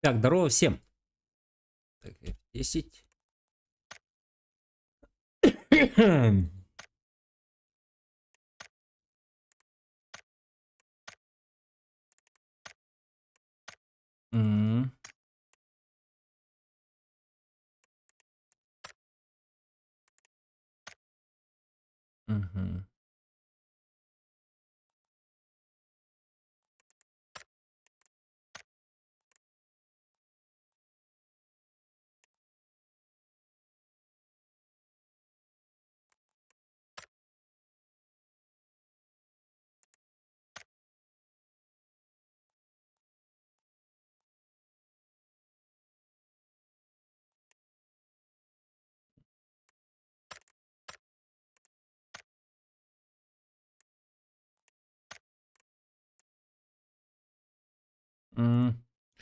Так, здорово всем. Так, F10. М. Мгм.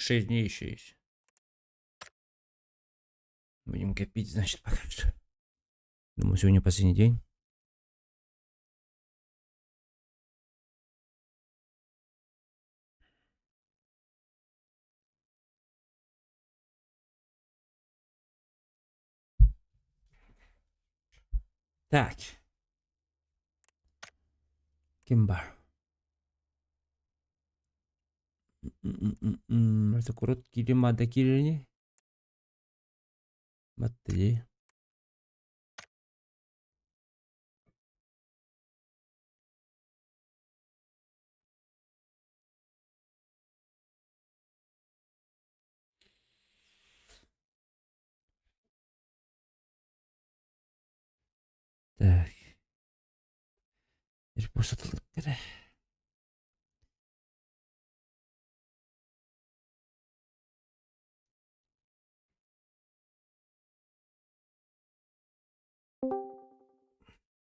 6 дней еще есть. Будем копить, значит, пока что. Думаю, сегодня последний день. Так. Ким баар? Курут киирим да киирини. Матты. Так. Бу сатылык.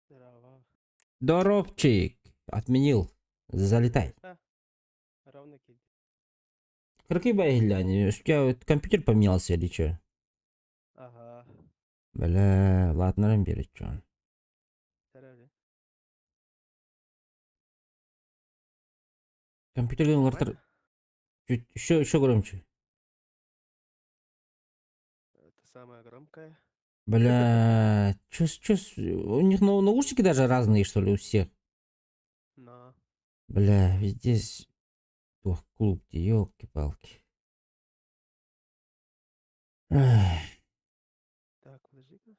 Здорово. Доробчик. Отменил. Залетай. Ровно киль. Какие бои, У тебя компьютер поменялся или что? Ага. Бля, ладно, берет, что. Здорово. Компьютер Нормально? Чуть еще, еще громче. Это самое громкое. Бля, чё, у них наушники даже разные, что ли, у всех? Но. Бля, везде Ох, клуб, елки-палки. Так, подожди-ка.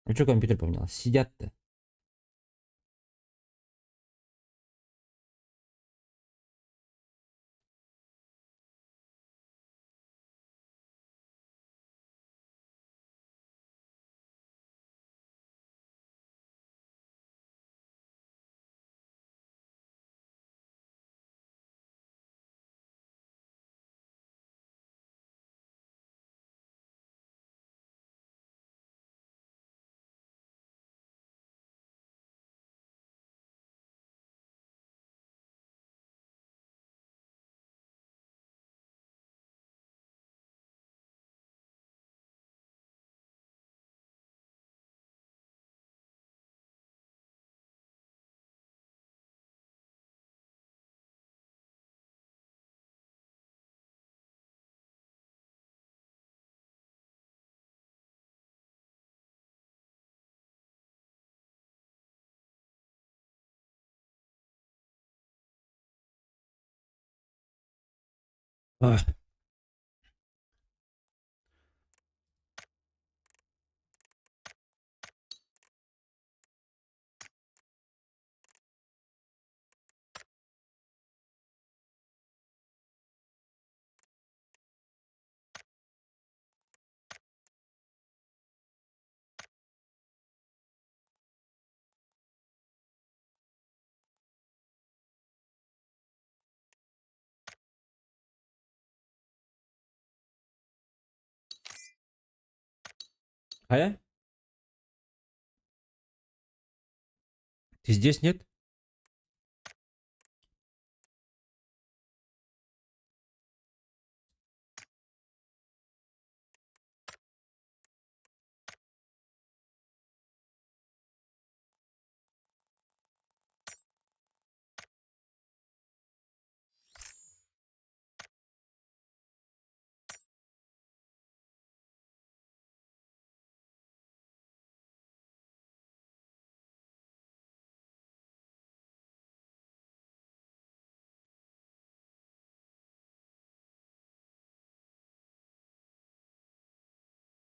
А что компьютер поменялся? Сидят-то. Ах. А? Ты здесь, нет?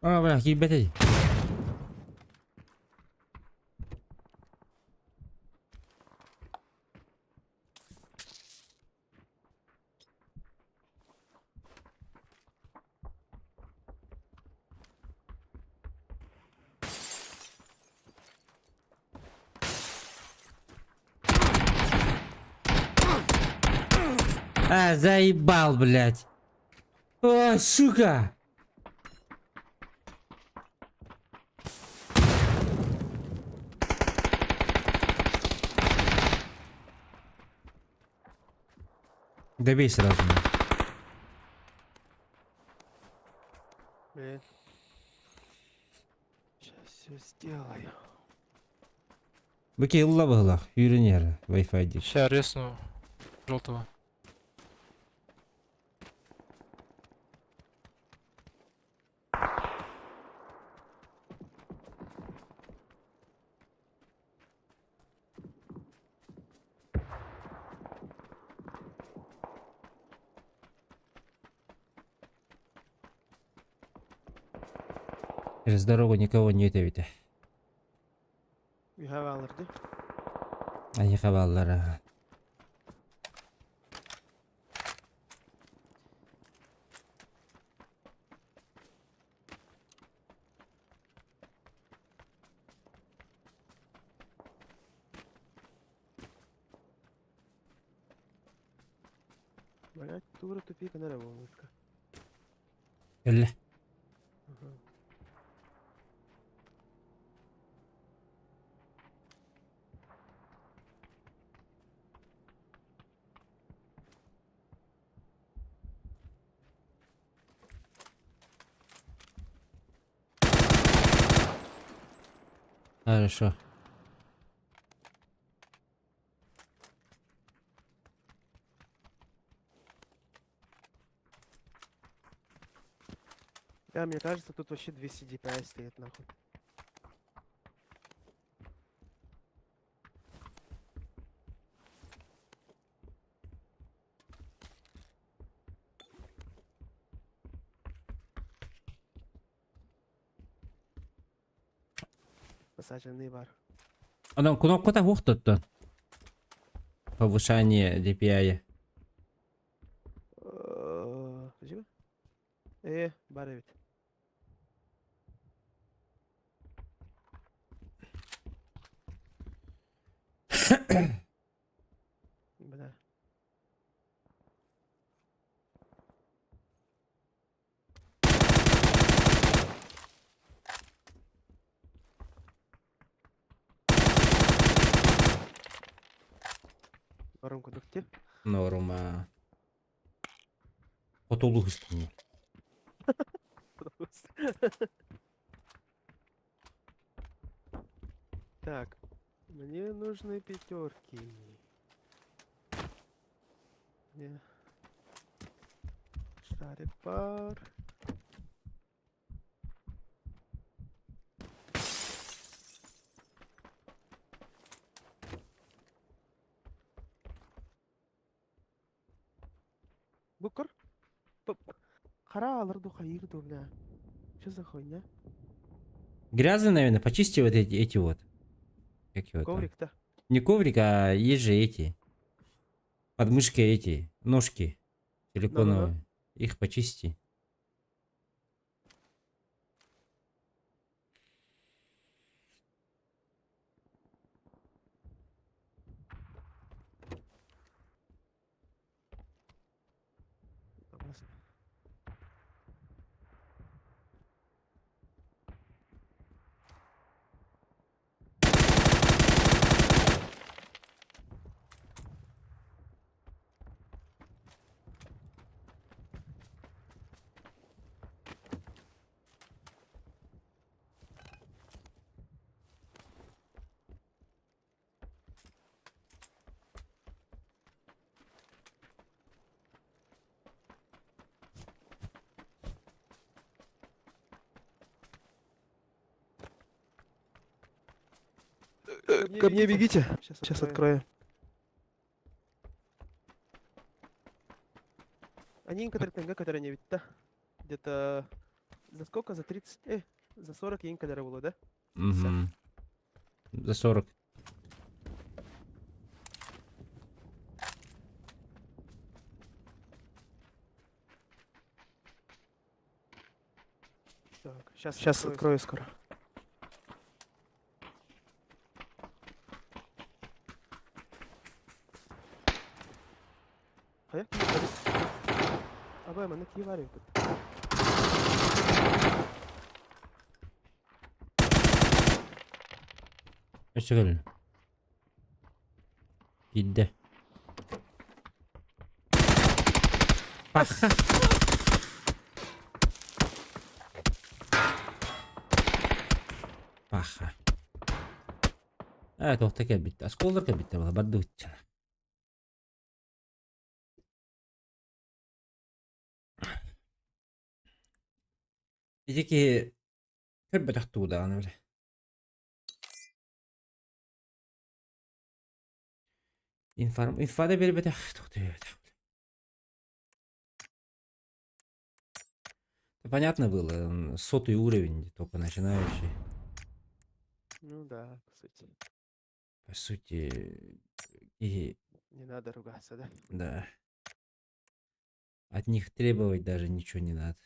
А, бля, киирбэтэй. А, заебал, блядь. О, сука! Добей сразу. Блин. Сейчас все сделаю. Быки ылла быһылах, үүрэн Wi-Fi дик. Сейчас ресну желтого. Через дорогу никого нет ведь. You have already. Они хабаллара. Блять, тура тупика на музыка. Кэллэ. Ага. Хорошо. Да, мне кажется, тут вообще 200 DPI стоит нахуй. Посаженный бар. Онон кнопката суох туттун. Повышение DPI. Подожди. Баар эбит. Бля. Барым кудукти. Норма. Хотулу хыстын. Так, мне нужны пятерки. Мне шарик пар. Букер? Хара алырду хайырду, бля. Что за хуйня? Грязно, наверное, почисти вот эти вот. Как его там? Коврик-то? Не коврик, а есть же эти. Подмышки эти, ножки силиконовые. Их почисти. Ко мне бегите. Сейчас открою. Они некоторые ТНГ, которые не видят, да? Где-то За сколько? За 30? За 40 иин кэлэрэ буолуо да? Угу. За 40. Так, сейчас, сейчас открою скоро. Хайа Абай, манна кии баар эбит. Өссө кэлин. Киирдэ. Паха. Паха. Ээ, туохта кэлбит. Осколлар кэлбиттэр буолла, бардыбытчана. Ити киһи көрбөтөх тугу даҕаны бile. Информ инфа да биэрбэтэх, туох да биэрбэтэх. Понятно было, сотый уровень, только начинающий. Ну да, по сути. По сути, и Не надо ругаться, да? Да. От них требовать даже ничего не надо.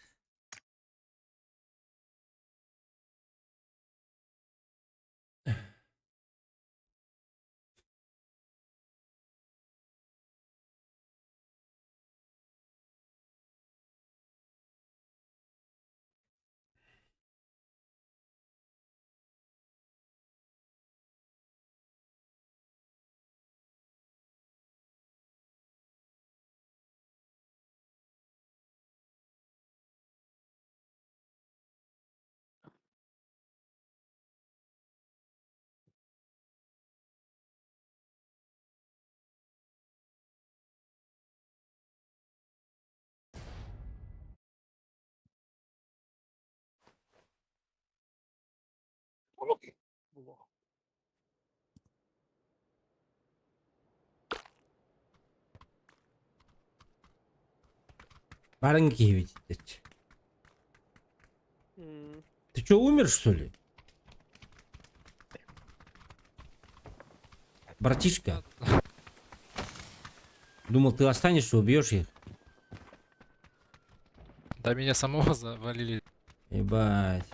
Барыҥ киһибит Ты что, умер, что ли? Братишка. Думал, ты останешься, убьешь их. Да меня самого завалили. Ебать.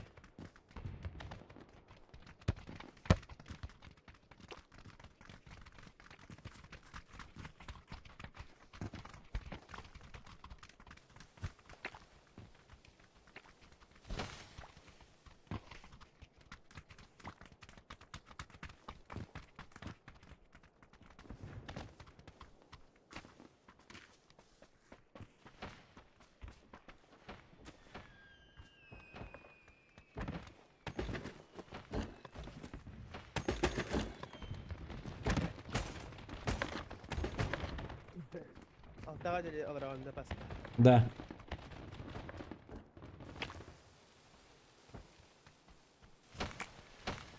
Алтаҕа диэри олороҕун да баста. Да.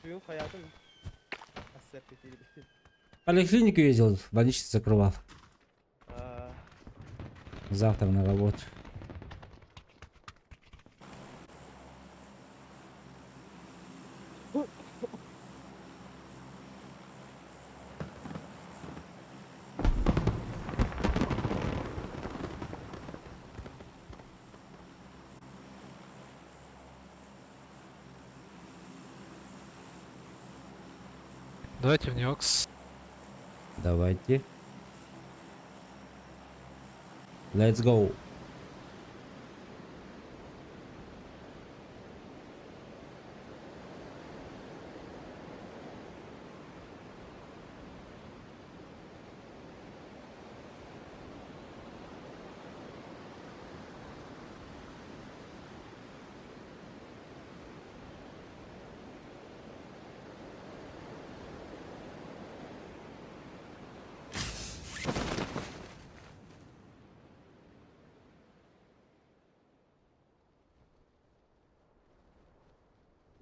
Бүгүн хайаатын ассер В поликлинику ездил, больницу закрывал. А, Завтра на работу. Давайте в Неокс. Давайте. Let's go.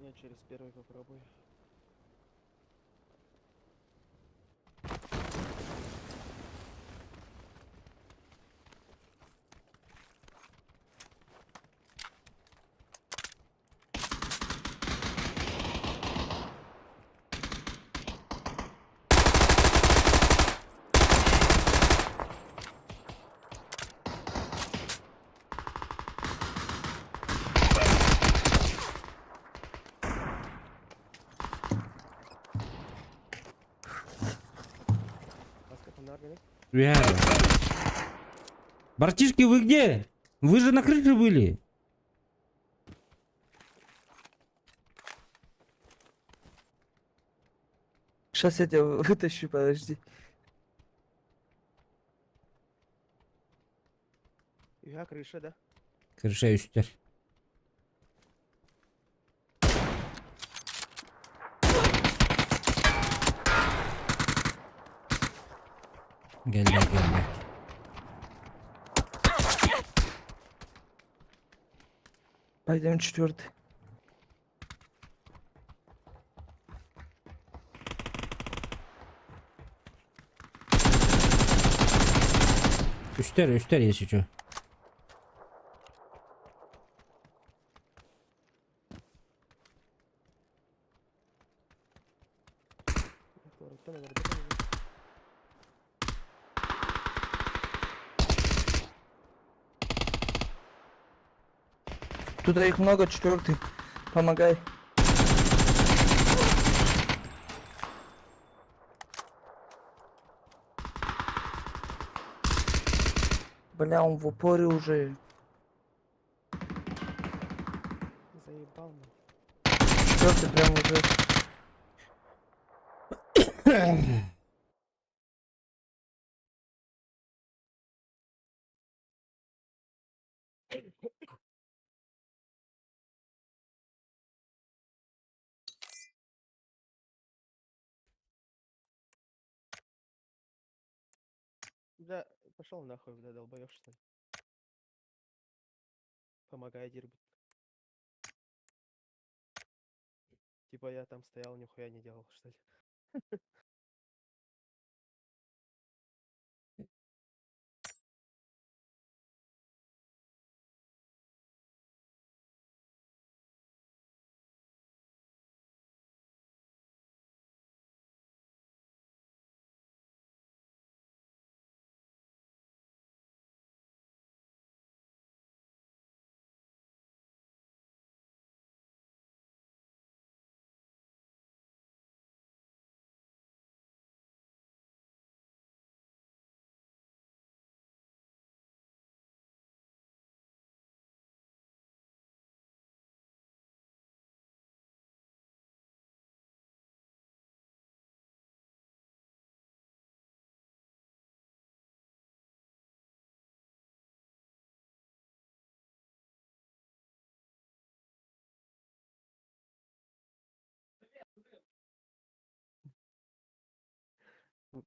Я через первый попробую. Ханна Реально. Братишки, вы где? Вы же на крыше были. Сейчас я тебя вытащу, подожди. Үһэ крыша, да? Крыша үстэр. Gelme gelme. Пойдем четвертый. Үстэр, үстэр если что. Куораттан олорбот эбит. Тут их много, четвертый. Помогай. Бля, он в упоре уже. Заебал нахуй. Четвертый прям уже. Да, пошел нахуй, бля, долбоёб, что ли. Помогай, дербит. Типа я там стоял, нихуя не делал, что ли.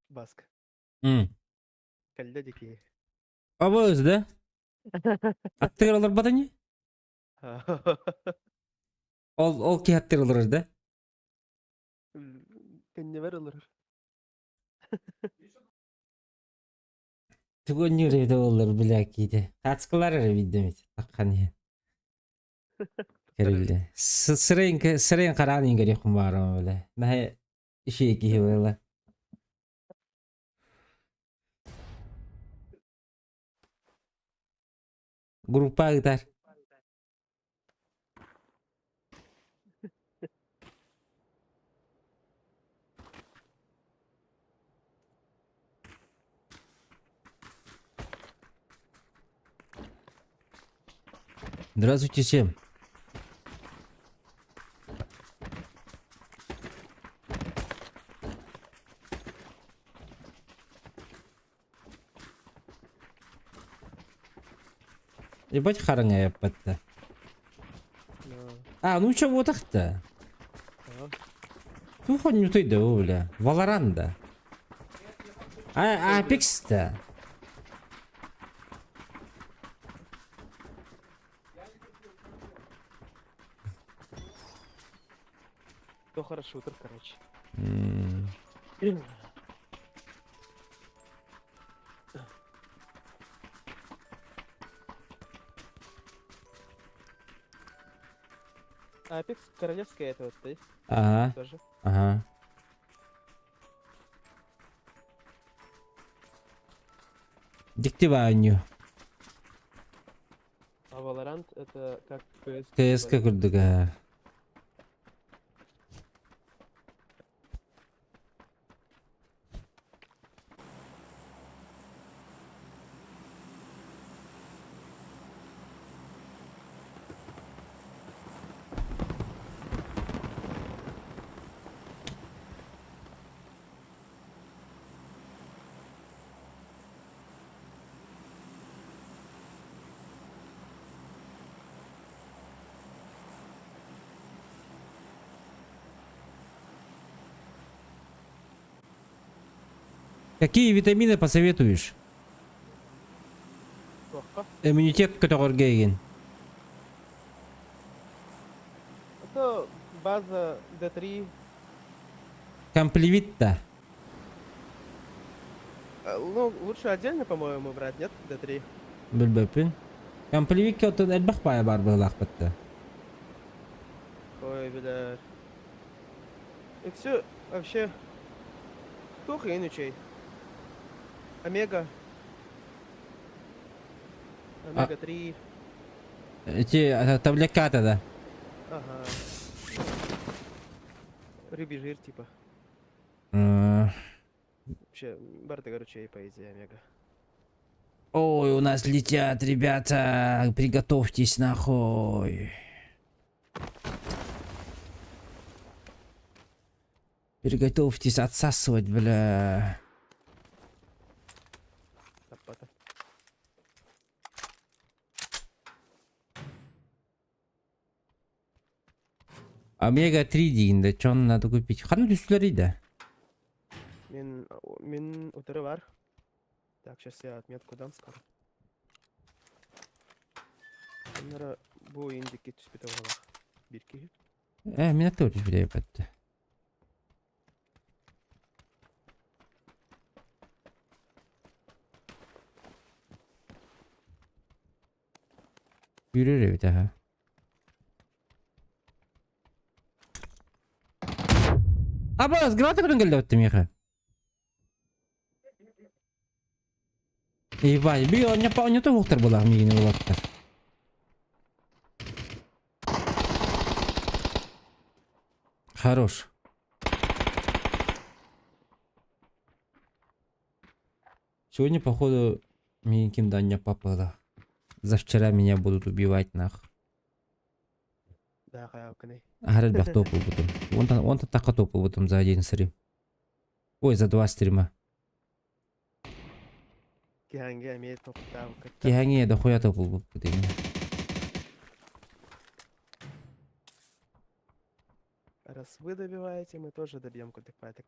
Баск. Кэллэ дики. Абыз да? Аттыгар олорбот ини? Ол ол киһи аттыгар олорор да? Кэннибэр олорор. Тугу онньуур эбитэ буоллар бля киитэ. Хаацкалар эрэ биирдэ эмит таххан иһэн. Көрүллэ. Сырайын сырайын хараан иһин көрүөхпүн баҕарабын бля. Наһаа үчүгэй киһи буолла. Группа ыытар. Здравствуйте всем. Ебать хараҥа эппэтэ. А, ну чё вот так-то? Тух онньутуй да бля. Валоранда. А, Апекс-то. То хорошо, шутер, короче. Апекс королевская это вот ты Ага, тоже. ага. Дьикти баанньу. А Valorant это как CS. КСК курдук аа. Какие витамины посоветуешь? Туохха? Иммунитет көтөҕөргө игин. Это база D3. Комплевит-то. Ну, лучше отдельно, по-моему, брать, нет? D3. Билбэппин. Комплевикка оттон элбэх баайа баар быһыылаахпыт. Ой, бля. И все, вообще, туох иһин үчүгэй. Омега. Омега-3. Эти таблетката да. Ага. Рыбий жир, типа. Вообще, барытыгар үчүгэй, по идее, омега. Ой, у нас летят, ребята. Приготовьтесь нахуй. Приготовьтесь отсасывать, бля. Таппата. Омега-3 диин да, чё надо купить? Ханна түстүлэр да. Мин, мин утары бар. Так, сейчас я отметку дам скоро. Оннора бу индикки түспүтэ буолах. Биир киһи. Э, меня тоже билээбэт. Yürür эбит аха. Абас, граната көрөн кэллэ баттым миэхэ. Ебать, би онньоппа онньото уохтар буолаах миигин уолаттар. Хорош. Сегодня, походу, миигин да онньоппа За вчера меня будут убивать нах. Да, хайаакыный. Аһара элбэх топ ылбытым. Онтон онтон тахха топ ылбытым за один стрим. Ой, за два стрима. Киһанге эмиэ топтаабыккыттан. Киһаҥиэ дохуя топ ылбыппыт именно. Раз вы добиваете, мы тоже добьем кудык Блядь,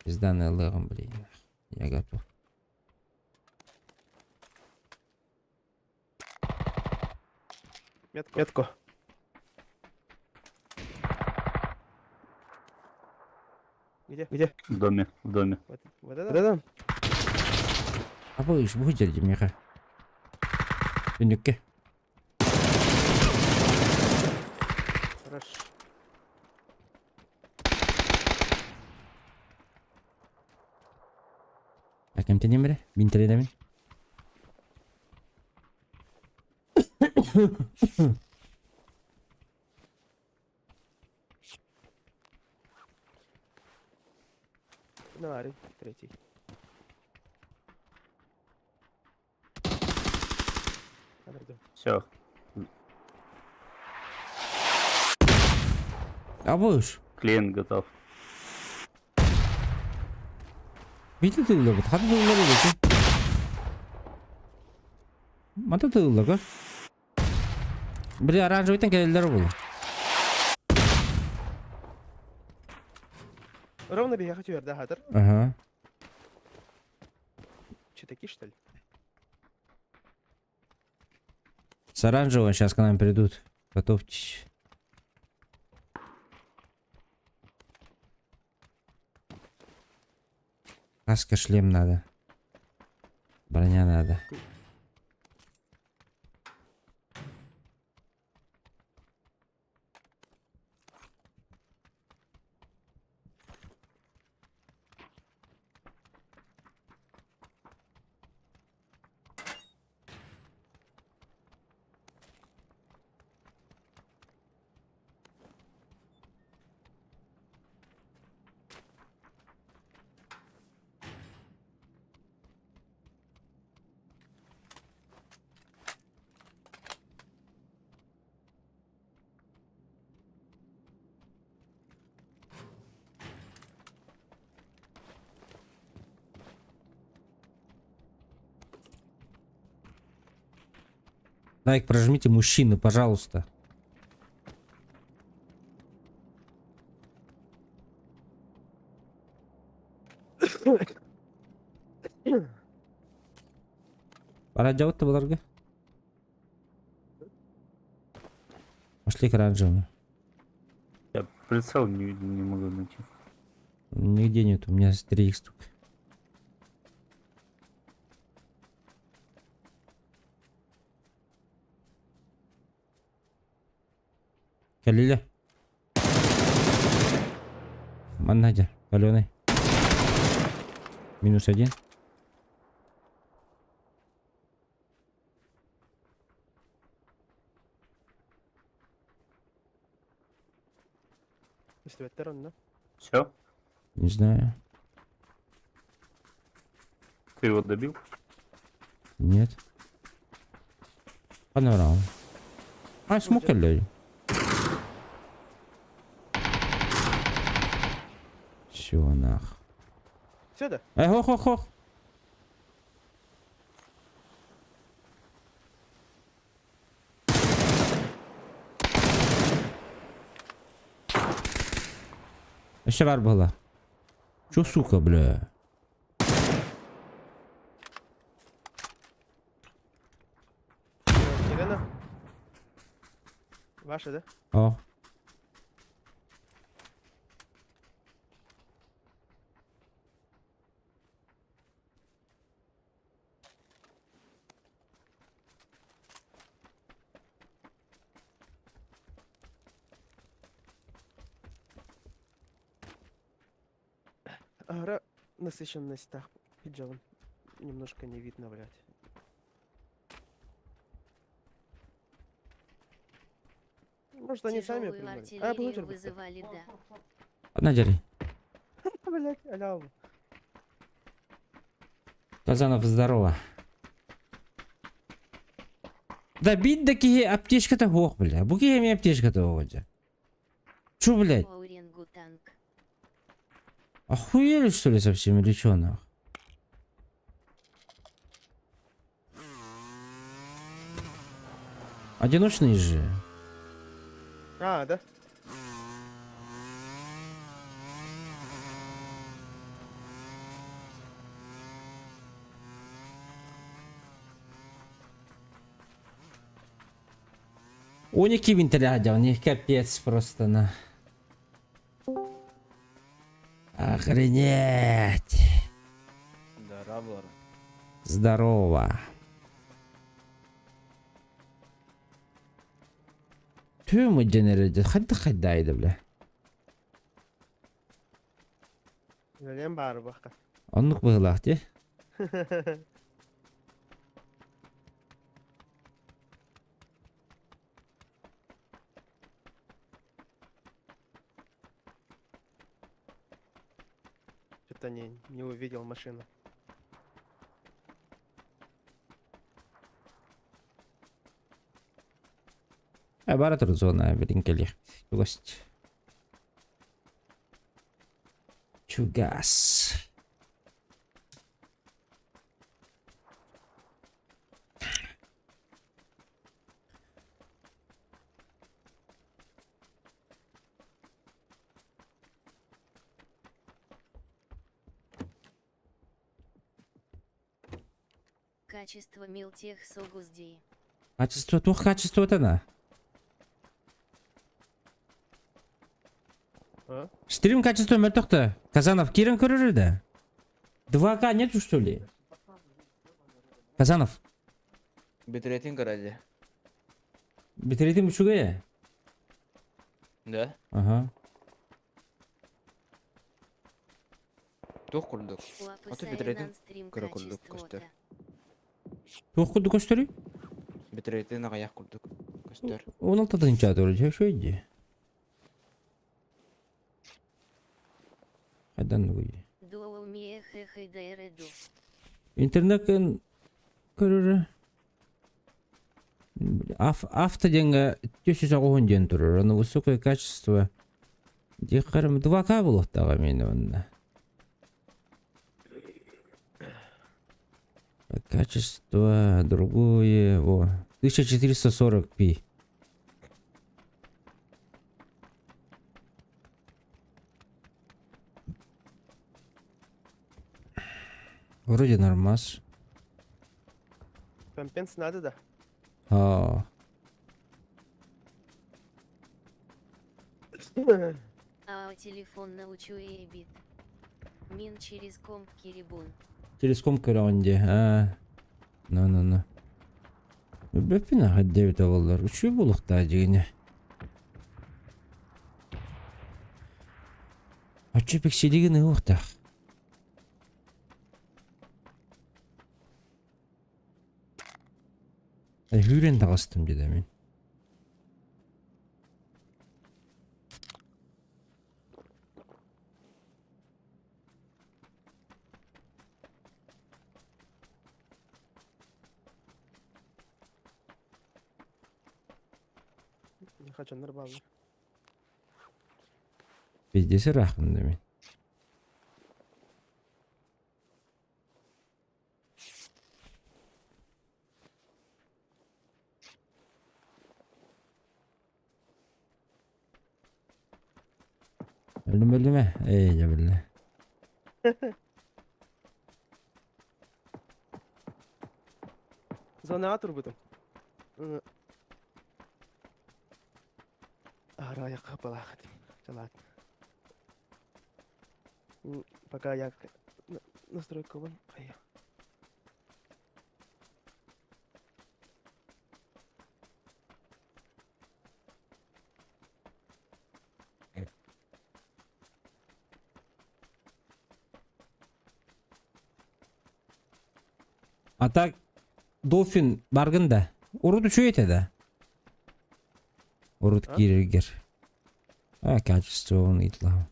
пизда на лыгом, блин. Я готов. Метку. Метку. Где? Где? В доме, в доме. Вот, вот это? Вот это? Абыш, бу дьэ миэхэ. Түннүккэ. Хорош. А кем тенемре? Мин тенемин. На аре, третий. Все. Абыш. Клиент готов. Видел ты улыбат? Хата тыллар Мата тыллар Бля, оранжевый кэлэллэр буолуо. Ровно биһиэхэ түһэрдэ хатыр. Ага. Читаки, что ли? С оранжевого сейчас к нам придут. Готовьтесь. Каска, шлем надо. Броня надо. Лайк прожмите, мужчины, пожалуйста. Бараджабыт да буларга. Пошли к оранжевому. Я прицел не могу найти. Нигде нет, у меня 3 штук. Кэллилэ. Манна дьэ, Аленой. Минус один. Истибэттэр онно. Все? Не знаю. Ты его добил? Нет. Панорама. А, смог ли? Все нах. Все да? Эй, хох, хох, хох. Өссө бар буола. Чё, сука, бля? Елена? Ваша, да? О. Ара насыщенность так пиджалом. Немножко не видно, блядь. Может, они сами Тяжелую придумали? А, артиллерию был вызывали, да. Одна дери. Блядь, аляу. Казанов, здорово. Да бить да киһи аптечката суох, бля. Бу киһи эмиэ аптечката суох дьэ. Чё, блядь? Орангутанг. Охуели, что ли, совсем или чё, нах? Одиночные же. А, да? Уники винтелядя, у них капец просто на. Охренеть. Здорово. Здорово. Түм генереді. Хадда хадда бля. Үлэлиэн баар бахха. Оннук быһыылаах дии. Что-то не увидел машину. Э, бара тур зона, блин, кэлиэх. Гость. Чугас. Качество милтех согуздей. Качество, туох качество на. А? Стрим качество мөлтөх Казанов, киирэн көрөр да? 2К нету, что ли? Казанов, Битрейтинг ради. битрейт үчүгэй? Да? Ага. Туох курдук. Лапы битрейт стрим кыра курдук көстөр. качество. Туох курдук көстөрүй? Битрейт аҕыйах курдук көстөр. 16 тыһыынча турар, что иди? Хайдан нугуй. Интернет көрөр. Авто диэҥҥэ 280 диэн турар, ону высокое качество. Дихарым 2К буолуохтааҕа мин онно. Качество другое, во. 1440p. Вроде нормас. Компенс надо да? А, А телефон научу и бит. Мин через комп кирибун. Через комп көрөҕүн дии. Аа. Ну ну ну. Билбэппин аха диэбитэ буоллар. Үчүгэй буолуохтаах дьиҥинэ. Оччо пикселигин ыһыахтаах. Эһүүрэн таҕыстым дии мин. Хачаннар бааллар. Пиздец ыраахпын да мин. Өллүм өллүм ээ. Ээ дьэ биллэ. Зонаҕа турбутум. Аһара айахха балаах этим. Чалаат. Пока я настройкабын хайа. А так Долфин баргын да. Урут үчүгэй этэ да. Урут А? киирэргэр. А, качество ыйытылаһа.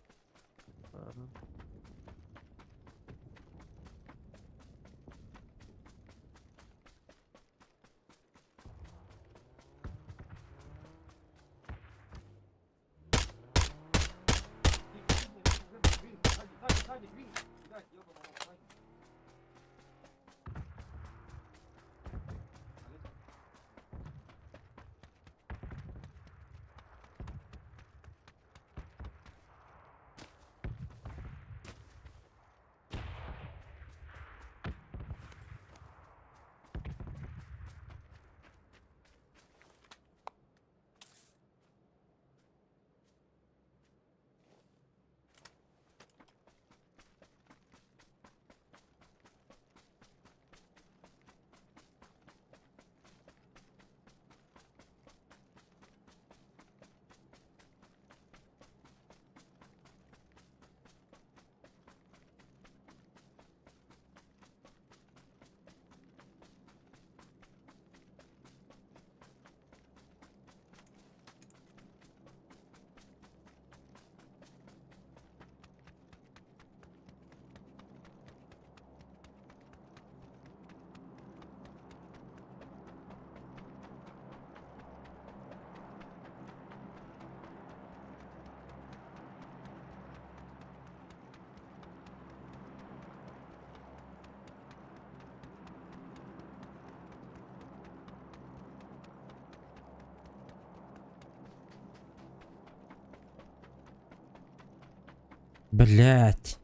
Блять.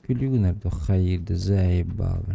Күлүгүн эрдэ хайыырды заебал.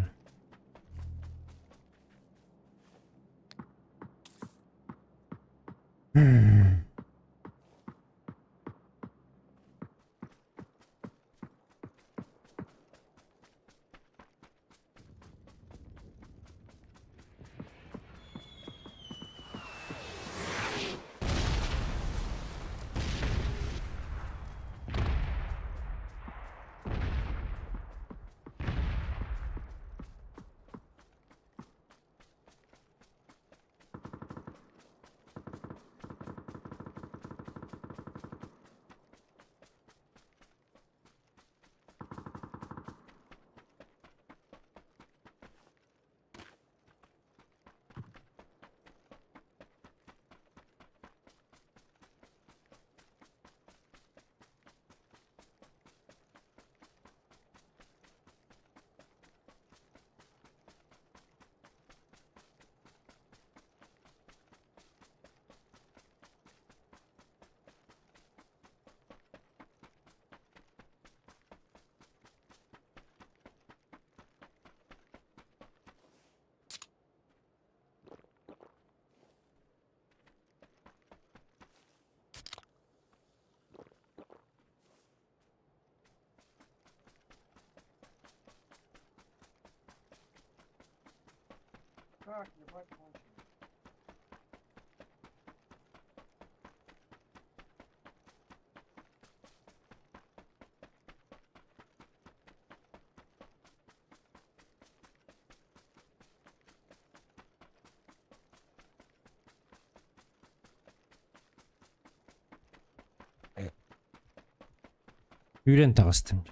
Үүрэн таҕыстым.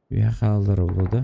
Үһэ хааллар буолуо да?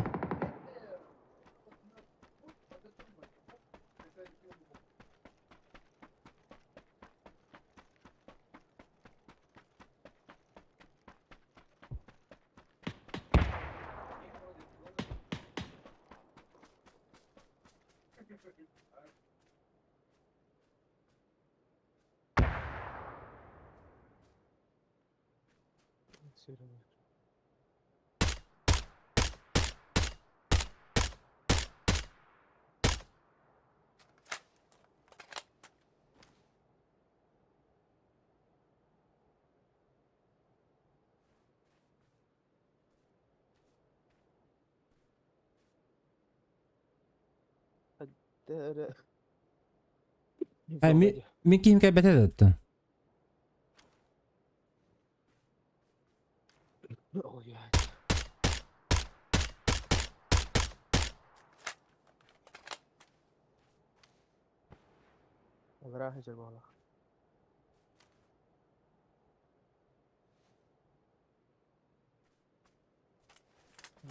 Мин киһим кэлбэтэ да оттон.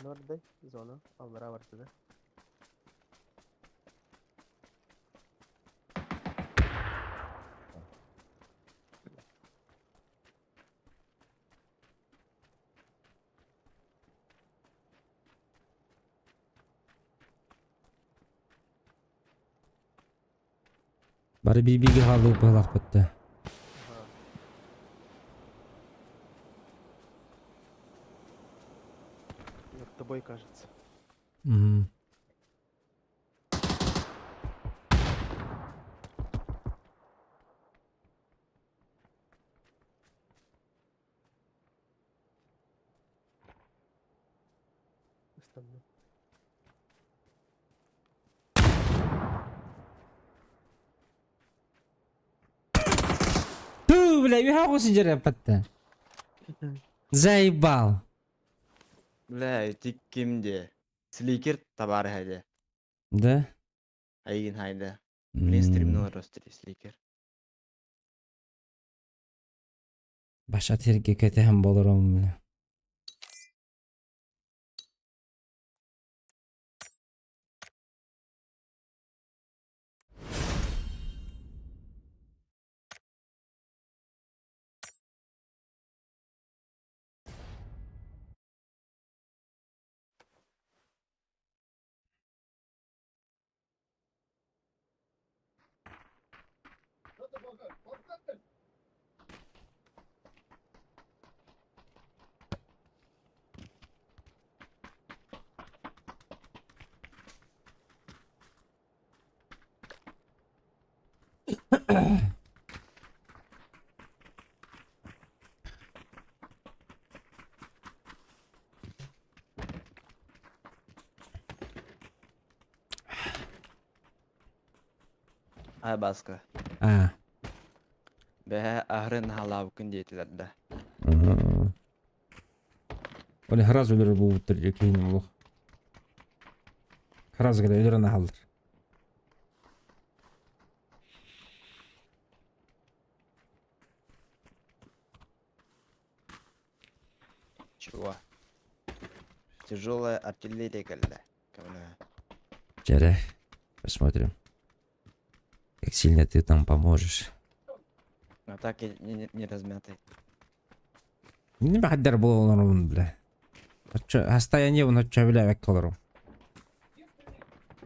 Нордай зона аллара барда. Бары биир-бииргэ хааллыбыт быһыылаахпыт да. Над тобой, кажется. Мгм. Остану. Ту, бля, үһэ сидер эппэтте. Заебал. Бля, ити ким де? Сликер табаарыһа дии. Да? Айгин хайда. Блин, стримнул ростери сликер. Баша терге кэтэһэн болором, бля. Ай Бааска. А. Бэһээ аһарын наһаалаабыккын диэтилэр да. Ол сразу өлөрөр буолбуттар дии киһини олох. Сразу кэлэ өлөрөн аһаллар. Чего? Тяжелая артиллерия кэллэ. Көмөлөһө. Дьэрэ, посмотрим, как сильно ты там поможешь. А так я не размятый. Не баһаддар буола олоробун бля. Оччо состояние оччо билээбэккэ олорум.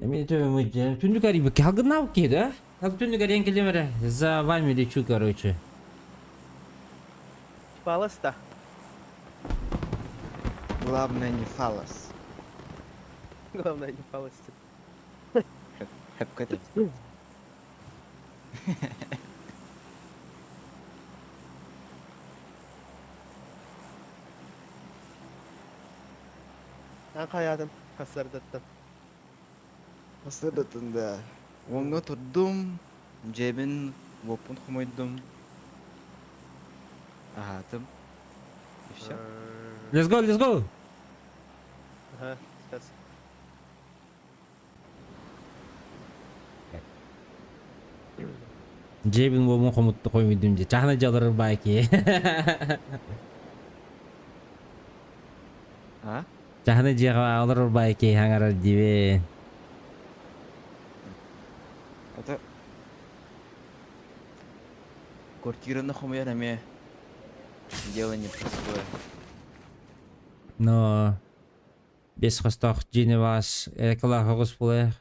Эмиэ түннүк арыйбыкка халгыннаабыт киһи да? Түннүк арыйан кэлиэм эрэ. За вами лечу, короче. Паласта. Главное не фалос. Главное не фалости. Хэпкэти. Эн хайаатын хасардаттан. Хасардаттан да. Оҥҥо турдум, дьиэбин уоппун хомуйдум. Аһаатым. И все. Let's go, let's go! Ага, сейчас. Дьиэбин уомун хомутта хомуйдум дии. Чаһына дьаларар баай киһи. А? Чаһына дьиэҕэ олорор баай киһи хаҥарар диибин. Это квартираны хомуйар эмиэ дело непростое. Но бес хостоох дьиэни баас экалаах оҕус буолар.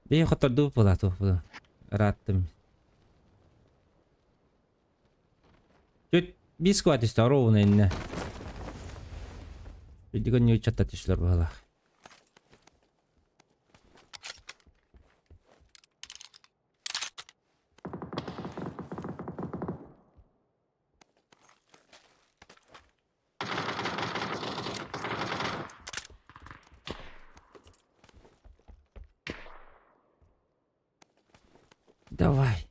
Бэйи хоттордуу буолаа туох буолуо. Ырааттым. Түт биир сквад түстэ ровно иннэ. Үрдүгэн ньууччатта түстүлэр быһалаах. Давай.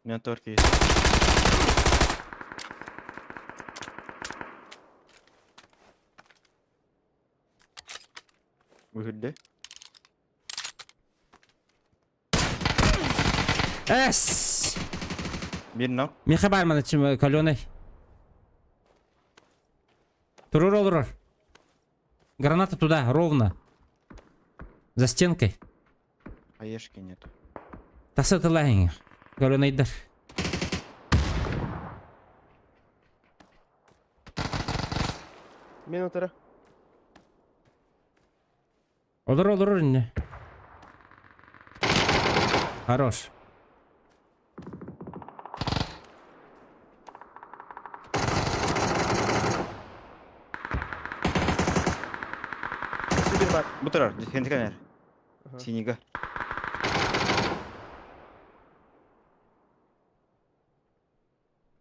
У меня торки есть. Вы где? Эс! Биир knock. Миэхэ баар мана каленый. Турур олорор. Граната туда, ровно. За стенкой. Хаешки нету. Таса тылаһыҥ. Каленайдар. Мин утары. Олор олорор инне. Хорош. Өссө биир баар. Бу турар, дефендиканер. Ага. Синига.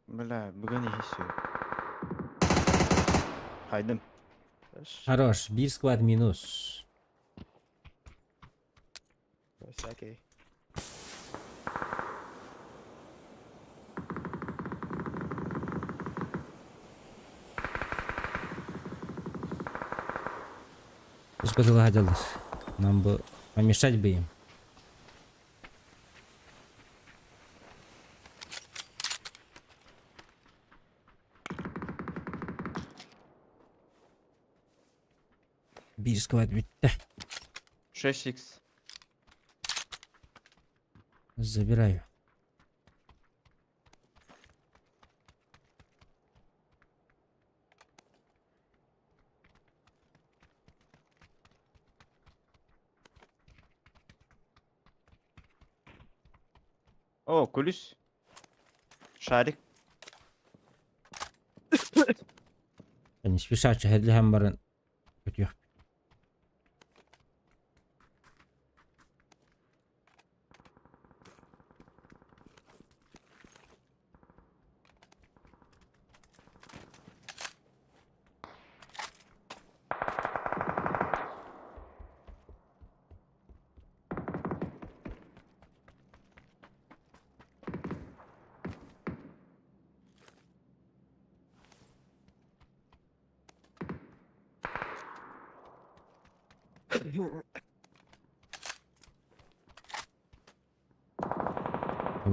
Бля, бүгүн иһи Хайдым. Хорош. Хорош. Биир склад минус. Всякий. Пускай ладилось. Нам бы помешать бы им. Биир склад бүттэ. 6х. Забираю. О, күлүс. Шарик. Не спеша чэһэллэһэн баран көтүөх.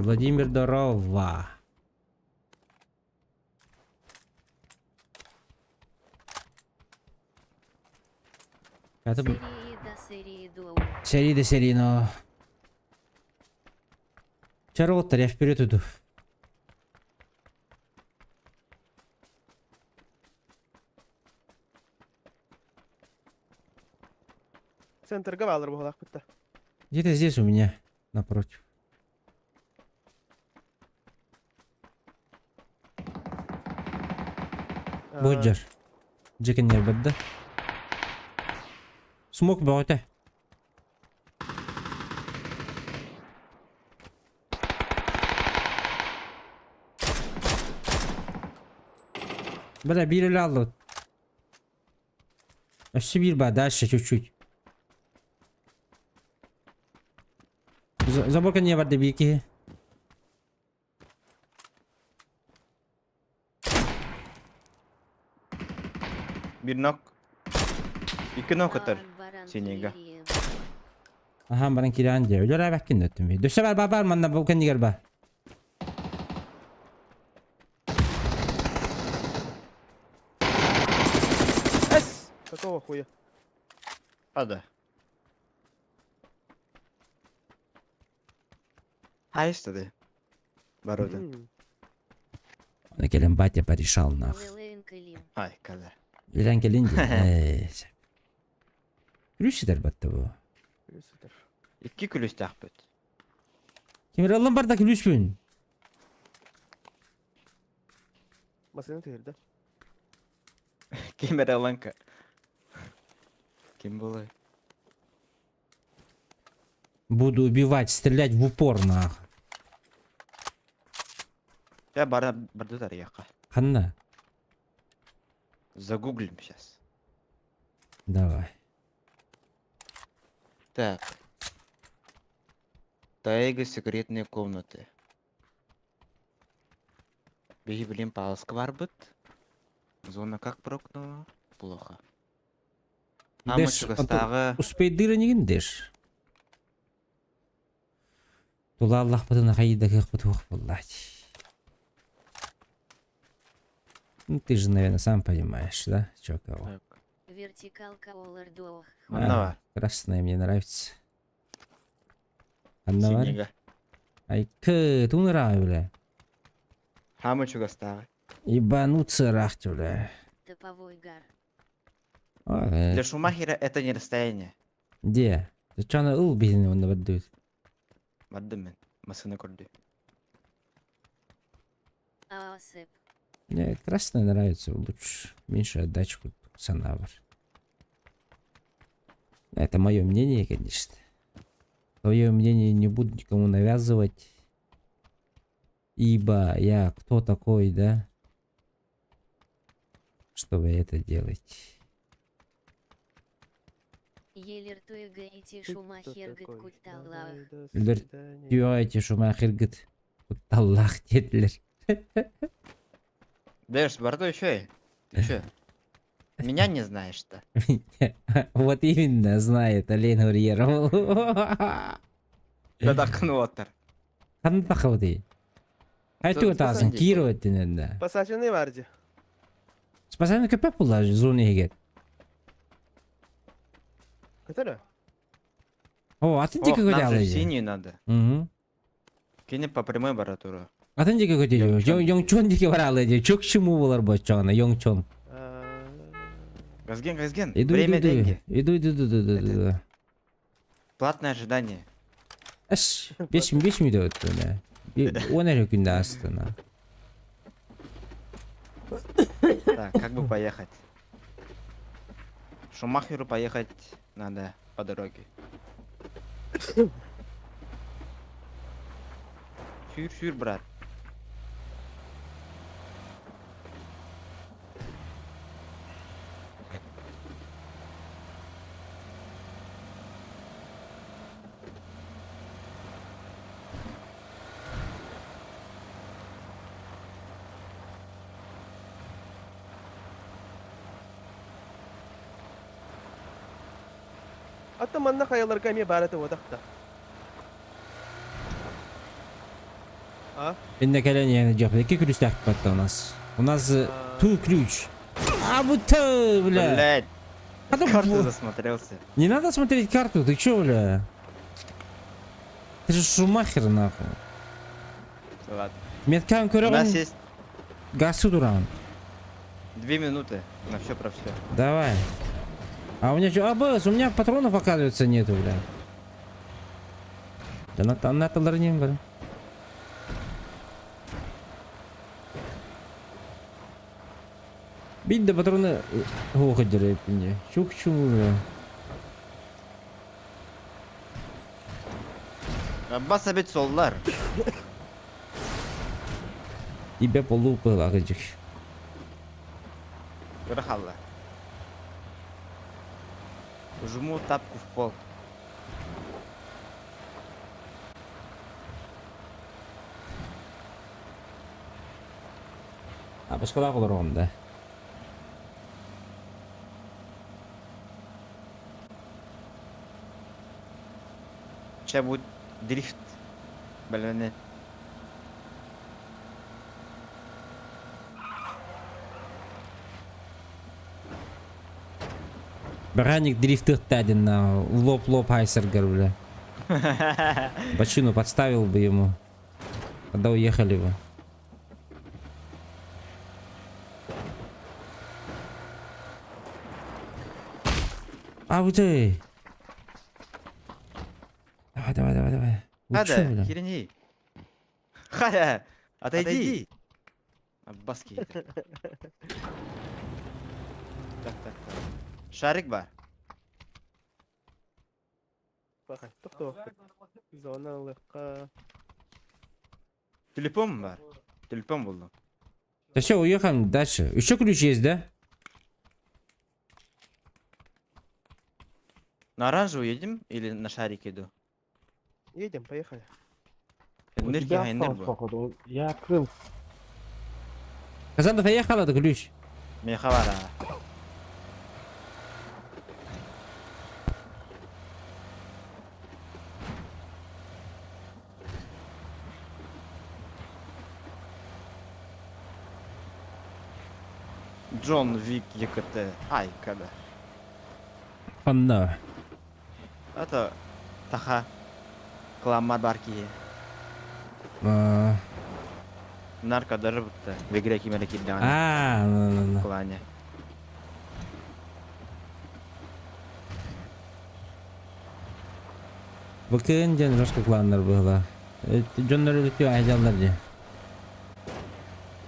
Владимир Дорова. Это Серии до серии до. Серии до серии, но... Чароттар, я вперед иду. Центр гавалыр буолах бытта. Где-то здесь у меня, напротив. Буджер. Джекен нербедді. Смок бөҕөтө. Бля, биир өлө аллыбыт. Өссө биир ба, дальше чуть-чуть. Заборка не барды биир киһи. Биир нок. Икки нок ытар. Синега. Аха баран кирээн дьэ. Өлөр эбэккин өттүм. Дөссө бар бар бар манна бу кэннигэр бар. Эс! Какого хуя? Ада. Хайстады. Барода. Аны кэлэн батя порешал нах. Ай, кала. Илэн кэлин дии. Күлүс ситэр батта бу. Күлүс ситэр. Икки күлүстээхпит. Кимир аллан барда күлүспүн. Масына түһэрдэ. Ким эрэ ылан Ким буолай? Буду убивать, стрелять в упор нах. Я бара барды тарыйахха. Ханна? Загуглим сейчас. Давай. Так. Тайга секретные комнаты. Биһи билин паласка барбыт. Зона как прокнула? Плохо. Ама Дэш, чугастааҕы успейдыыр инигин дэш. Тула Аллахпытын ахайда кыахпыт буоллаать. Ну ты же, наверное, сам понимаешь, да? Чё кого? Так. Вертикалка олордоох. Манна Красная мне нравится. Анна бар? Синега. Ай, к, тунра, бля. Хама чугастааҕы. Ебануться рахт, бля. Топовой гар. Ой, Для Шумахера это не расстояние. Где? Ты чё на ыл биһини онно бардыбыт? Бардым мен. Масына көрдү. Аасеп. Мне красная нравится лучше. Меньше отдачку цена бар. Это мое мнение, конечно. Свое мнение не буду никому навязывать. Ибо я кто такой, да? Чтобы это делать. Елер ити Ты кто Шумахер такой? кутталлах. Давай, до Лер- свидания. Түйәйте Шумахер гыт. Кутталлах диэтилэр. Дэш, барды еще Ты че? Меня не знаешь-то. Вот именно, знает Алина Урьерова. Дадакнотер. Ханна тахабыты. Айту таасан киро эттинен Спасательный варди. Спасательный көпөп була зоны егер. Который? О, атын О, дике көтө нам же алый. синюю надо. Угу. Кини по прямой баратуру. Атын дике көтө. Йонгчон. Йонгчон дике бар алый. Чөк чуму болар боччоғына, Йонгчон. Газген, Газген. Иду, Время, иду, деньги. иду, иду, иду, иду, иду, иду. Платное ожидание. Эш, 5 5 минут өттү. Уон эрэ күндэ астына. Так, как бы поехать? Шумахеру поехать надо по дороге. Сүүр, сүүр, брат. Ата манна хайаларга эмиэ баар этэ уотах да. А? Инне кэлэн иһэн дьиэхпит икки күлүстээх батта у нас. У нас ту ключ. А вот бля. Блять, А то карту засмотрелся. Не надо смотреть карту, ты чё, бля? Ты же Шумахер, нахуй. Ладно. Меткан У нас көрөҕүн есть газы туран. 2 минуты на все про все. Давай. А у меня что? АБС, у меня патронов, оказывается, нету, бля. Да на там на не бля. Бить да патроны хоходили мне. Чук-чу, бля. Бас обед соллар. Тебя полупала, кыдьык. Бырахалла. Жму тапку в пол. А башкалар олором да. Сейчас будет дрифт. Блин, Бараник дрифтыхтадин на лоб-лоб айсергер, бля. Бочину подставил бы ему. Когда уехали бы. А вот ты. Давай, давай, давай, давай. Вы чё, Хада, бля? херни. Хада, отойди. Аббаски. Так, так, так. Шарик бар. Баха, тохтоо. Зона легка. Телефон бар. Телефон булдум. Да все, уехали дальше. Еще ключ есть, да? На оранжевую едем или на шарик иду? Едем, поехали. У Нырки тебя хайныр осталось, бу. походу. Я открыл. Казан доехал, это ключ. Меха бар. Джон Вик ЕКТ. Ай, когда. Анна. Это Таха. Кламар барки. А, Нарко бутта. В игре кимere кирдяне. А, ну, ну, ну. Клане. Бакын ден жестко кланнар было. Дьоннор өлүтү айдаллар ди.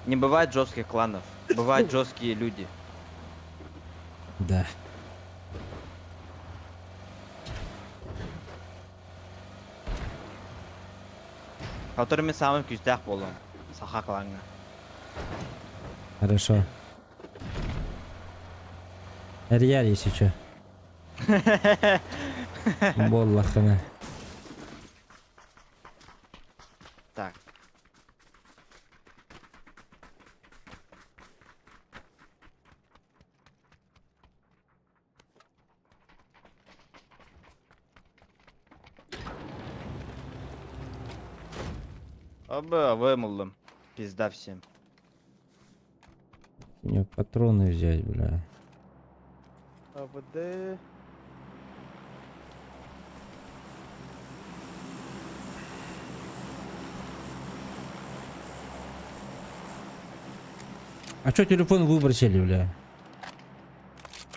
Не бывает жестких кланов. Бывают жесткие люди. Да. Которыми самым күүстээх буолуом. Саха клаҥҥа. Хорошо. Эрьяр, если чё. Буоллаххына. Так. Аба, вымылдым. Пизда всем. Мне патроны взять, бля. АВД. А чё телефон выбросили, бля?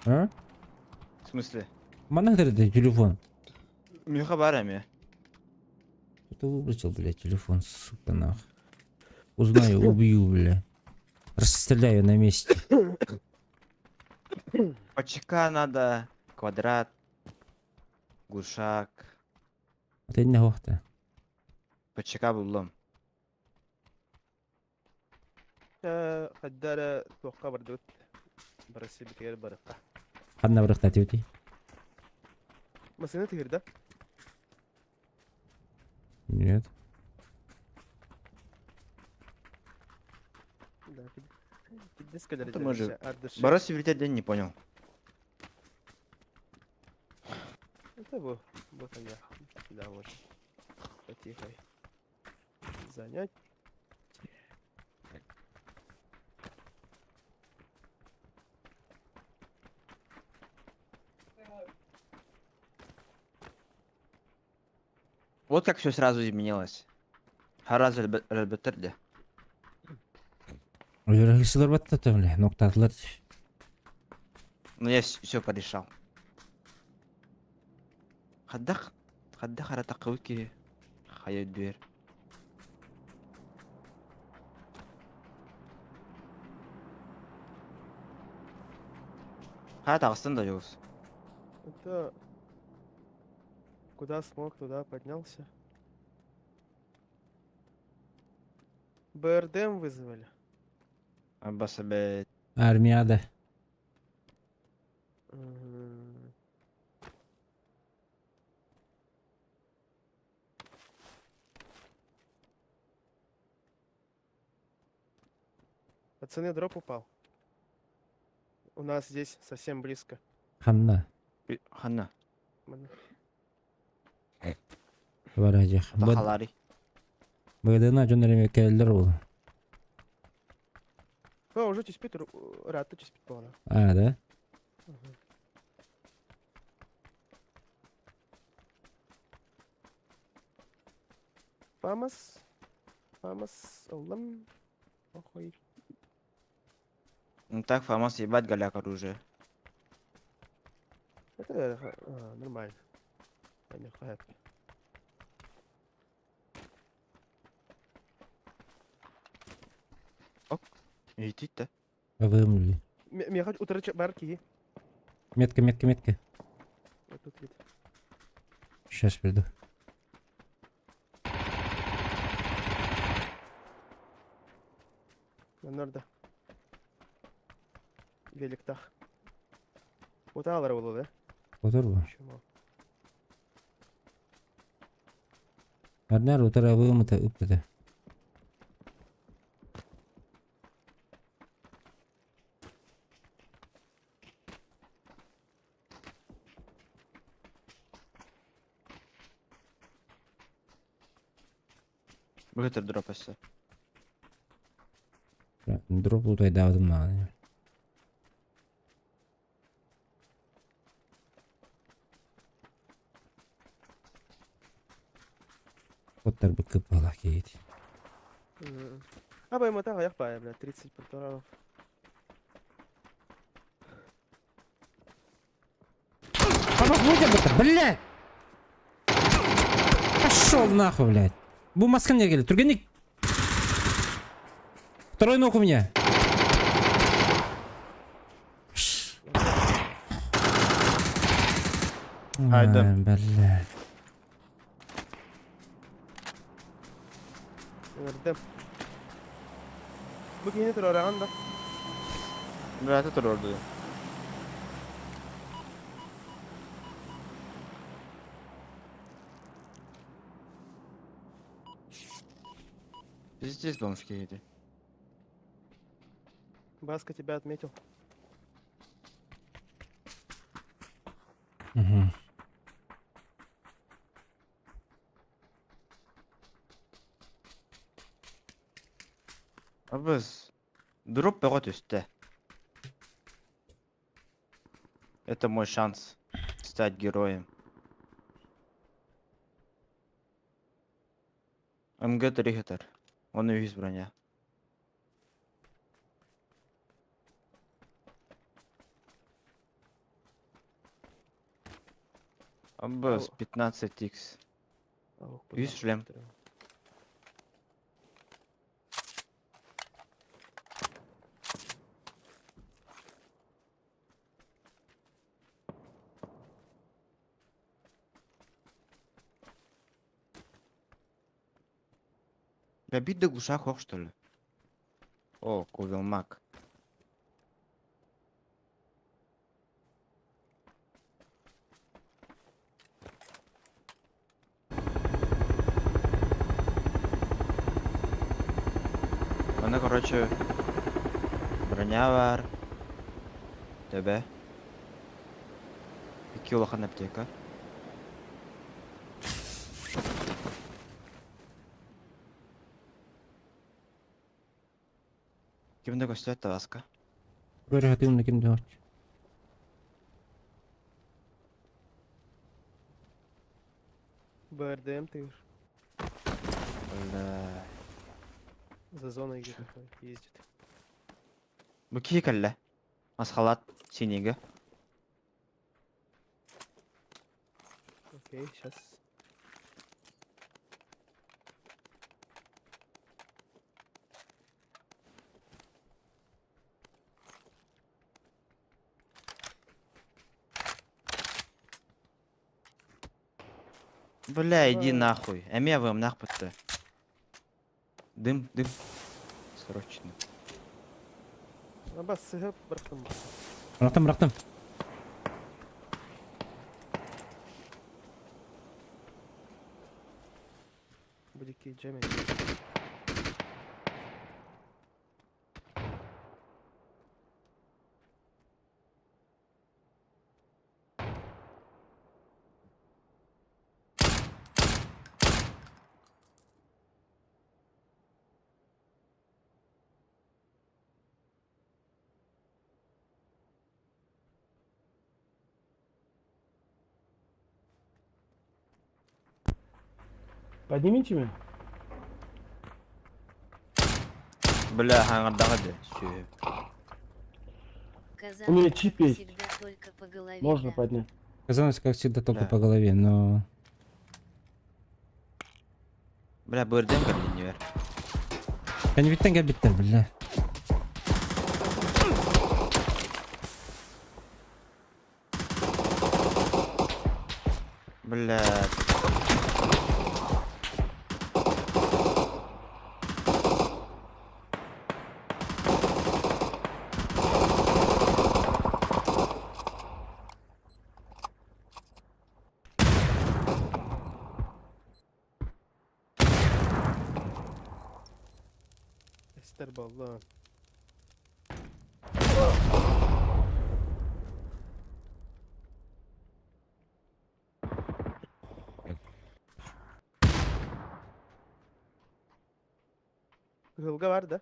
А? В смысле? Манна это телефон. Миэхэ баар эмиэ. Кто выбросил, блядь, телефон, сука, нах. Узнаю, убью, бля. Расстреляю на месте. ПЧК надо, квадрат, глушак. А ты не хохта. ПЧК буллум. Хаддара туохха бардыбыт. Барысы битигэр барыкка. Ханна барахта тибити. Масына тыгырда. Нет. Да, пиздец, когда Это мы же от души. Барысы битигэр день не понял. Это вот, вот я. Сюда можно. Потихо. Занять. Вот как все сразу изменилось. Хараз элбеттерде. Үөрэх батта бля, ноктатлар. Но я все порешал. Хаддах, хаддах аратаккыбыт хайа дверь. Хаа тағыстын да жолус. Это... Куда смог, туда поднялся. БРДМ вызвали. Абаса бе. Армияда. Мгм. Пацаны, дроп упал. У нас здесь совсем близко. Ханна. Ханна. Мана. Баражах. Тахалари. Быдына жонор келдер ол. О, уже түспүт, ыраатта түспүт буолла. А, да? Мгм. Фамас. Фамас, Олам. Охой. Ну так, Фамас ебать голяк оружие. Это нормально. Не хватит. Идти-то. Вымли. Мне хочу утрачивать барки. Метка, метка, метка. Вот тут вид. Сейчас приду. На норда. Великтах. Вот алара было, да? Отор бу. Чего? Арнар утара вымыта ыппыта. Быгытыр дропасы. Дроп лутайдаабытым наҕаны. Оттар бу кыппалах кейт. А баймата аяқ бай, бля, 30 патронов. Помог блядь! Пошел нахуй, блядь. Бу маска не келе. Тургеник. Второй ног у меня. Айда. Ай, блядь. Нордем. Бу кини турараган да. Бля, это турорду. Пиздец, бомжки эти. Баска тебя отметил. Угу. Абыз. Дроп бөгөт үстэ. Это мой шанс стать героем. МГ Трихетер. Он и есть броня. Абыз 15х. Үс шлем. Бля, бит да глушак ох, что ли? О, кувелмак. Она, короче, броня бар. Төбө. Икки улахан аптека. Ким да көстөөт табаска. Көрө хатыым ким да БРДМ ты Бля. за зоной где-то ездит. Бу киһи кэллэ. Масхалат синигэ. Окей, сейчас. Бля, иди нахуй. Эмиэ вымнах бытты. Дым, дым. Срочно. Аба сыһып бырахтым. Бырахтым, бырахтым. Будики джеме. Поднимите меня. Бля, хаҥардаҕа дии. Сүө. Казанов, У меня как чип есть. всегда, только по голове. Можно да. поднять. Казалось, как всегда, только Да. по голове, но... Бля, бырдем кэллиннилэр. Кэннибиттэн кэлбиттэр, бля. Бля. Эстер балла. Кыһылга бар да?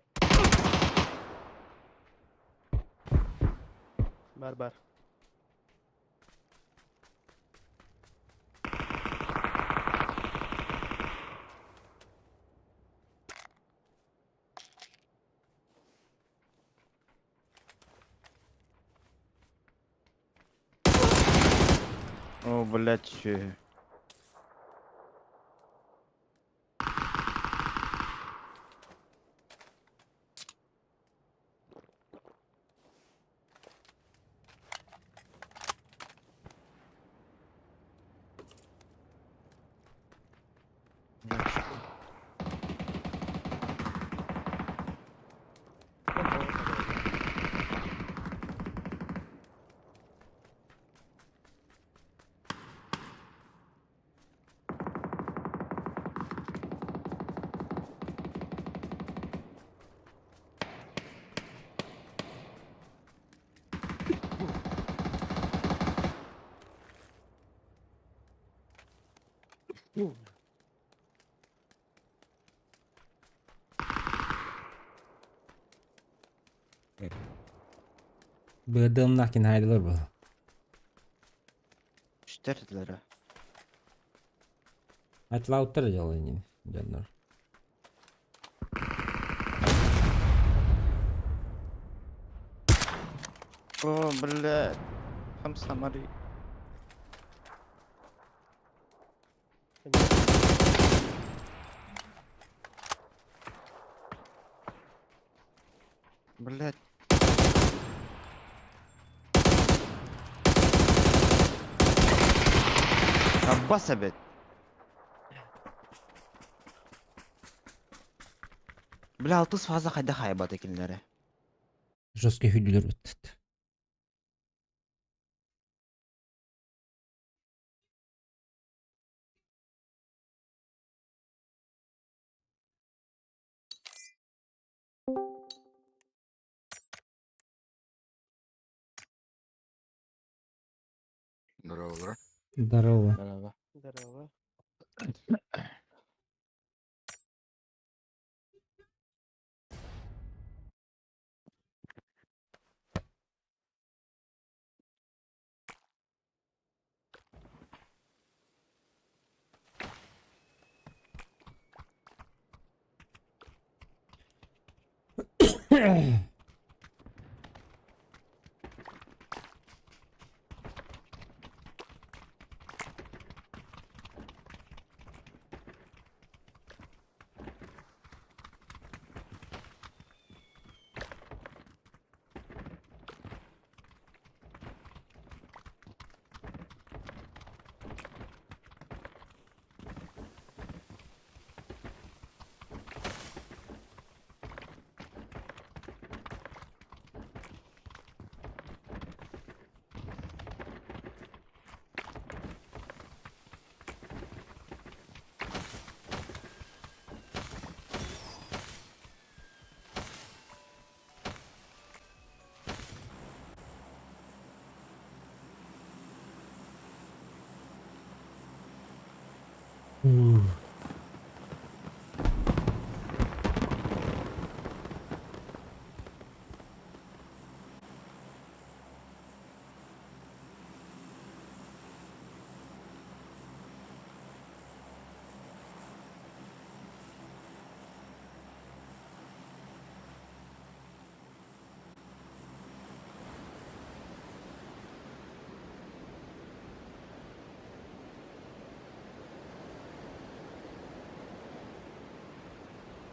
Бар бар. О, блядь, сүө. Быдым нахин хайдылар был. Үстэрдилэр. Атлауттар делай, дьоннор. О, бля. Хамсамари. Конечно. Блять. Аббас эбит. Бля, алтыс фаза хайда хайбата кинилэри. Жесткий хүллүлэр ыттыт. Здорово. Здорово. Здорово. Здорово. Ух.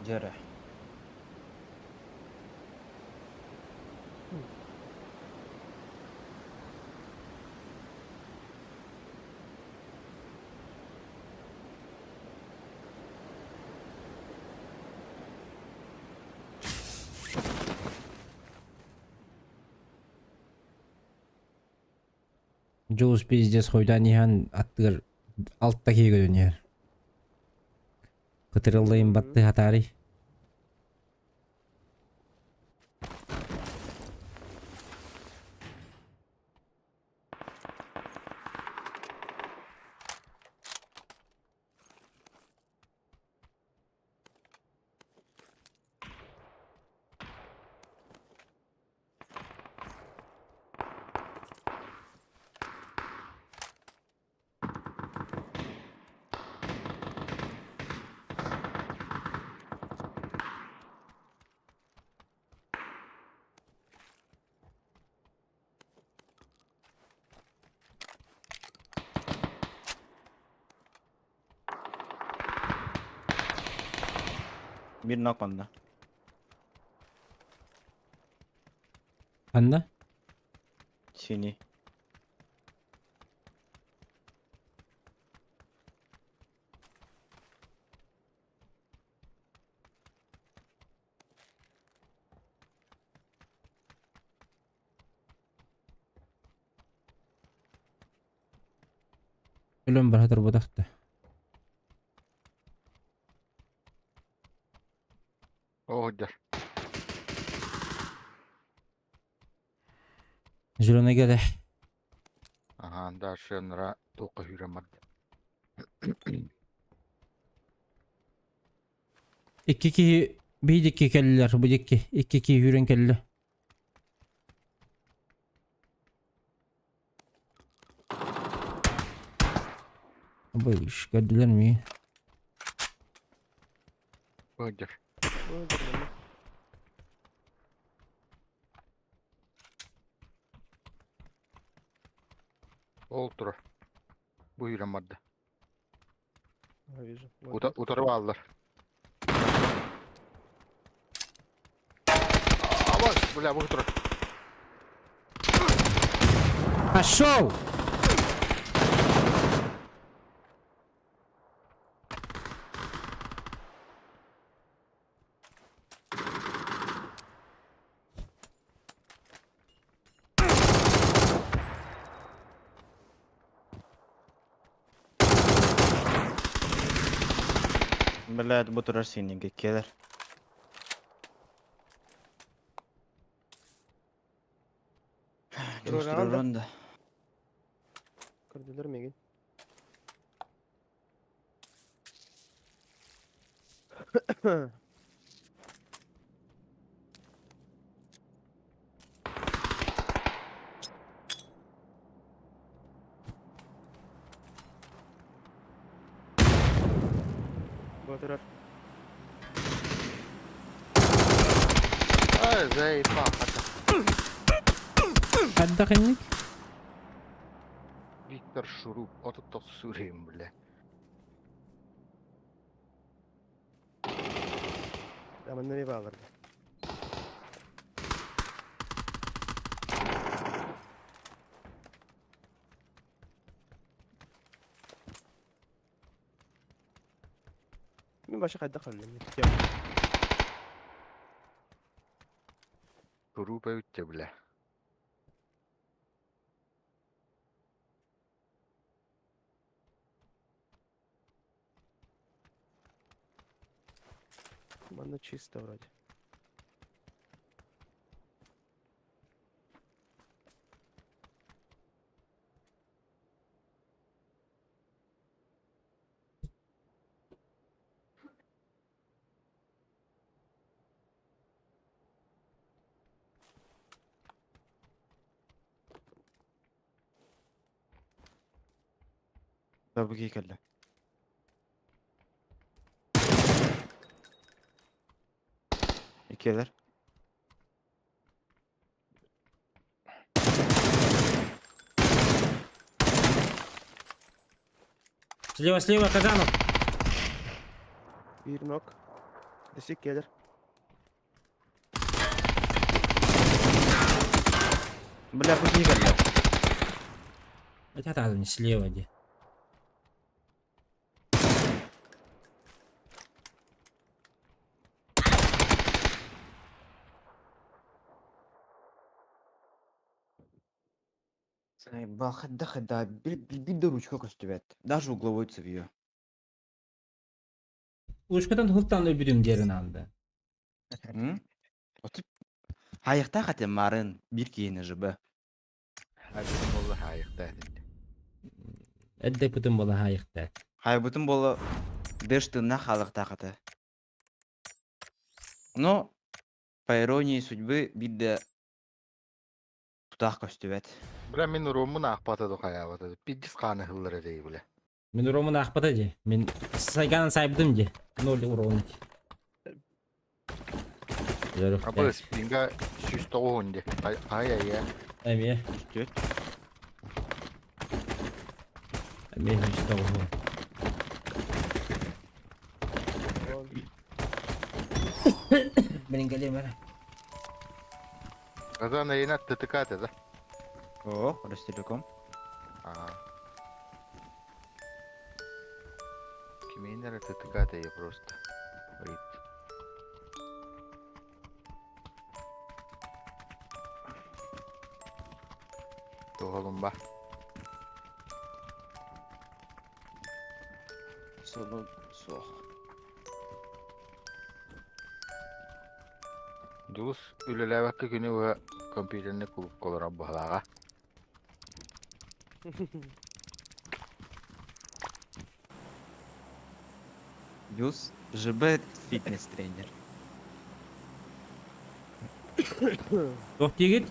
Дьэрэ. Дьулус пиздец хойдаан иһэн аттыгар алта киһи көрөн иһэр. Кытырыллайын батты хатаарый. Биир нок манна. Ханна? Синий. Өлөн бара турбатахта. Оһдер. Зеленый кэлэ. Аха, дальше нара туqa хүрэмарда. Икки киһи биир икки кэллилэр бу диэки икки киһи үүрэн кэллэ. Абай көрдүлэр ми? Оһдер. Ну, нормально. Ол турар. Бу хүрэмарда. А, вижу. Вот. Ута утары бааллар. Абай. Бля, бу турар. Пошел! Блядь, бу турар синенький келер. Турар да? Турар да. Көрдүлэр миигин. Бу турар. Ай, заебал, хата. Хайдах инник? Виктор Шуруп, 39 сүрейм, бля. Аманна не баалар. Мин баша хайдах кэллим. Шуруп эбитте, бля. Манна чисто вроде. Табыки кэллэ. Иккиэлэр. Слева, слева, Казанов! Биир knock. Дэсик кэлэр. Бля, бу киһи кэллэ. Это там слева где. Заебал, да, бил ручка көстүбэт. Даже угловой цевью. Ушкатан хултан өбүрүм дерин алды. Отуп Хайыкта хате марын бир киһини ЖБ. Айбытым болла хайыкта этинде. Эдде путун бола хайыкта. Хайбытын боло беш тынна халыкта хаты. Но по иронии судьбы бидде тутах көстүбэт. Бля, мин уруоммун аахпата да хайаабата. Пиздец хааны хыллар эрей, бля. Мин уромун аахпата дии. Мин сайганан сайбытым дии. Ноль урон. Абы спинга 109 дии. Ай ай ай. Эмиэ. Үстүөт. Эмиэ 109. Вон. Блин, галимера. Казан эйнат ТТК да? О, Ростелеком. А. Киминер ТТК я просто. Вейт. Тугалумба. Сону суох. Дулус үлэлээбэккэ күнү быһа компьютерный клубка олорор быһалааҕа. Плюс ЖБ фитнес тренер. Туох диигит?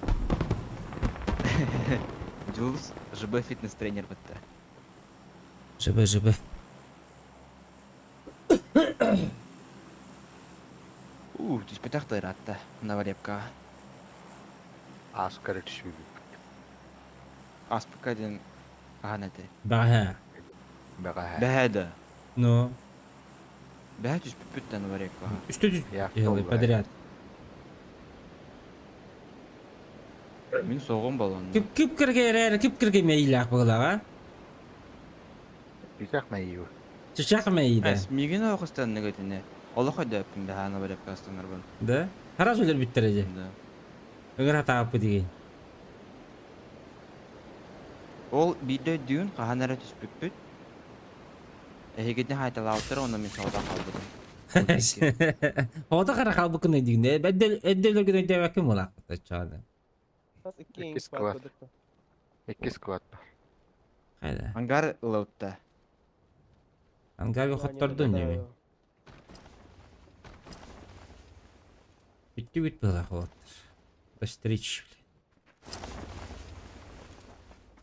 Дюс ЖБ фитнес тренер бытта. ЖБ, ЖБ. У, түспэтэх тыыратта. Новолепка. Ааскара түспүбүт. Аспыка диэн хаһан этэй? Баҕа. Бэҕэһээ. Бэһээ да. Ну. Бэһээ түспүппүт да Новорепкаҕа. Үстэ Я делай подряд. Мин соҕум балонна. Күп күп кырга эрээр күп кырга мэйилээх буолаҕа. Чычах мэйиу. Чычах мэйиде. Эс, миигин оҕустаннык этине. Олох өйдөөппүн бэһаана барепка астанарбын. Да? Харас үлэр бүттэрэ дьэ. Да. Ыгыр хатааппыт игин. Ол биирдэ өйдүүн хаһан эрэ түспүппүт. Эһигитин хаайталаабыттара онно мин соҕотох хаалбытым. Оҕото хара хаалбыккын өйдүүгүн. Эдде өлөргүн өйдөөбөккүн буолаахпыт оччоҕуна. Нас икки Иккис склад склад. кодыкта. Икки склад бар. Хайда. Ангар ылаутта. Ангарга Да, не хоттордун догадаю. дьэ. Бүттүбүт быһыылаах уолаттар. До встречи, блядь.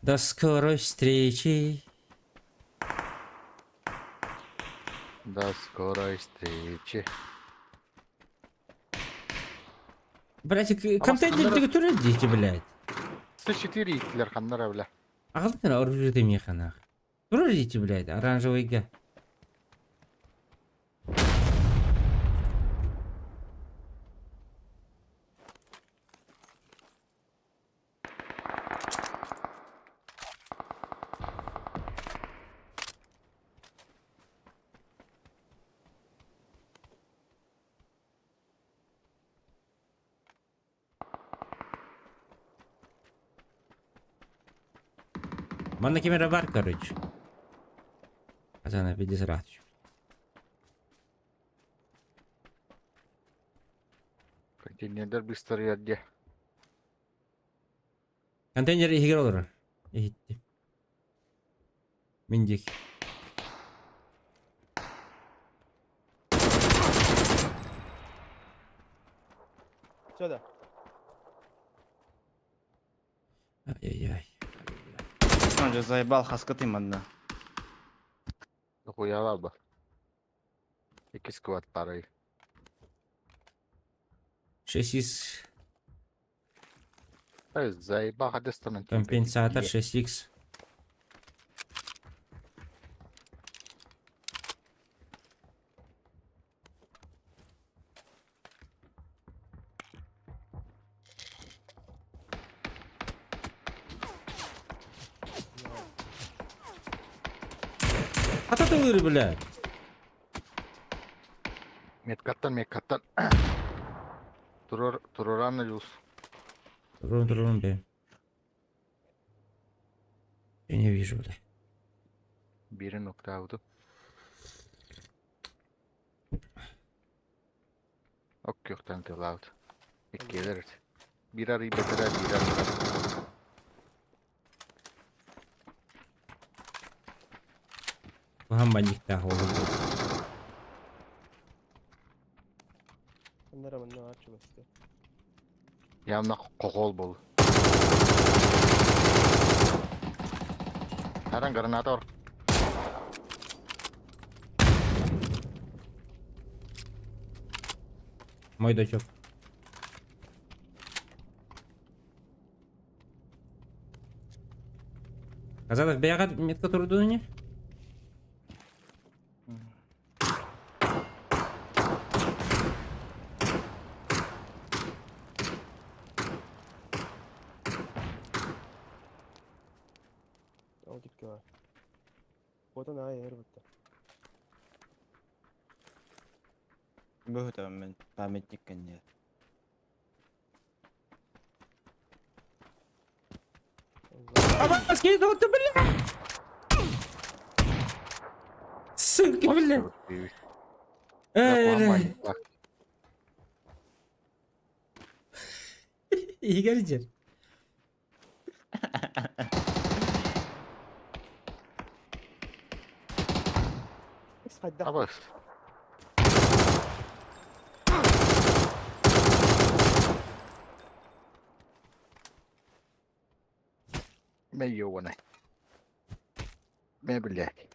До скорой встречи. До скорой встречи. Блядь, контейнер түрі дети, блядь. С4 иттилер ханнара бля. Ағылтын оружие механах. Турар дети, блядь, оранжевыйга. Манна кемера бар, короче. Азана пиздец рад. Контейнердер быстро где. Контейнер иһигэр олорор. Иһитти. Мин диэки. Сюда. Ай-яй-яй. Он же заебал хаскаты манна. Хуяла ба. Икки склад парой. 6 из Ай, заебал хадестанан. компенсатор 6х. А то ты выры, блядь. Меткаттан, меткаттан. Турор, туроран люс. Рун, рун, бля. Я не вижу, бля. Бири нокдаунду. Ок, юктан тылаут. Иккилер. Бир арый бетере, бир арый. Куһаҕан бандьыыттаах уолу. Аннара манна ачыбасты. Явно кохол был. Аран граната ор. Мой дочок. Казалось, бэйэҕэр метка турдун ини? Ол дикке бар. Вот она эр бутта. Бөһүтэ мен памятник кэнниэ. Абаас кини тоҕо бля! Сука, бля! Эй, Игорь Хайдах. Абас. Мэ ёбаный. Мэ, блядь.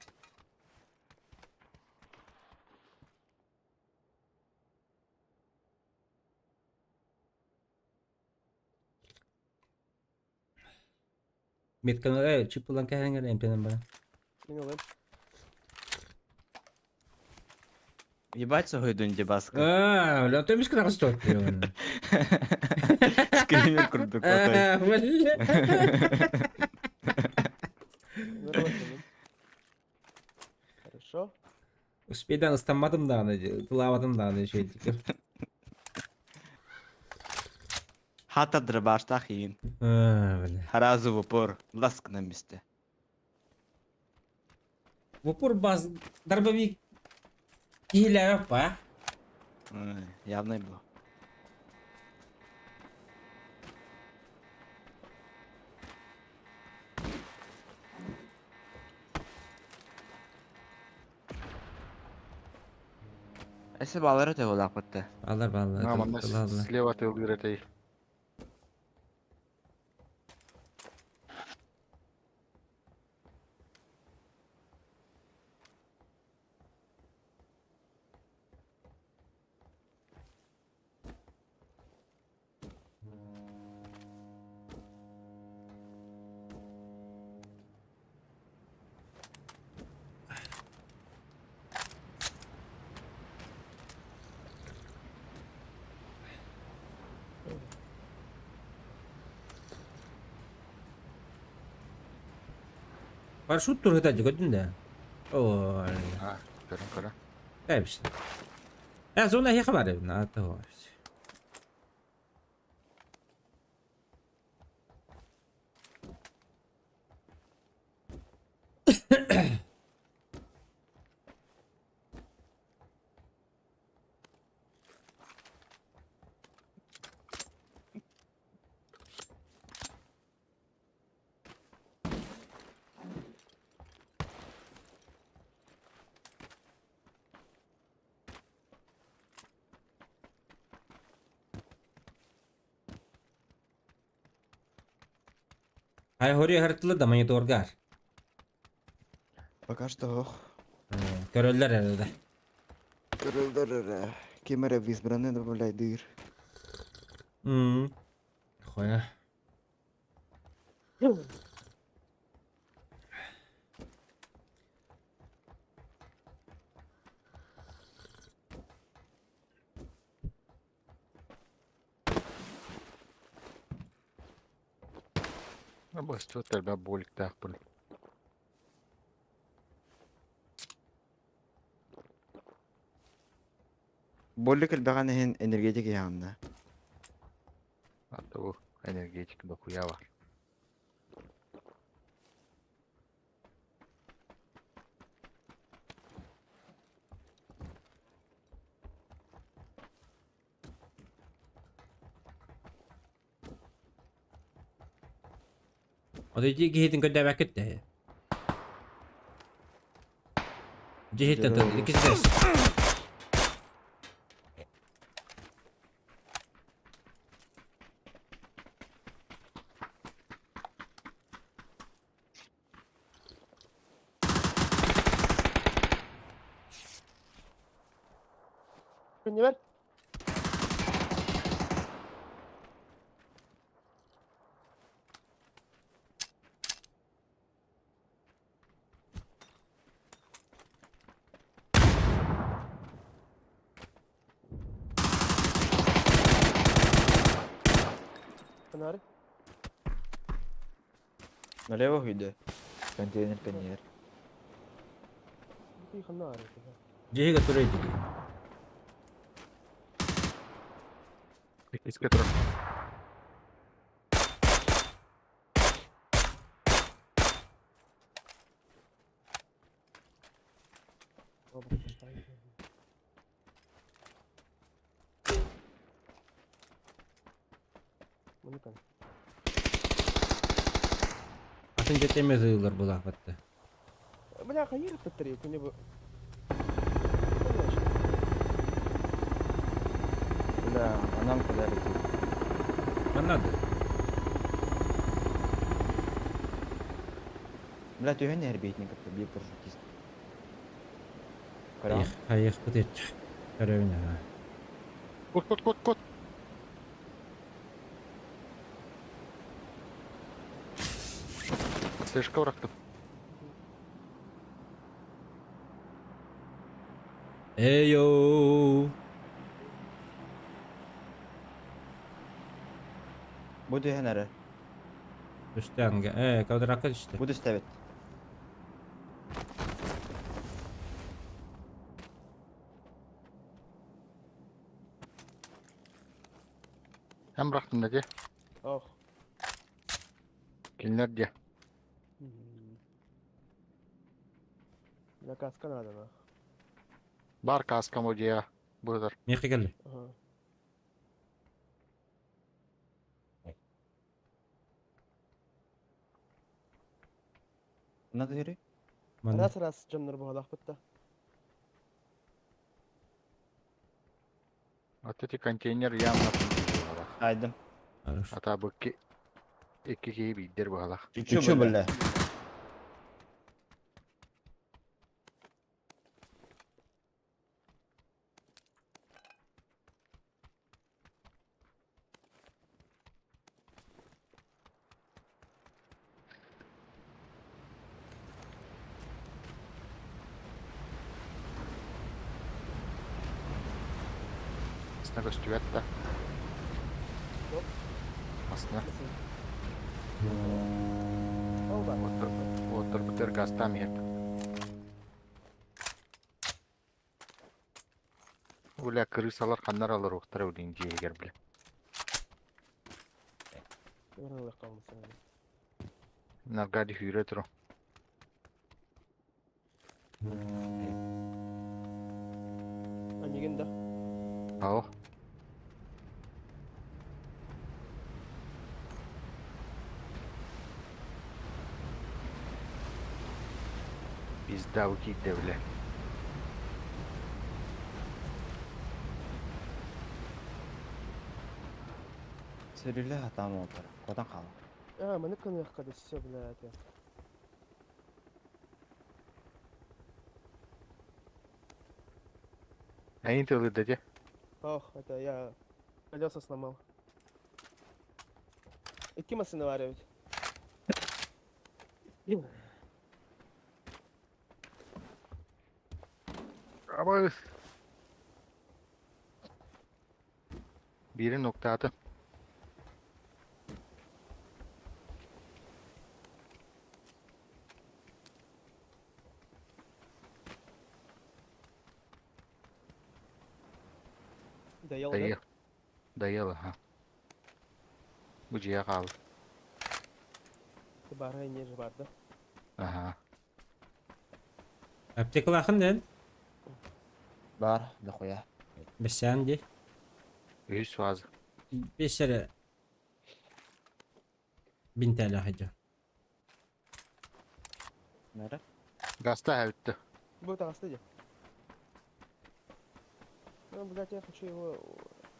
Метканы э, чип ылан кэһэҥҥэр эмтэнэн баран. Мин ылым. Ебать соһуйдун дебаска. Аа, бля, то эмискэ таҕыс туот. Скример курдук отой. Бля. Нормально. Хорошо. Успейдан ыстамматым даҕаны, тылаабатым даҕаны үчүгэйдик. Хата дробаштаах иин. А, бля. Сразу в упор. Ласк на месте. В упор бас дробовик киһилээбэт па. Ой, Явно было. Эсе балары төгөлаах бытта. Балар балар. На, манна тылаалар. слева тылгыр этэй. Парашют тургута көрдүн да. Оо. А, көрөн көрөн. Кайбышты. Э, зона хеха бар. На того. Хай хори хартылы да мониторгар. Пока что ох. Көрөллөр эрэ. Көрөлдөр Кемере в избранное добавляй дыр. Мм. Хоя. Бастı тәрбә боликтаахпын. Боллик элбэҕэн иһин энергетик иһаанна. Ата бу энергетик дохуя бар. Ода киһитин көрдөбөккүт дээ. Дьиһиттен Здорово. иккис Не ver. Фонарь. Налево үйдө. Контейнер контейнер. Ты фонарь. Дьиһигэ турай дии. Иккискэ турар. Манекан. Атын дьэтэмэ ылар булаахпатта. Бля, хаир это у него. Бля, а нам куда летит? Манна да. Бля, түһэн эрбиэтин кытта биир парашютист. Көрөҕүн? Хайых бутет. Көрөбүн аа. Кут кут кут кут. Слишком бырахтым. Эйо. Бу түһэн эрэр. Түстэ анга. Э, квадракка түстэ. Бу түстэ эбит. Эн бырахтым да дии. Ох. Кинилэр дии. На каска надо, нах. Бар каска модия. Быдар. Миэхэ кэллэ. Ага. Надо yürü. Манна. Раз раз дьоннор буолахпыт да. Вот эти контейнер явно Айдым. Хорошо. Ата бу икки икки киһи биирдэр быһалаах. Чүчү бля. Астына көстүбэт да. Yok. Астына. Ол бар. Уоттарбытыгар газтаан иһэр. Бля, крысалар ханнар олоруохтара билин дьиэһигэр бля. Наргади сүүрэ туру. Анигин да. Ау. Пизда бу киирдэ бля. Сөрүлэ хатаам уолтар. Куотан хаалар. А, маны кыныахха да все, блядь. Эйин тылы дьэ. Ох, это я колеса сломал. Икки массыына баар эбит. Абы. Биирин уктаата. Доел, да? Доел. Доел, аха. Бу дьиэ хаалла. Бары не же бар, да? Аха. Аптекалаахын дэн. Бар, дохуя. Бэсээн дии. Үһүс фаза. Бес эрэ бинтээлээх дьон. Нэрэ? Гаста бүттэ. Будет таҕыста дии. Ну, блядь, я хочу его,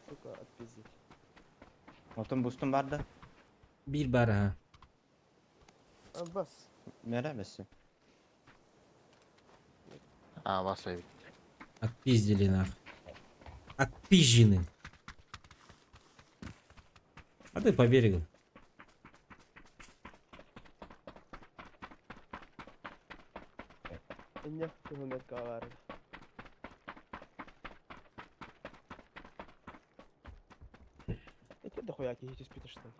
сука, отпиздить. Отон бустун бар да? Биир баар аһа. А, бас. Нэрэ бэссе. А, вас эбит. Отпиздили нахуй. Отпизжены. А ты по берегу. Инне туһунан каалаары. Ити дохуя киһи түспүт что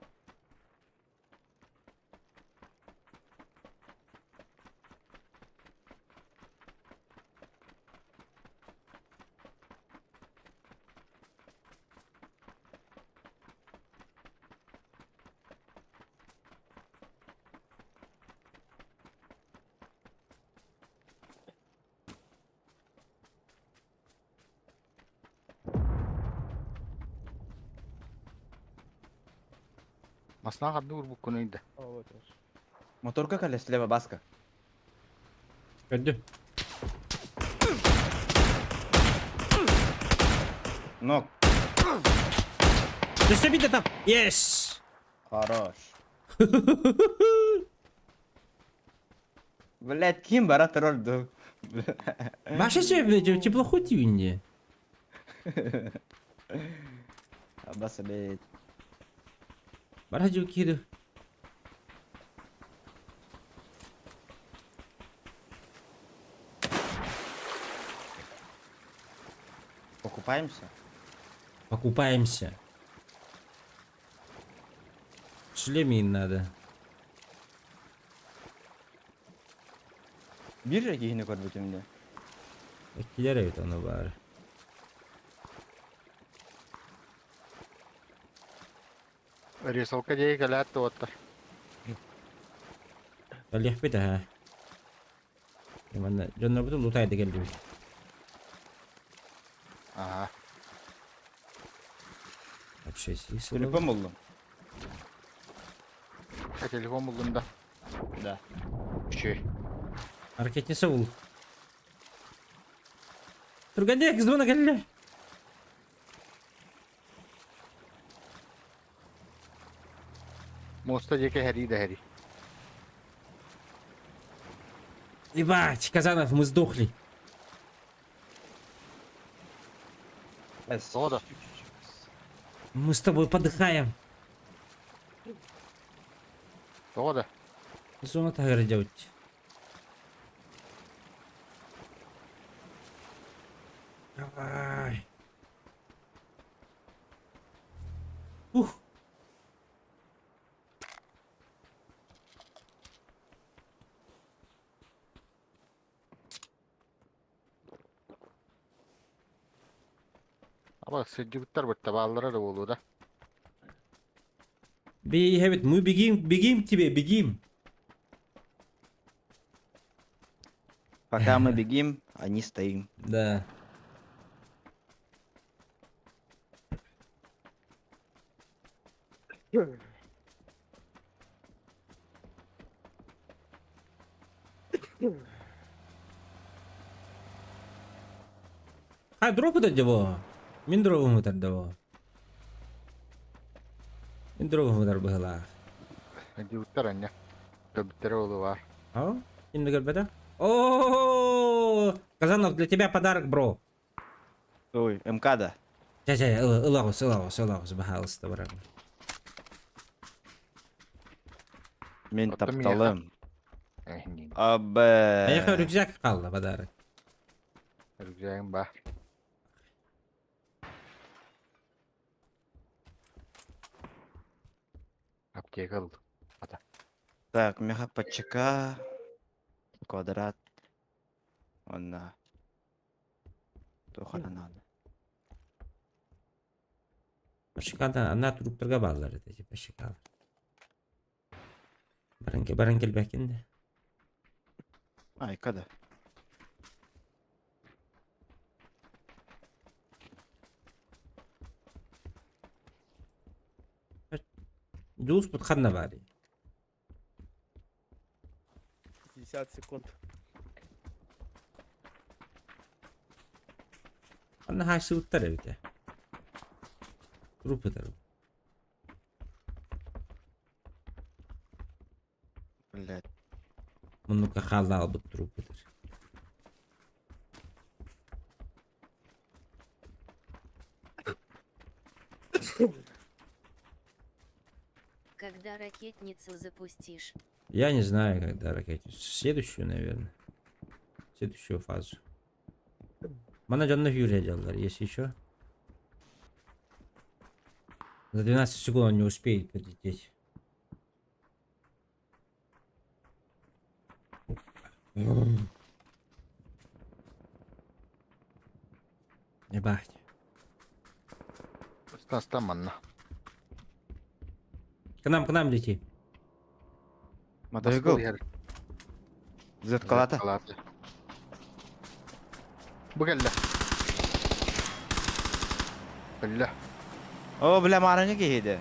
Масна ханны урбуккун ыйда. О, вот он. Моторка кэллэ слева баска. Көрдүм. Нок. Өссө биирдэ там. Yes! Хорош. Блять, ким бара турар дуу? Баша себе теплоход тиюнде. Абаса блять. Бара кири. Покупаемся? Покупаемся. Шлемин надо. Биир эрэ киһини көрбүтүм дии. Иккилэр эбит ону баар. Рисалка диэки кэлээт да уоттар. Кэлиэхпит аһа. Манна дьоннорбутун лутайды кэллибит. Ага. Вообще здесь. Телефон буллум. А телефон буллум да. Да. Үчүгэй. Ракетница бул. Түргэнник звонок кэллэ. Муоста диэки эһэрии да эһэрии. Ебать, Казанов, мы сдохли. Тоҕо да? Мы с тобой подыхаем. Тоҕо да? Зона таһыгар делать. Давай. Ух. Аба сылдьыбыттар бытта бааллара да буолуо да. Бей, мы бегим, бегим к тебе, бегим. Пока мы бегим, они стоим. Да. А, дроп это диво. Мин дробум это диво. Мин дробум это быһылаах. Сылдьыбыттар анньа. Көрбүттэрэ буолуо баар. А? Ким көрбөтө? О, Казанов, для тебя подарок, бро. Ой, МК да. Чэ, чэ, ыла оҕус, ыла оҕус, ыла оҕус, баһаалыста баран. Мин Оттон миэхэ. тапталым. Эһинниин. Абэ. Эйиэхэ рюкзак хаалла подарок. Рюкзагым баар. Аптека ыллым. Так, миэхэ ПЧК, квадрат. Онно. Туох эрэ наада. ПЧК-дан ана труптарга бааллар этэ, типа ПЧК-лар. Баран, баран кэлбэккин да. Айка да. Дьулуспут ханна баарый? 50 секунд. Ханна хаайсыбыттар эбитэ. Труп ытар. Блядь. Муннукка хааллаабыт труп ытар. Когда ракетницу запустишь? Я не знаю, когда ракетницу. Следующую, наверное. Следующую фазу. Манна дьонно Юрия делали, если еще. За 12 секунд он не успеет подлететь. Ебать. Стас манна. К нам лети. Мотоцикл. иһэр. Зеткалата. Зеткалата. Бу кэллэ. Кэллэ. О, бля, маарыҥҥы киһи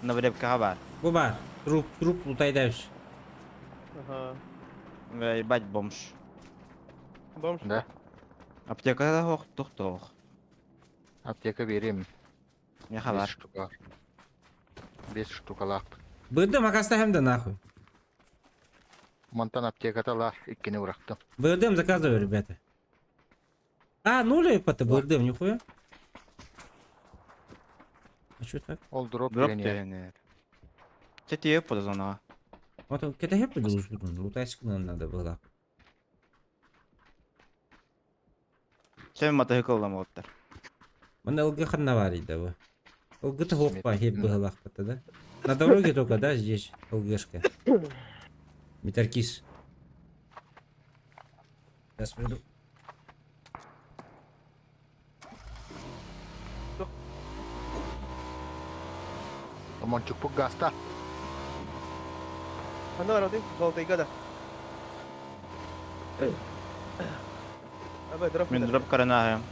Наврепкаҕа баар. Бу баар. Труп, труп лутайдайбыз. Ага. Ебать бомж. Бомж. Да. Аптекада суох, туох. Аптека биэриэм. Миэхэ Бес баар. штука. Бес штукалаах. Бырдым акастаһым да нахуй. Мантан аптеката лаар иккини бырахтым. БРДМ заказываю, ребята. А, нуль это БРДМ, нихуя. А что так? Ол дроп Дроп диэн түһэн иһэр. Чэ тиийэ зонаҕа. Вот он КТГ подложил, лутайск надо было. Чэ мотоцикл ламоттар. Ман ЛГ ханна бар да бу. ЛГ-то хлоппа, хеп быһалаахпыта, да? На дороге только, да, здесь ЛГшка? Метаркис. Сейчас приду. Омончукпут гаста. Ханна барабытый? Золотойга да. Абы, дроп. Мин дроп каранаһым.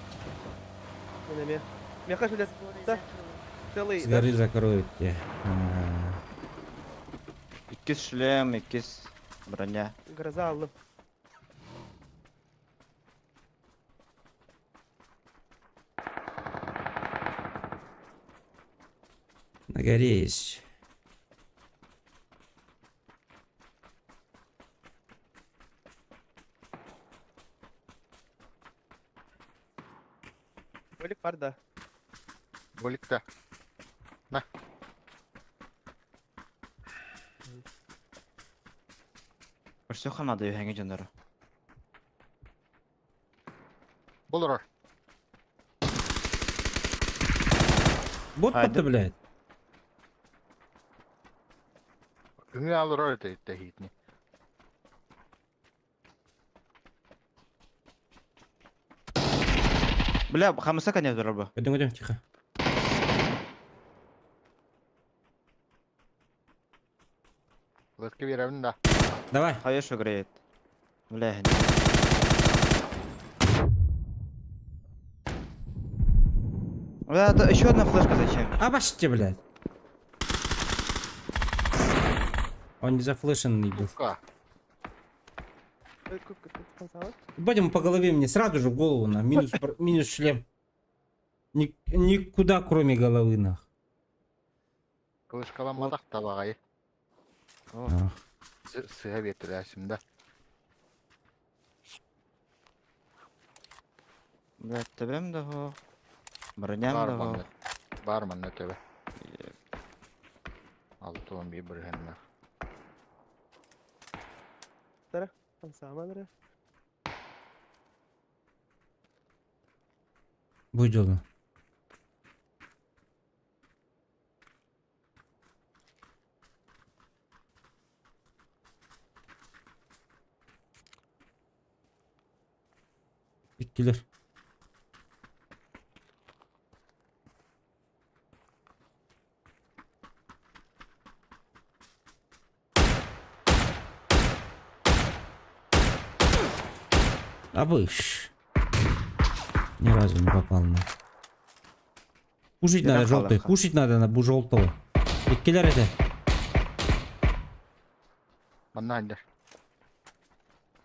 Мен эмиэ. Миэхэ блядь, С горы да. закроют. Целый, С да? горы закроют тебя. А, Иккис шлем, иккис броня. Гроза аллым. На горе есть. Болик бар да. Боликта. Өссө ханада үһэҥэ дьонноро. Болорор. Бот Айда. блядь. Күҥү алырор это тэһиитни. Бля, хамыса конец дроба. Пойдем, пойдем, тихо. Лытка биэрэбин да. Давай. Хорошо греет. Бля. Бля, это еще одна флешка зачем? Абашьте, блядь. Он не зафлешенный был. Сука. Ой, как ты сказала? Будем по голове мне сразу же в голову на минус, минус шлем. Никуда, кроме головы, нах. Кылышкаламматах табаҕай. О, Ах. Сыһа биэртилээсим да. Бля, төбөм да хо. Броням Бар да хо. манна. Бар манна төбө. Алты он биир бырыһынна. Там самая, Будь дело. Иккилэр. Абыш. Ни разу не попал на. Кушать Я надо хала, желтый. ха. Кушать надо на желтого. Иккилэр это. Манна аннар.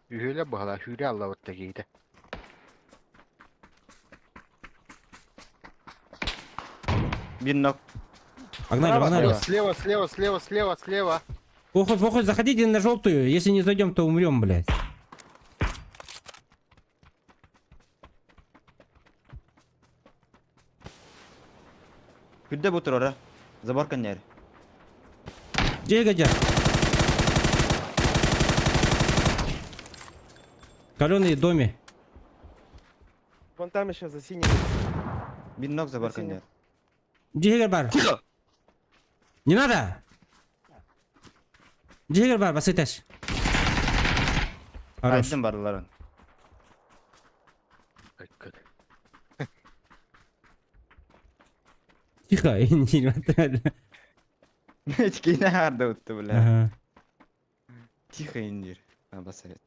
Үһүөлэ баһала хүүрэ аллабыт тагиитэ. Биир нок. Погнали, Справа, погнали. Слева, слева, слева, слева, слева. Похуй, похуй, заходите на желтую. Если не зайдем, то умрем, блядь. Күдэ бу турара. Забор коннер. Где годя? Каленые доме. Вон там еще за синим. Биир нок забор Спасибо. коннер. Где бар? Тихо! Не надо! Где бар, басыташ. Хорош. Айдын барларын. Айккыт. Тихо, не надо. Кийне харды утты, бля. Ага. Тихо, индир. А, совет.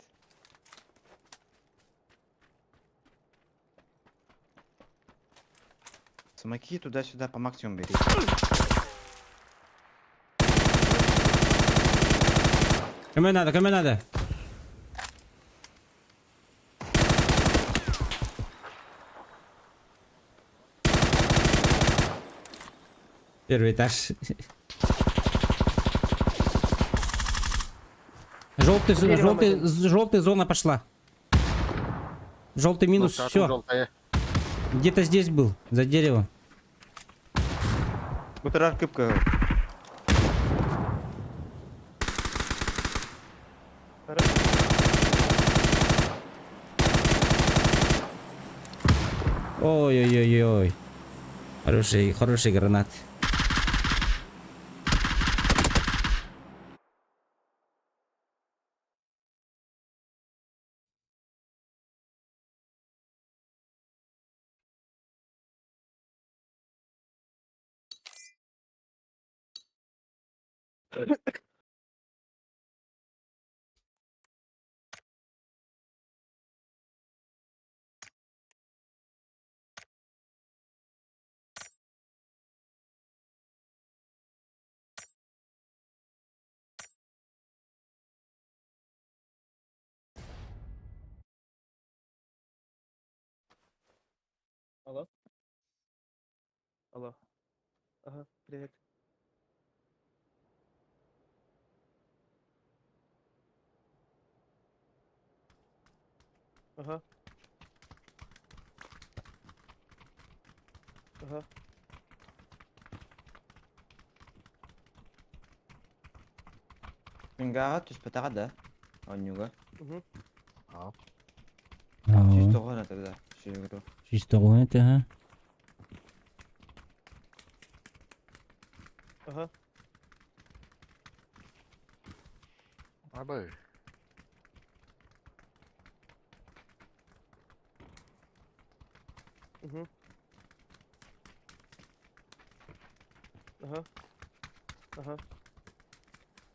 Смоки туда-сюда по максимуму бери. Кому надо, кому надо? Первый этаж. Желтый, Деревом желтый, один. желтая зона пошла. Желтый минус, все. Желтая. Где-то здесь был, за деревом. Бу турар кыпка. Хорошо. Ой-ой-ой-ой. Хороший, хороший гранат. Алло. Алло. Ага, привет. Ага. Ага. Мингаҕа түспэтэҕэ да оонньууга. Угу. 190 тогда. Всю игру. 190 это, ага. Ага. Абы. Угу. Ага. Ага.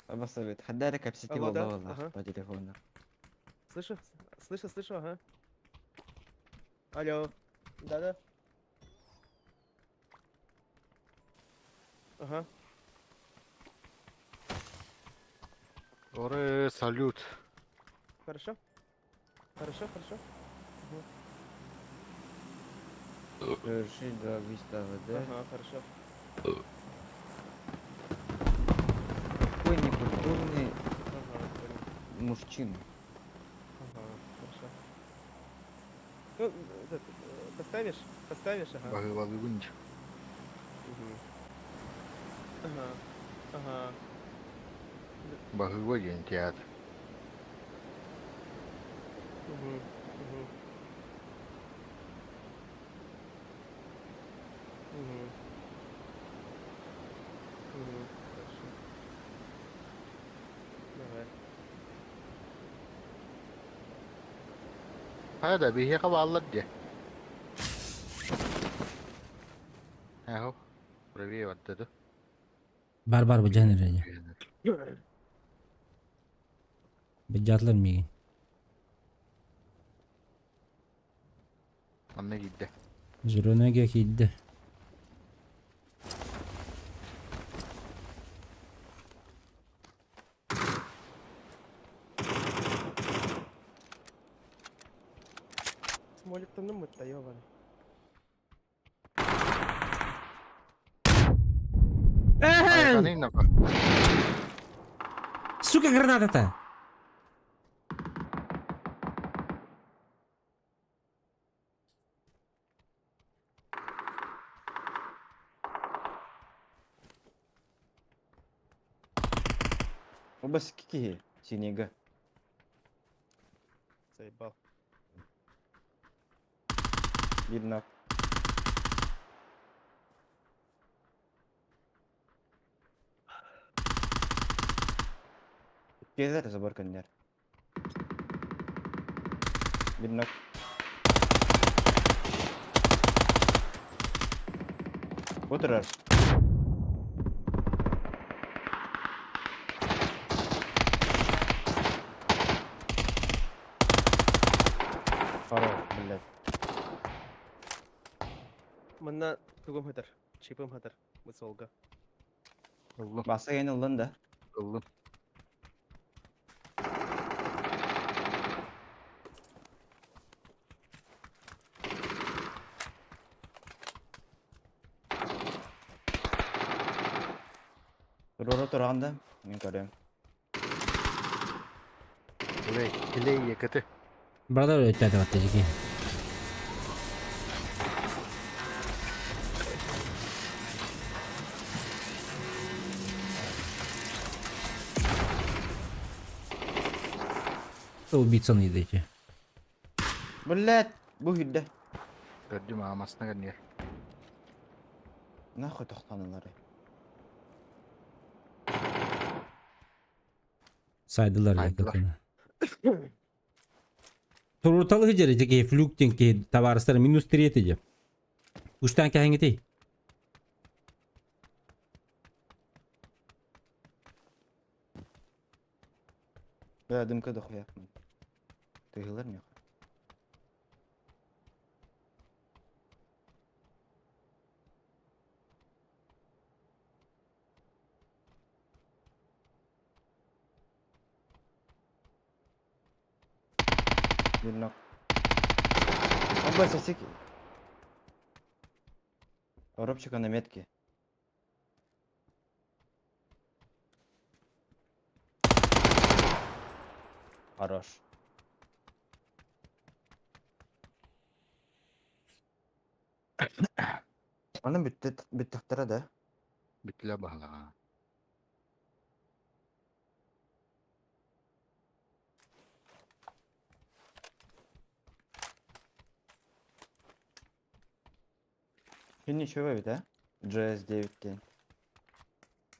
Басабит. Хаддарик капсити Алло, да? буолла буолла Ага. по телефону. Слышу? Слышу, слышу, ага. Алло. Да-да. Ага. Оре, салют. Хорошо? Хорошо, хорошо. Совершить два убийства ВД. Ага, хорошо. Какой некультурный Ага, понял. мужчина. Ага, хорошо. Ну, этот, поставишь? Поставишь, ага. Баһыыбалыыбын. Мгм. Ага. Ага. Баһыыба диэн театр. Угу. Угу. Угу. Угу. Хорошо. Давай. Хайа да биһиэхэ бааллар дии. Эһо. Правее барда да. Бар бар бу дьэн эрэ. Быдьаатылар миигин. Манна киирдэ. Зеленая киирдэ. Смолик-то мы-то, ёбаный. Айханын нака. Сука, граната-то! Оба кики синега. Заебал. Видно. Кезер забор көннөр. Видно. Отырар. Хорош, блядь. Манна тугум хатар. Чипым хатар. Высолга. Ыллым. Баса ген ыллын да. Ыллым. Турора тураганда мен көрөм. Клей, клей якыты. Брадар өттәді батты жеке. Убийцаны идете. Блядь, бу хүдде. Көрдүм аамасына кэнниэр. Нахуй тохтонулар. Сайдылар Сайдылар. якутына. Туруталы дьэри дьэ флюк диэн киһи табаарыстара минус тириэти дьэ. Устан кэһэҥитий. Бля, дымка дохуя. Тыһылар меха. Бирнок. Оба сосики. Коробчика на метке. Хорош. Аны бүтте бүттэхтэрэ да? Бүттүлэр баһылаҕа. Күн ничего эбит, а? GS9 диэн.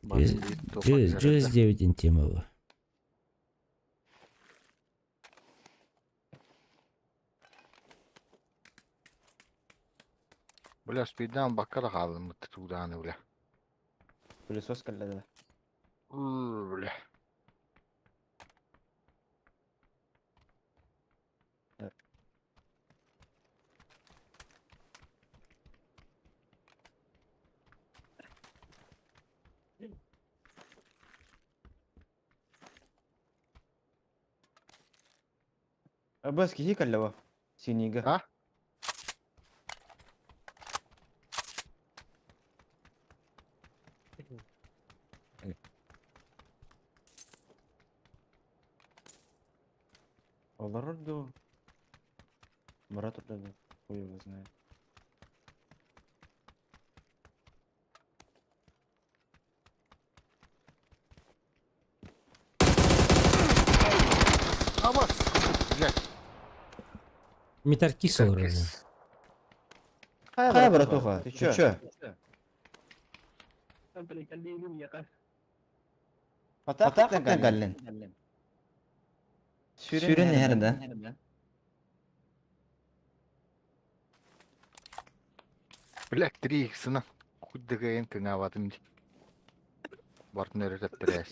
GS9 диэн тема бу. Бля, спиддан бакка да хаалым тутуудааны бля. Пылесос кэллэ да. Бля. Абас киһи кэллэ бу. Синига. А? Олорор дуу? Бара турда дуу? Хуй его знает. Абас! Блядь. Метаркис олорор. Хайа, братуха, ты чё? Атак галлин. Сүрүн нерде? Блядь, 3 иксына. Худдыгайын кыҥаабатым дии. Бартын өрө тэптэрээс.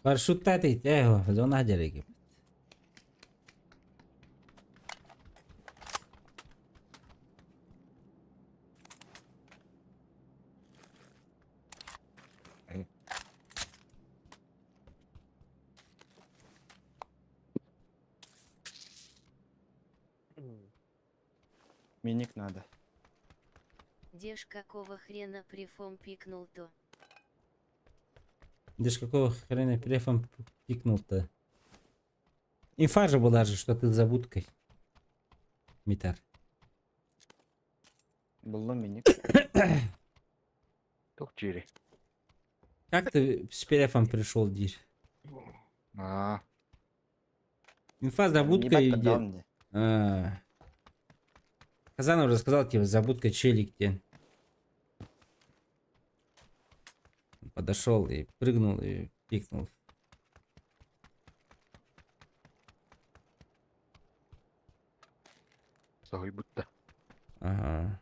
Парашюттаат э зона дьэрэги. Миник надо. Деж какого хрена префом пикнул-то? Где ж какого хрена префом пикнул-то? Инфа же была же, что ты за будкой. Митар. Буллум миник. Туох диирий? Как ты с префом пришел, Дирь? Аа, Инфа за будкой Ебать, где? поддам мне. А. Казанов уже сказал, типа, за будкой челик где. Подошел и прыгнул и пикнул. соһуйбут да. Ага.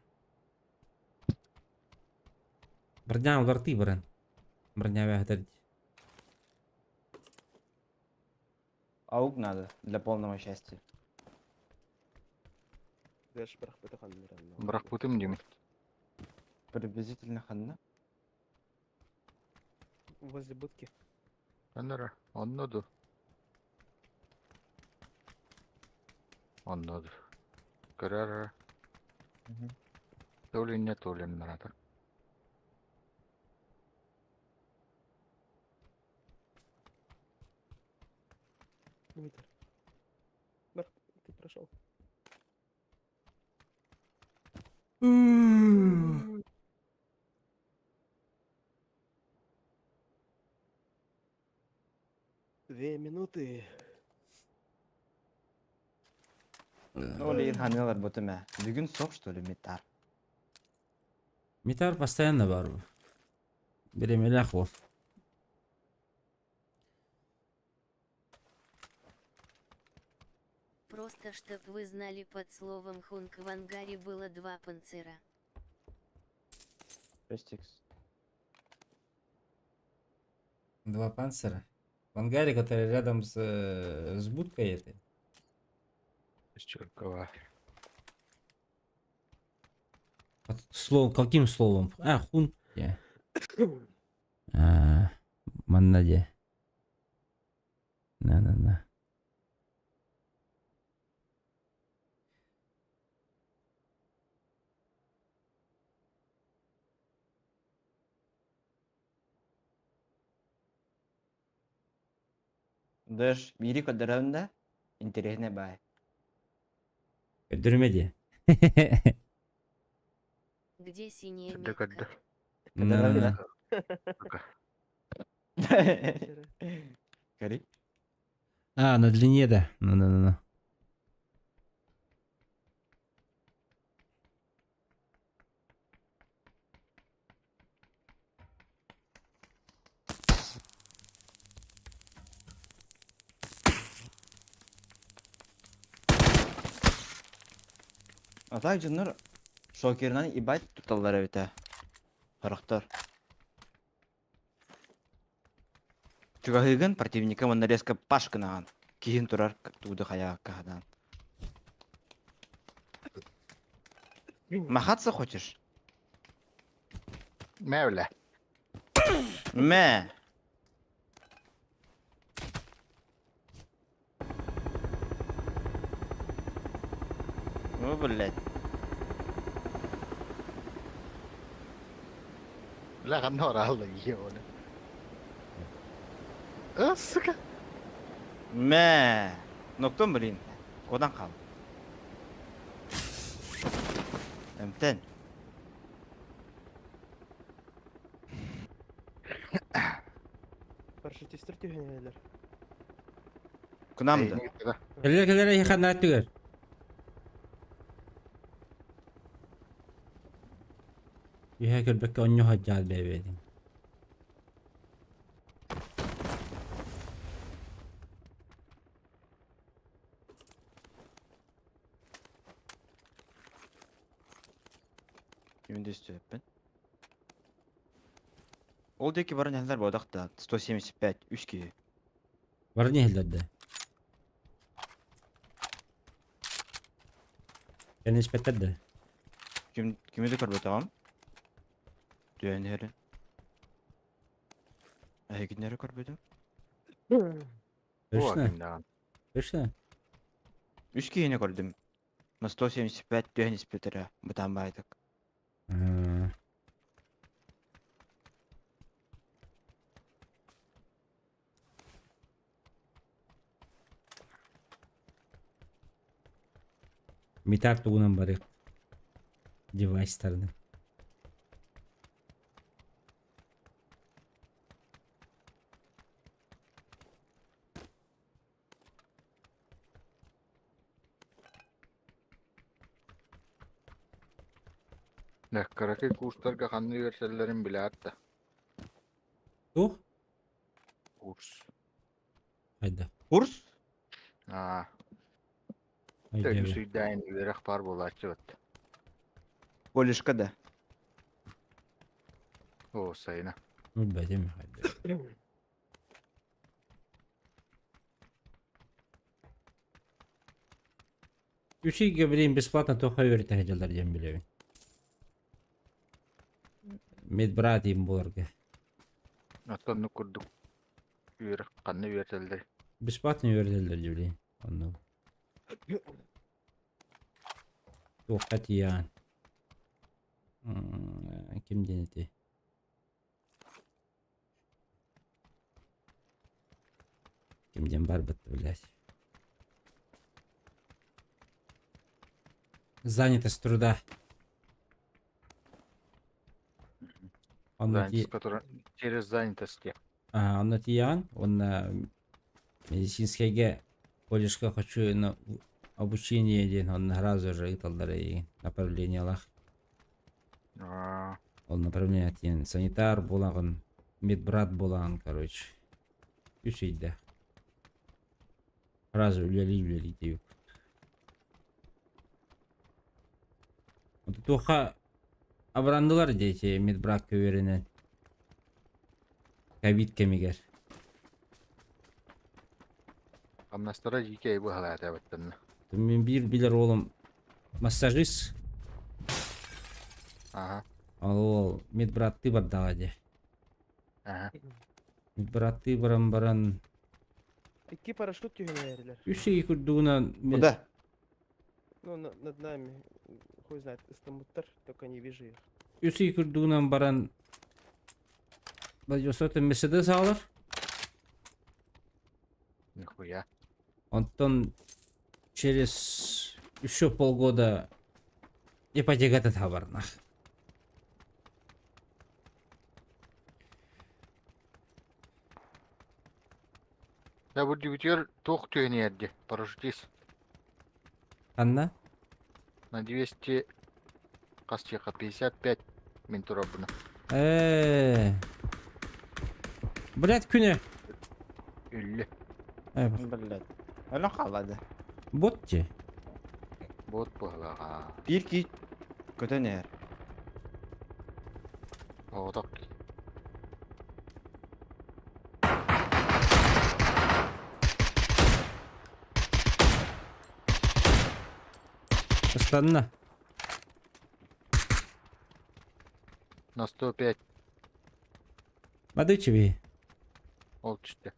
Броня уларты баран. Броня вягдар. Ауг надо для полного счастья. Дэш бырахпыта ханныран. Бырахпытым диэмин. Приблизительно ханна. Возле будки. Аннара, онно ду. Онно ду. Көрөр. То ли не, то ли надо. Дмитрий. Марк, ты прошел. 2 минуты. Ну, ол иһин ханыалар бутум ээ. Бүгүн суох что ли Митар? Митар постоянно бар. Бириэмэлээх уол. Просто чтоб вы знали под словом хунг в ангаре было два панцира. Пестикс. Два панцира. В ангаре, который рядом с будкой этой. Чуркова. Под словом, каким словом? А, хун. Я. А, манна дии. На-на-на. Дэш, биири көрдөрөбүн да, интэриэһинэй баай. Көрдөрүмэ дии. Где синяя Көрдө метка? көрдө. Көрдөрөбүн да? На-на-на. Пока. Көрүй. А, на длине, да. На-на-на. А так дьоннор шокерынан ебать туталлар эбит ээ. Сорохтор. Чугаһыыгын противника уонна резко паш гынаҕын. Киһин турар тугу хайаҕа хадаан. Махаться хочешь? Мэвлэ. Мэ! Ну, блядь. Бля, ханна оралла ебаный. А, сука. Мэ! Ноктон, блин. Куодан хаал. Эмтэн. Парашютистер түһэнэлэр. Кунам да. Кэлэр кэлэр эһиэхэ наат түгэр. Үһэ көрбөккө онньу сылдьаат бэйбээтиҥ. Кимин да истибэппин. Ол диэки баран иһэллэр буодах да 175 үс киһи. Баран иһэллэр да. Кэлин испэттэр да. Ким кими да көрбөтөҕүм. Түһэн иһэрин. Эһигиннэри көрбүтүм. Точно? Точно? Үс киһини көрдүм. На 175 түһэн испитэрэ бытаан баайдык. Митар тугунан барыах девайстарынан. Кыракый курстарга ханна үөрсэллэрин билээт да. Туох? Курс. Хайда. Курс? Аа. Өйдөөбү. Үсүйдээн үөрэх баар буолааччы бат. Колледжка да. Оо, сайына. Билбэтим хайда. Үчүйгэ билигин бесплатно туохха үөрэтэ сылдьаллар диэн билэбин. Медбрат им буоларга. Оттон курдук үөрэх ханна үөрэтэллэр? Бесплатно үөрэтэллэр дии билигин. Онно. Туохха тиийэҕин? Ким диэн этэй? Ким диэн барбыт блядь. Занятость труда. Онно Занятость, которая через занятость. А, онно тиийэҕин уонна медицинскэйгэ колледжка хочу на Обучение диэн онно сразу же ыыталлар эйигин направлениелаах. Аа, Ол направление диэн санитар буолаҕын, медбрат буолаҕын, короче. Үс ыйдаах. Сразу үлэлии-үлэлии диэбиппит. Туохха абырандылар диэти медбратка үөрэнэн ковид кэмигэр. Хамнастара дьиикэй быһалаата эбэттэннэ. Мин биир билэр уолум массажист. Аха. Ол уол медбраттыы бардаҕа дии. Аха. Медбраттыы баран баран Икки парашют түһүнээрилэр. үс ый курдугунан мед- Куда? Ну, над нами, хуй знает, ыстаммыттар, только не вижу их. Үс ый курдугунан баран Владивостоктан Мерседес аҕалар. Нихуя. Онтон через еще полгода ипотеката табарнах. Да бу дебютер туох түһүнээрди, парашютист. Анна? На 200 хас 55 мин турабына. Э. Блять, күнэ. Үллэ. Э, Блядь. Өлөн хаалла. бот те. Бот быһылаҕа. Биир киһи көтөн иһэр. Оҕотох. Ыстанна. На 105 Бады чеби. ол түстэ.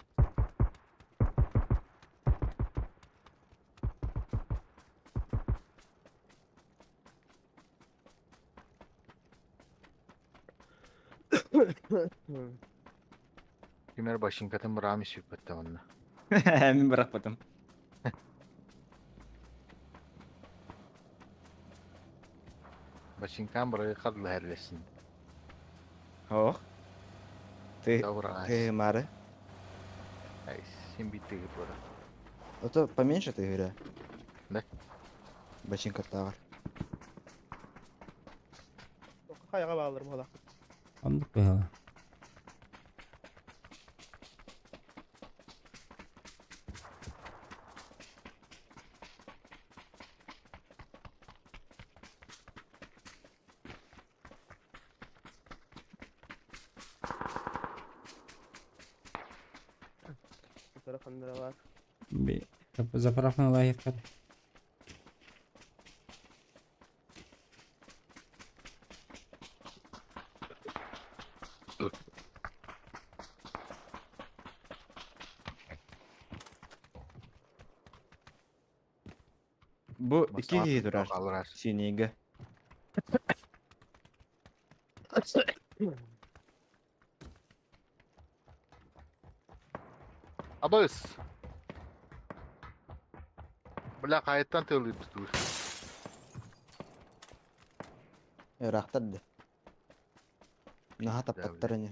Кимэр башинкатын быраам сүппэттэ онно. Мин бырахпатым. Башинкан бырайы хадла херлесин. Ох. Ты Добра. ты мары. Ай, син битти бура. А то поменьше ты говоря. Да. Бачинкаттааҕар. Хайаҕа бааллар буолла. Оннук быһала. Хандара бар. Заправканы лайыққар. Бу икки киһи турар. Алырар. Синийгэ. Абыс. Бля, кайыттан тылыйбыз дур. Ыраахтар да. Наһаа таппаттар ини.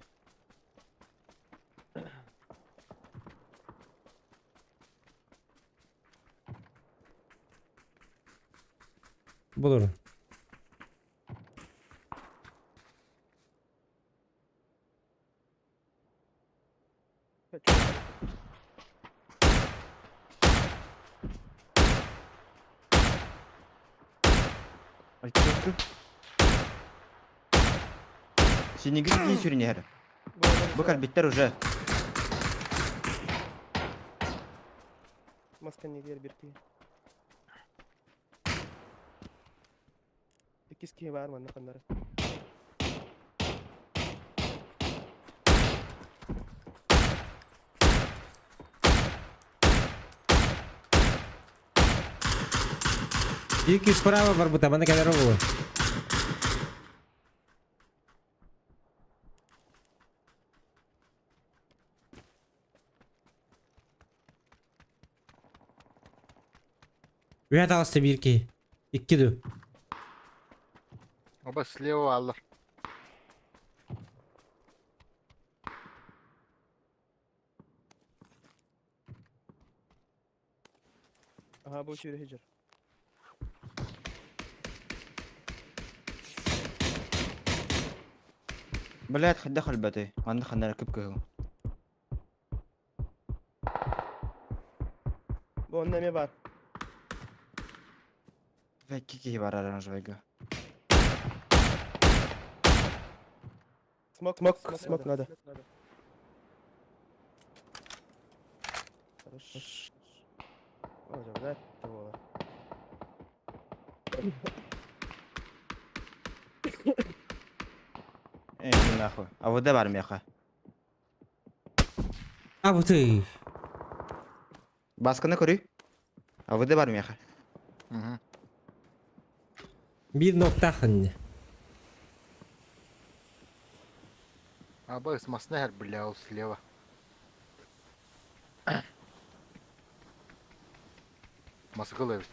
Булur. Ай, чөккү. Синийгэ киһи сүрүн иһэр. Бу кэлбиттэр уже. Маска не дер бирки. Иккис киһи баар манна ханнары. Икки справа барбыта, мана кэлэр буолуо. Үһэ таҕыста биир киһи. Икки ду. Оба слева аллар. Ага, бу сүүрэ сылдьар. Блядь, хайдах өлбөтүй? Манна ханна эрэ кып-кыһыл. Бу онно эмиэ баар. Икки киһи бар оранжевайга. Смок, смок, смок надо. Хорош. О, да, это было. Э, иди нахуй. А вот бар меха. А вот и. Басканы көрүй. А вот бар меха. Угу. Биир ноктаах иннэ. А б маснер, бля, ол слева. Масгыл эбит.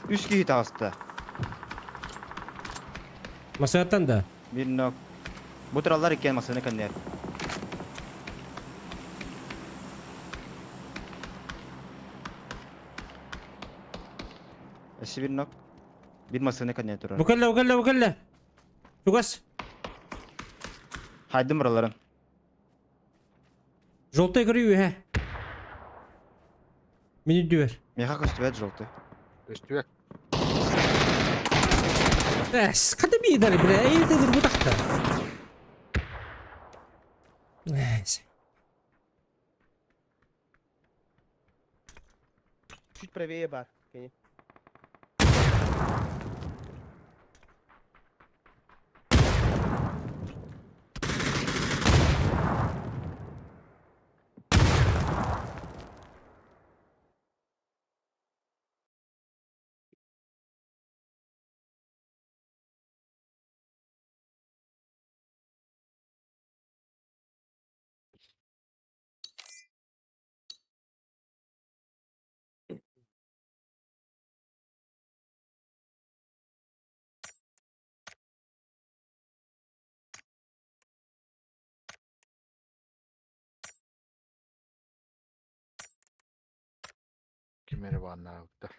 Үс киһи таҕыста. Массыынаттан да? Биир нок. Бу тураллар иккиэн массыына кэннигэр. Өссө биир нок. Биир массыына кэннигэр турар. Бу кэллэ, бу кэллэ, бу кэллэ. Чугас. Хайдым бараларын. Желтый көрүү үһэ. Мин үрдүбэр. Миэхэ көстүбэт желтый. Көстүбэт. Эс, хата биир бля, эй, ты бутахта. Эс. Чуть правее бар. Кенни. Ким эрэ бааннаабыттар.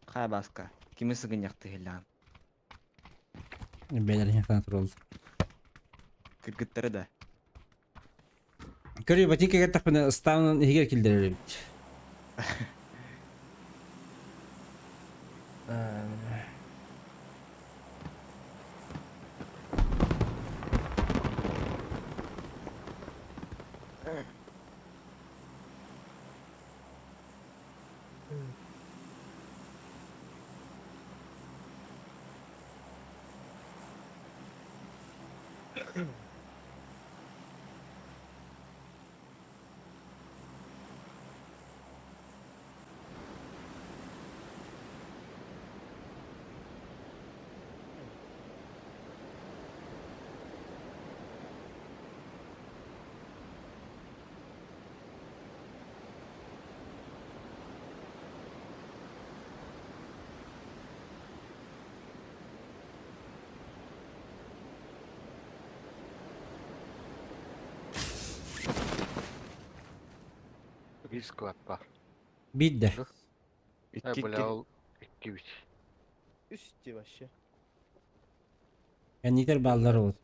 Хайа Баска, кими сыгынньахтыһыллаан? Бэлэр турал. Кыргыттары да. Көрүү ботинка кэттэхпинэ ыстаанын иһигэр киллэрэр эбит. Биир склад бар. Биир да. Э, Икки бля, икки. ол икки үч. Үс ти вообще. Кэннитер бааллар ол.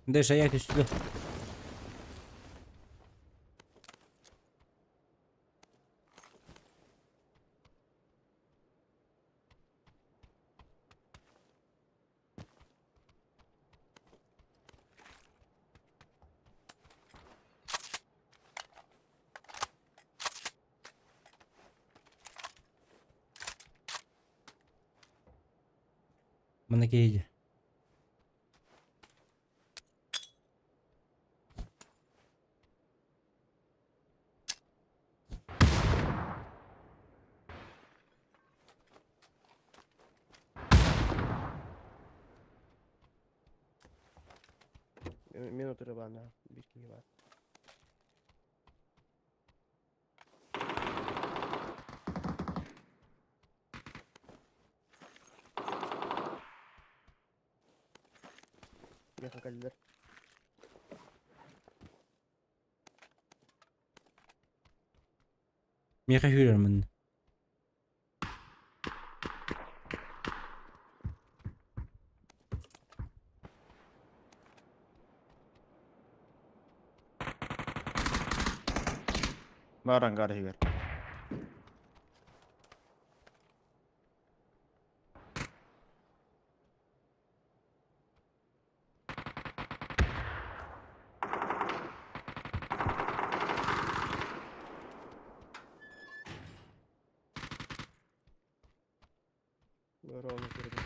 Да шая түстүлэ. Мана киһи. Минуту рыбана. Биир киһи бар. Меха кэллилэр. Миэхэ сүүрэр манна. Бар ангар иһигэр. Ровно передо.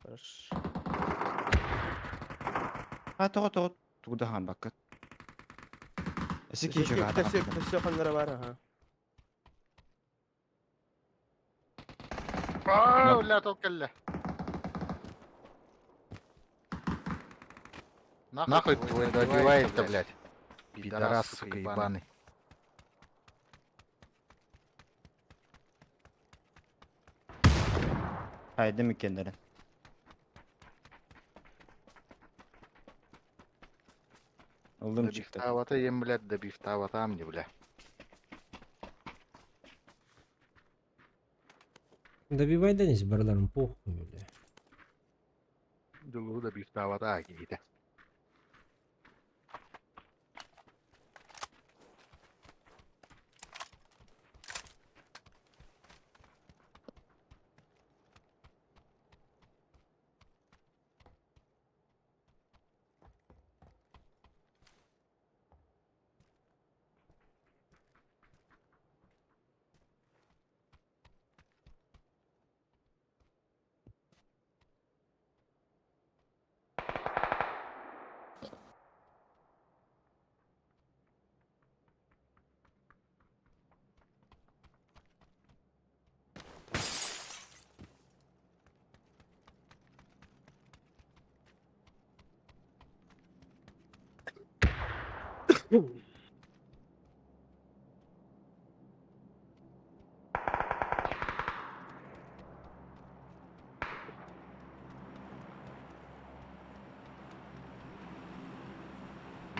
Хорошо. А тоҕо тоҕо тугу да хааммаккыт. Өссө киһи Өссө өссө ханнара бар, ага. Аа, бля, тол кэллэ. Нахуй твой добивает-то, блядь. Пидорас, сука, ебаный. Хайдым иккиэннэрин. Ыллым чыкты. Добивтавата ем, блядь, добивтавата мне, бля. Добивай Денис бардарым похуй, бля. Дулу добивтавата киһитэ.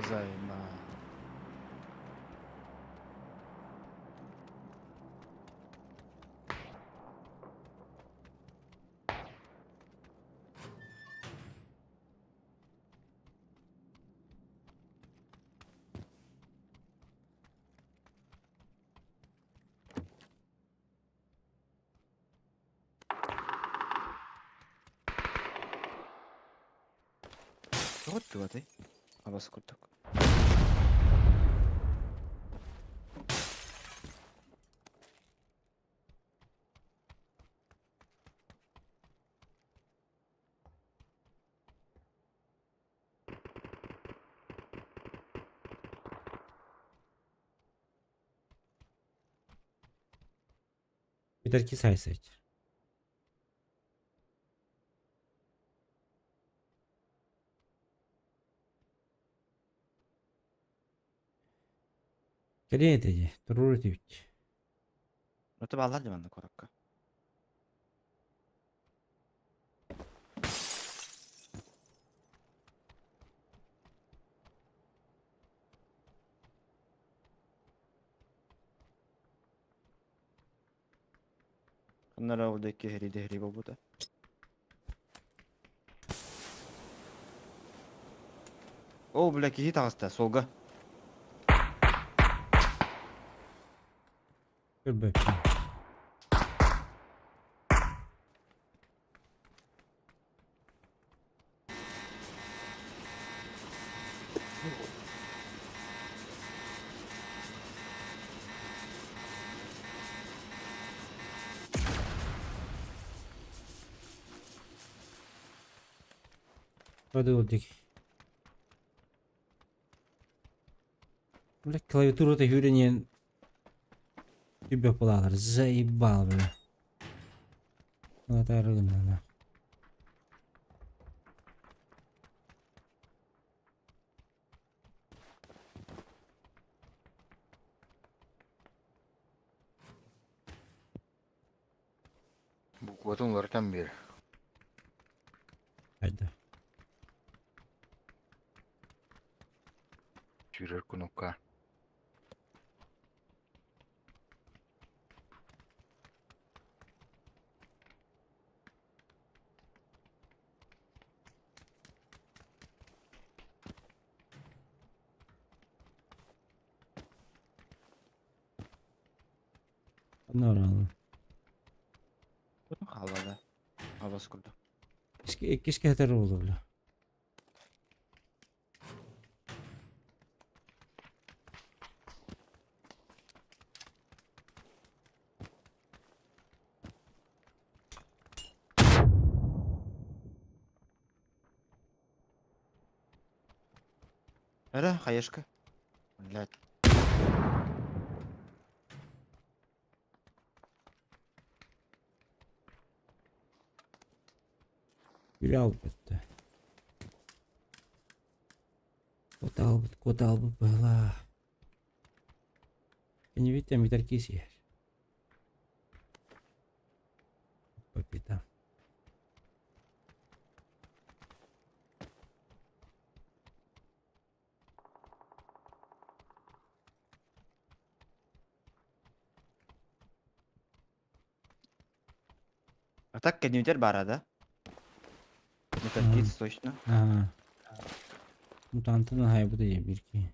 Займа. Тоҕо тугатай? Абас курдук. Питерки сайсайч. Кэлиэ этэ дии, туруору этибит. Это бааллар дии манна куоракка. Ханна эрэ ол диэки эһириидэ эһирии буолбута. Оо, бля, киһи таҕыста, суолга. Көрбөппүн. Подумал. Бля, клавиатура-то юринен Тебя палалар, заебал, бля. Латарыгына. Букватын уларытан биэр. Хайда. Сүүрэр кунукка. Норал. Хаалла да. Абас курдук. Иккис кэһэтэр буолла бля. Эрэ, хаешка. Блядь. Били албыт. Куота албыт, куота албыт быһылаах. Кинибит эмитэр киис иһэр. Папита. А так кэннибитигэр баара да? Металлист точно. Аа. Мутантын аһайбыт ийэ биир киһи.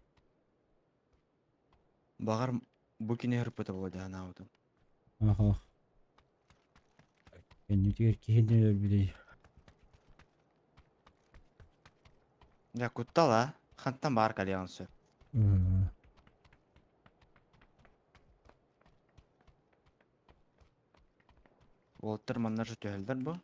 Баҕар бу кини һырпыта буолуо дии санаабытым. Оһо. Кэннибитигэр киһини өлөрбүтүй. Дьэ куттал а? Хантан баар кэлиэҕин сөп. Уолаттар манна же түһэллэр бу.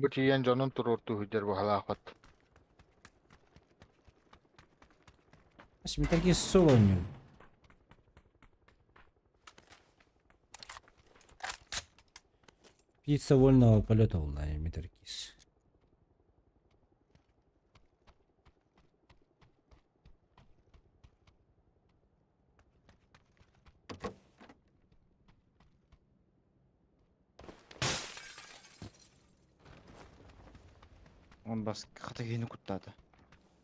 Бу тиийэн дьонун туруортуу сылдьар баһылаахпат. Metal Gear Solid oynuyorum. Птица вольного полета буолла Metal Gear. Он бас хата киһини куттаата.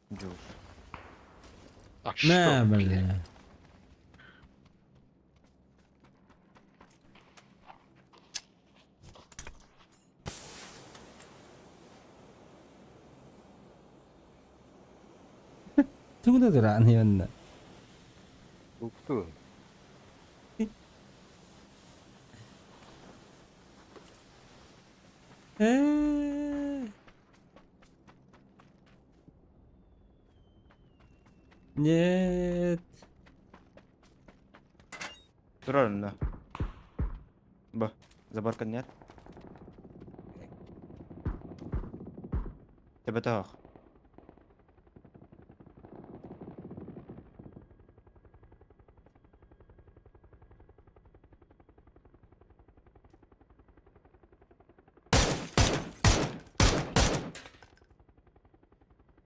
Дьулус. А На, что, блядь? бля. Тугу да тураан Укту. Нет. Турар да. Б. Забор нет. Төбөтөх.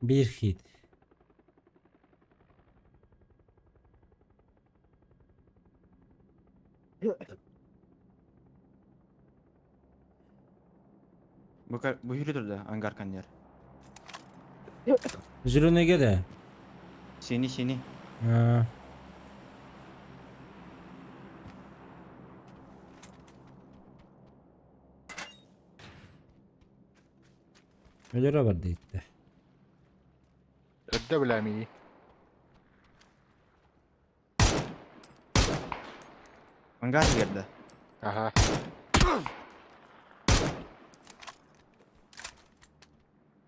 Биир хит. Бу бу yürü турда ангар каннер. Зеленыйга да. Синий синий. А. Өлөрө бар дейт. Ödde бля мии. Ангар жерде. Ага.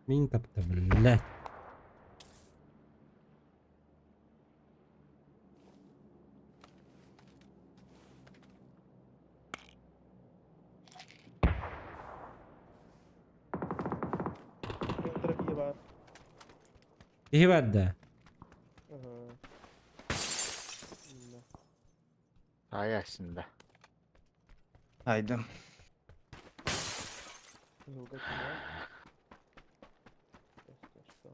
Мин тапты, блядь. Дорогие бар. Киһи бар да. Ага. Да. Ай да. Айдым. Долго туда. Что, что?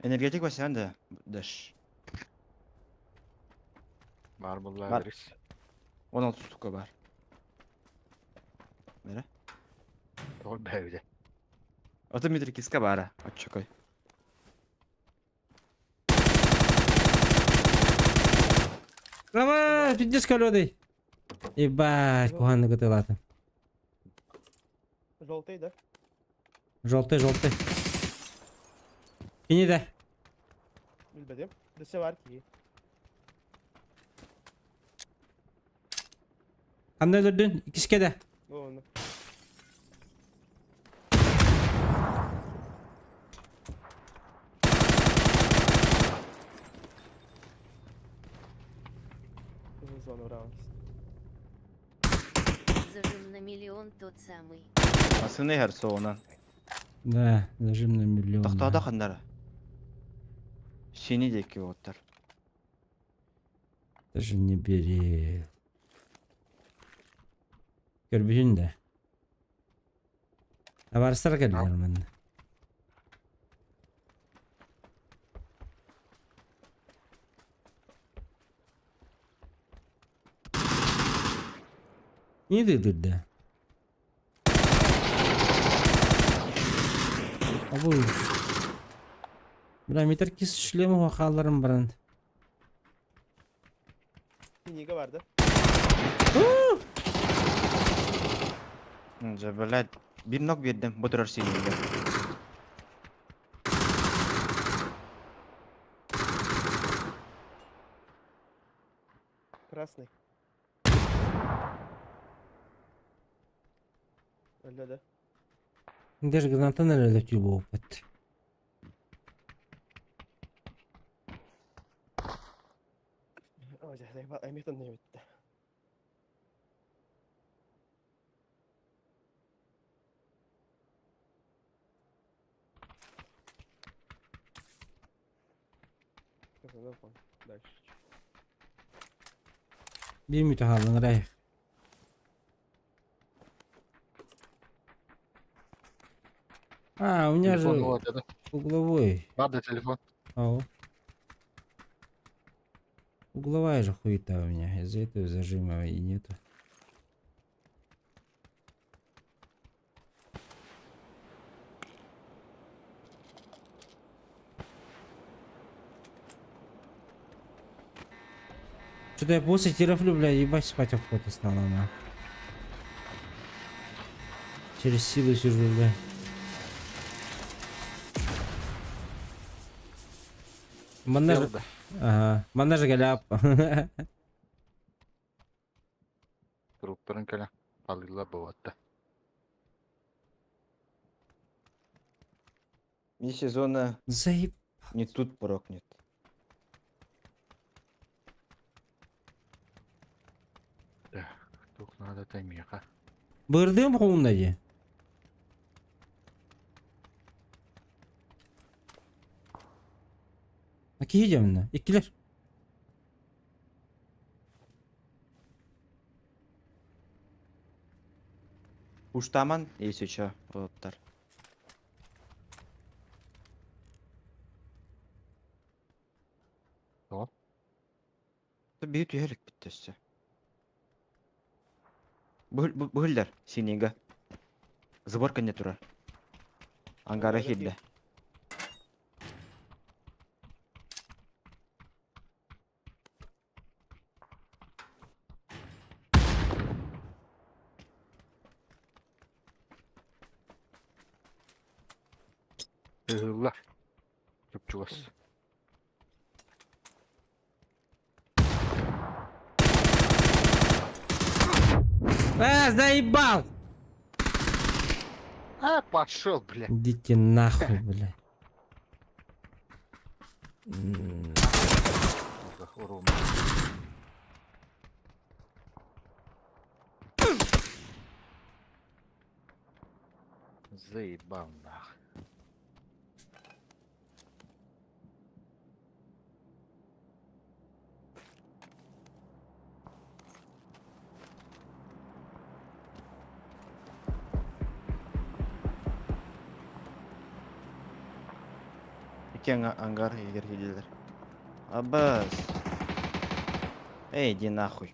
Энергетик басян да. Даш. Бар булла Бар. берис. 16 штука бар. Нере? Тол бәүдә. Ото метр киска бара. Отчокой. Рома, пиздец колёдый. Ебать, кухонный кытылаты. Желтый, да? Желтый, желтый. Кини да. Билбедим. Десе бар ки. Ханна өлөрдүн? Иккискэ да. Оны. Зону раунд. Зажим на миллион тот самый. Асыны хер соғынан. Да, зажим на миллион. Тохтоодо ханнара. Синий диэки уоттар. Даже не бери. Көрбүһүн да. Абарыстар кэллэр манна. Не дыдыр да. Абу. Бля, метр кис шлему хахаларым баран. Книга бар да? Же, блядь, биир нок биэрдим, бу турар синийгэ. Красный. Өлді да? Даже гранатан әлі тюб опыт. Ой, аймектен не бітті. Дальше. Биир мүтө хааллаң рай. А, у меня же Телефон вот это. угловой. Бар да телефон. Ау. Угловая же хуета у меня. Из-за этого зажима и нету. Что-то я после терафлю, бля, ебать спать охота стала, на. Через силу сижу, бля. Манна Дело да. Ага. Манна же галяп. Туруктарын кэлэн алыылар бобатта. Миссия зона Заеб. не тут прокнет. Туох наада таймиэхэ. Бырдым хоҥна дии. А киһи дьэмнэ. Иккилэр. Уштаман, если чё, оттар. Тоҕо? Биир түһэрик бүттэ өссө. Быһыллар синега. Забор не турар. Ангара хилле. Ыһыллар. Чуп-чугас. А, заебал! А, пошел, бля. Идите нахуй, бля. Урон. Заебал нах. Икки ангар егер хиллер. Абас. Эй, иди нахуй.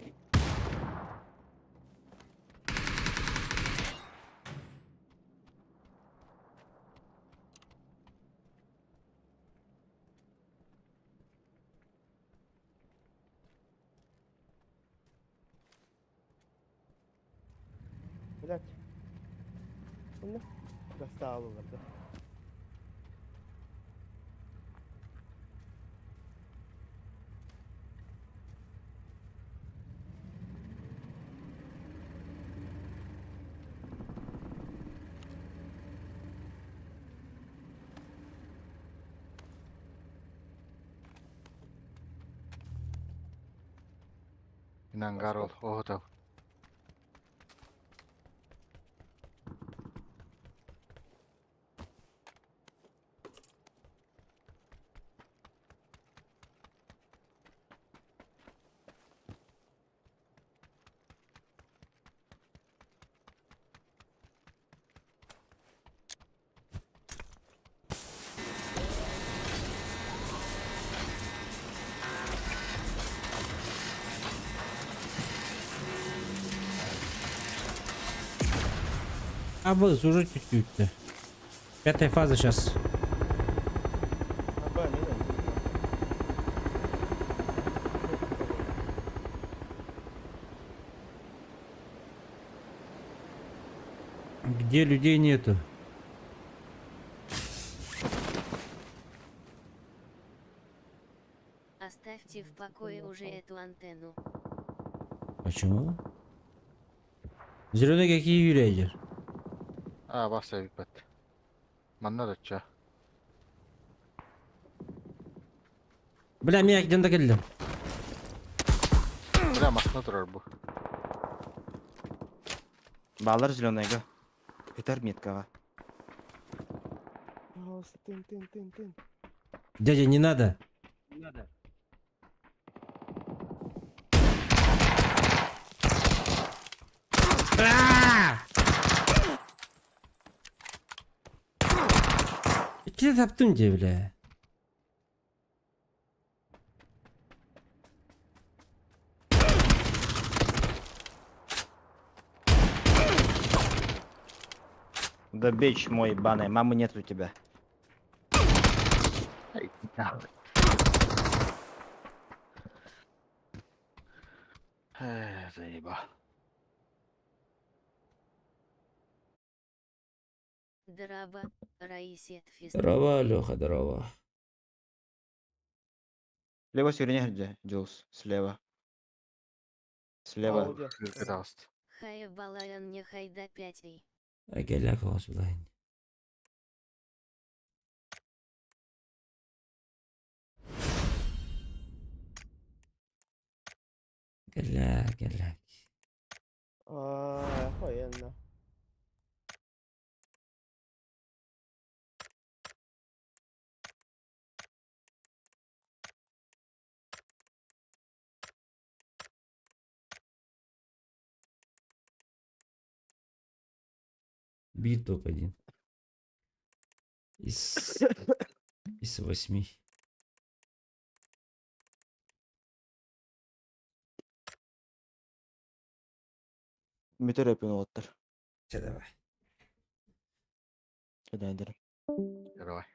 Блять. Ну, достало, да. Ангар ол, оҕотол. Абыз, уже чуть-чуть-то. Пятая фаза сейчас. Аба, мина. Где людей нету. Оставьте в покое уже эту антенну. Почему? Зеленый какие юрейдер? А, баса эбиппэт. Манна да. Бля, меня где-то келдим. Бля, масына турар бу. Балар зеленыйга. Петар меткаға. Пожалуйста, тын, тын, тын, тын. Дядя, не надо. А! Иккитэ таптым дии, бля. Да бич мой ебаный, мамы нет у тебя. Эй, нахуй. Э, заеба. Дороба, Раисет Фест. Здорово, Леха, здорово. Слева сюрня где, Джулс? Слева. Слева. Ауди. Пожалуйста. Хая балаян не хайда пятей. Әгәләк алас булайын. Кэлэ, кэлэ. А, охуенно. Биир топ-1. Из восьми. Бүтэр өпүн уолаттар. Чэ, давай. Кэдэйдэр. Давай.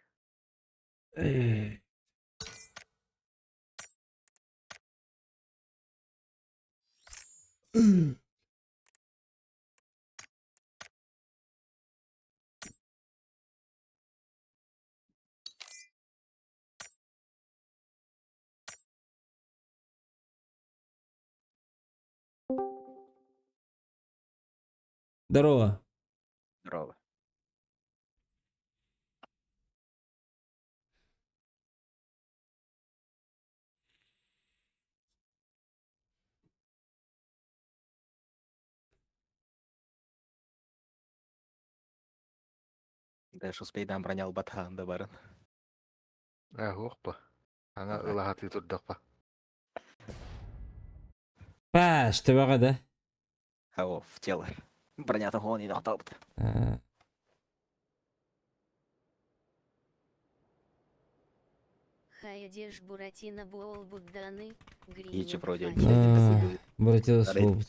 Здорово. Здорово. Дальше успейдан броня албатаан да барын. Э, хуох Ана ылаһаты турдахпа. Паш, ты да? Ао, в тело. Броня там он не дохталбыт. А, Хаядеш Буратино Буол Будданы, Ичи Гринин вроде Фач. А, Буратино Старый. свобод.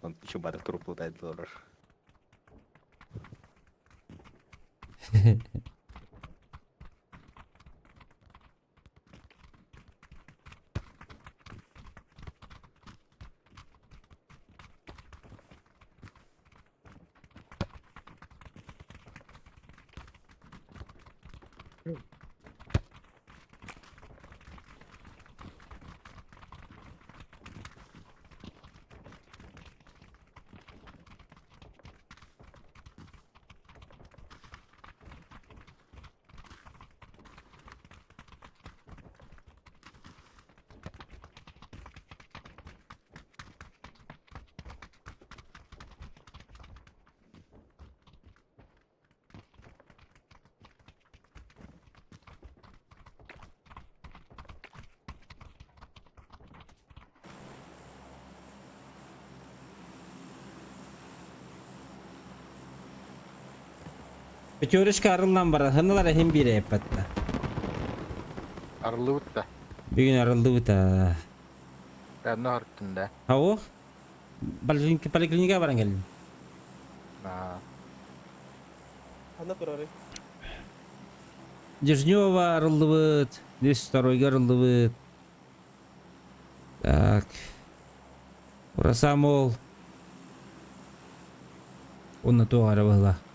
Он еще батов труп лутает доллар. Пятерочка арыллан барар. Хыналар эһин бире эппэтта. Арылыбыт да. Бүгүн арылдыбыт а. Тәнне харыттын да. Хаух. Поликлиника поликлиника баран келдим. Аа. Ана турары. Дежнева арылдыбыт. 202 арылдыбыт. Так. Урасам ол. Онна туох эрэ быһыылаах.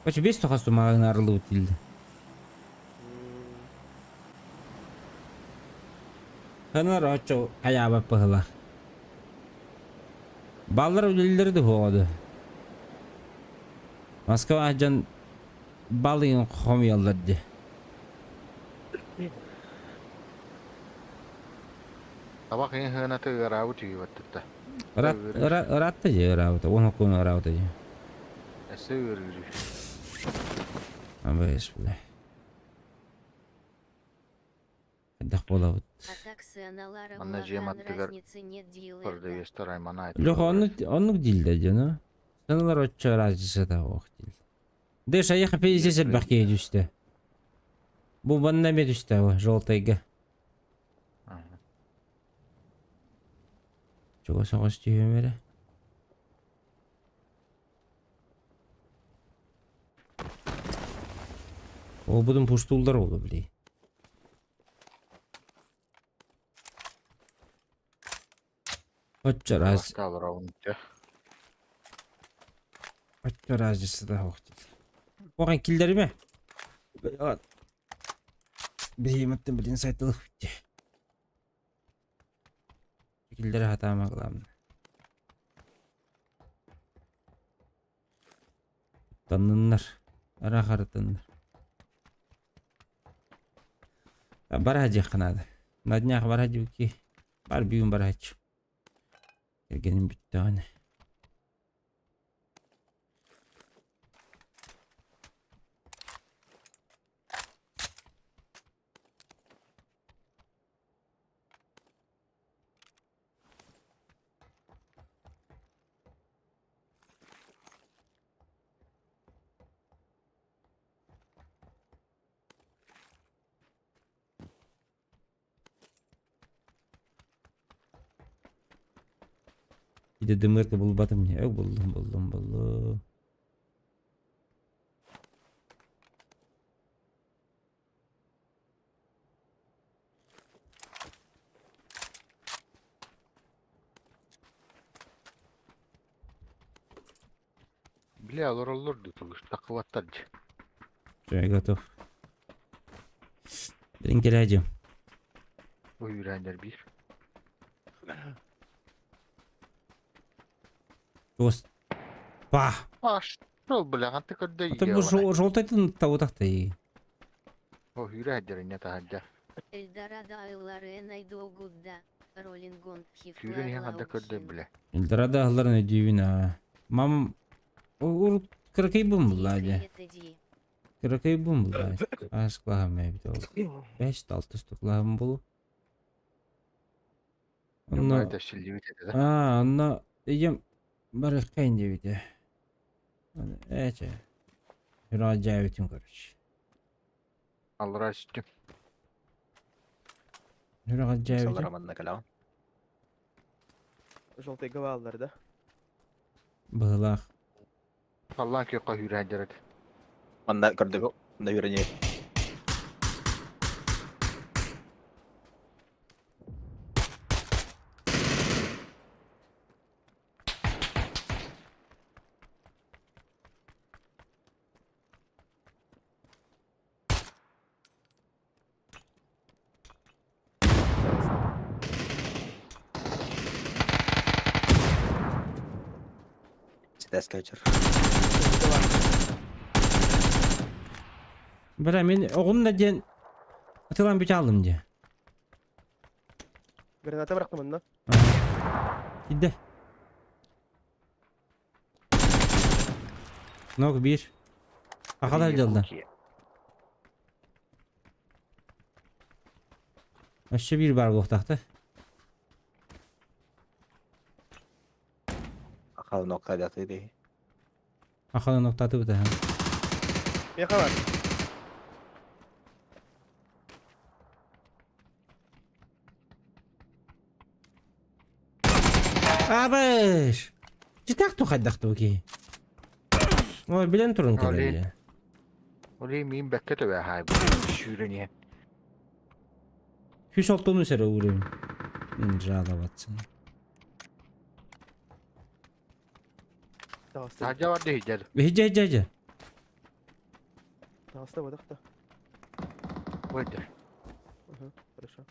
Короче, бес тухасту маҕаһыын арыллыбыт дииллэр. Ханар оччо хайаабат быһыылаах. Баллар үлэлииллэрэ да суоҕа дуо? Москва дьон бал иһин хомуйаллар дии. Табах иһин сыаната ыараабыт үһү Ыраат, ыраатта дии ыраабыта, уон окуон ыраабыта дии. Өссө ыарыыр. Абайс, бля. Хайдах буолабыт? А так сыаналара Манна дьиэм улахан аттыгар разницы нет дииллэр да. Продавецтар аймана Леха, оннук, оннук дииллэр дии, ну. Сыаналар оччо разницата суох дииллэр. Дыш, айыха пиздец элбэх киһи түстэ. Бу манна эмиэ түстэ, бу, желтайга. Чугас соҕус түһүөм эрэ. Уолбутун пустууллар буолуо, блин. Оччо раз, Бастаалар онча. оччо разница да суох дии. Оҕон киллэримэ. Биһиэмэттэн билин сайтылых дии. Киллэрэ сатаама главное. Танныннар. Арахарытыннар. Бара дьиэххэ наада. На днях бара дьүки. Бар бүгүн барааччы. Кэргэним бүттэҕинэ. Ити дымыырка булбатым не буллум буллум буллум. Бля, олороллор дуу таххыбаттар дьэ. Все, готов. Билин кэлээдьим. Бу үүрээннэр биир. Туос. Па! А что, бля, ханты көрдө Это бу желтайтын табытахтай. О, үүрээннэр инне таһырдьа. Эльдорадо айлары найдогудда. Роллингон Сүүрэн иһэн ханта көрдө, бля. Эльдорадо аһыларын өйдүүбүн аа. Мам урут кыракыйбын буллаа дьэ. Кыракыйбын буллаа. Аас кылааһым эбит ол. Бэс алтыс кылааһым булу. Онно Это силлибит этэ да. Аа, онно ийэм барыаххайын диэбитэ. Ээ, Сүрэҕэлдьээбитим короче. Аллараа түстүм. Сүрэҕэлдьээбитим. Саллара манна кэлэҕин. Желтый говаллар, да? Быһылаах. Халлаан күөххэ үүрээн дьарыт. Манна көрдүм. Манна үөрэнии. Ситээс кэчэр. Бля, мин оҕум да диэн атылаан бүтэ алдым дии. Граната бырахтым онно. Киирдэ. Ног биир. Ахалар дьалла. Өссө биир баар буолуохтаахтар. Ахал нокта даты дии. Ахала ноктаатыбыт аһа. Миэхэ бар. Абыш! Читак тухайдахты ки. Ой, билэн турун кэлэр. Оли мин бэккэ төбө хаай сүүрэн иһэн. Хүс олтону сэрэ уурун. Жаловаться. Таҕыста. Таһырдьа барда иһдэр. Иһдьэ иһдьэ иһдьэ. Таҕыста бодохто. Ойдыр. Ага, хорошо.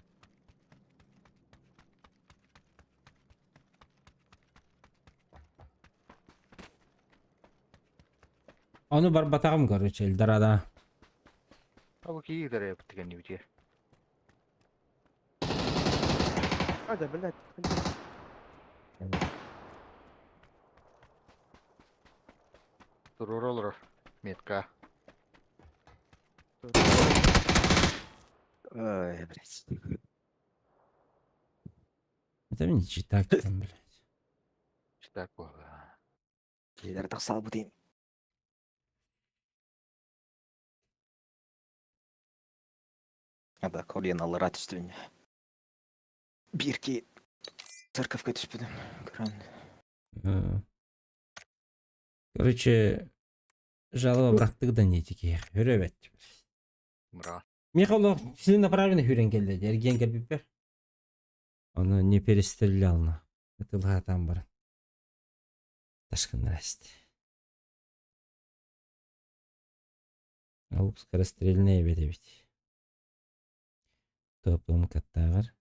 Ону барбатаҕым короче, Эльдорадо. Абы киирдэр эптигэн үтиэр. А, да, блядь. Туруора олорор. Метка. Ой, блядь. Это не читать там, блядь. Читак буолла. Киһилэр тахсаалбытын. Ада колен аллара түстүн. Биир ки церковка түспүтүм. Көрөн. Короче, жалоба бырахтык да не тики. Өрөбөт. Бра. Михайлов целенаправленно хүрен келди. Эрген келбиппер. Оны не перестрелял на. Ытылаатаан баран. Ташкыннар эсти. Ол скорострельная эбит эбит. Топым каттааҕар.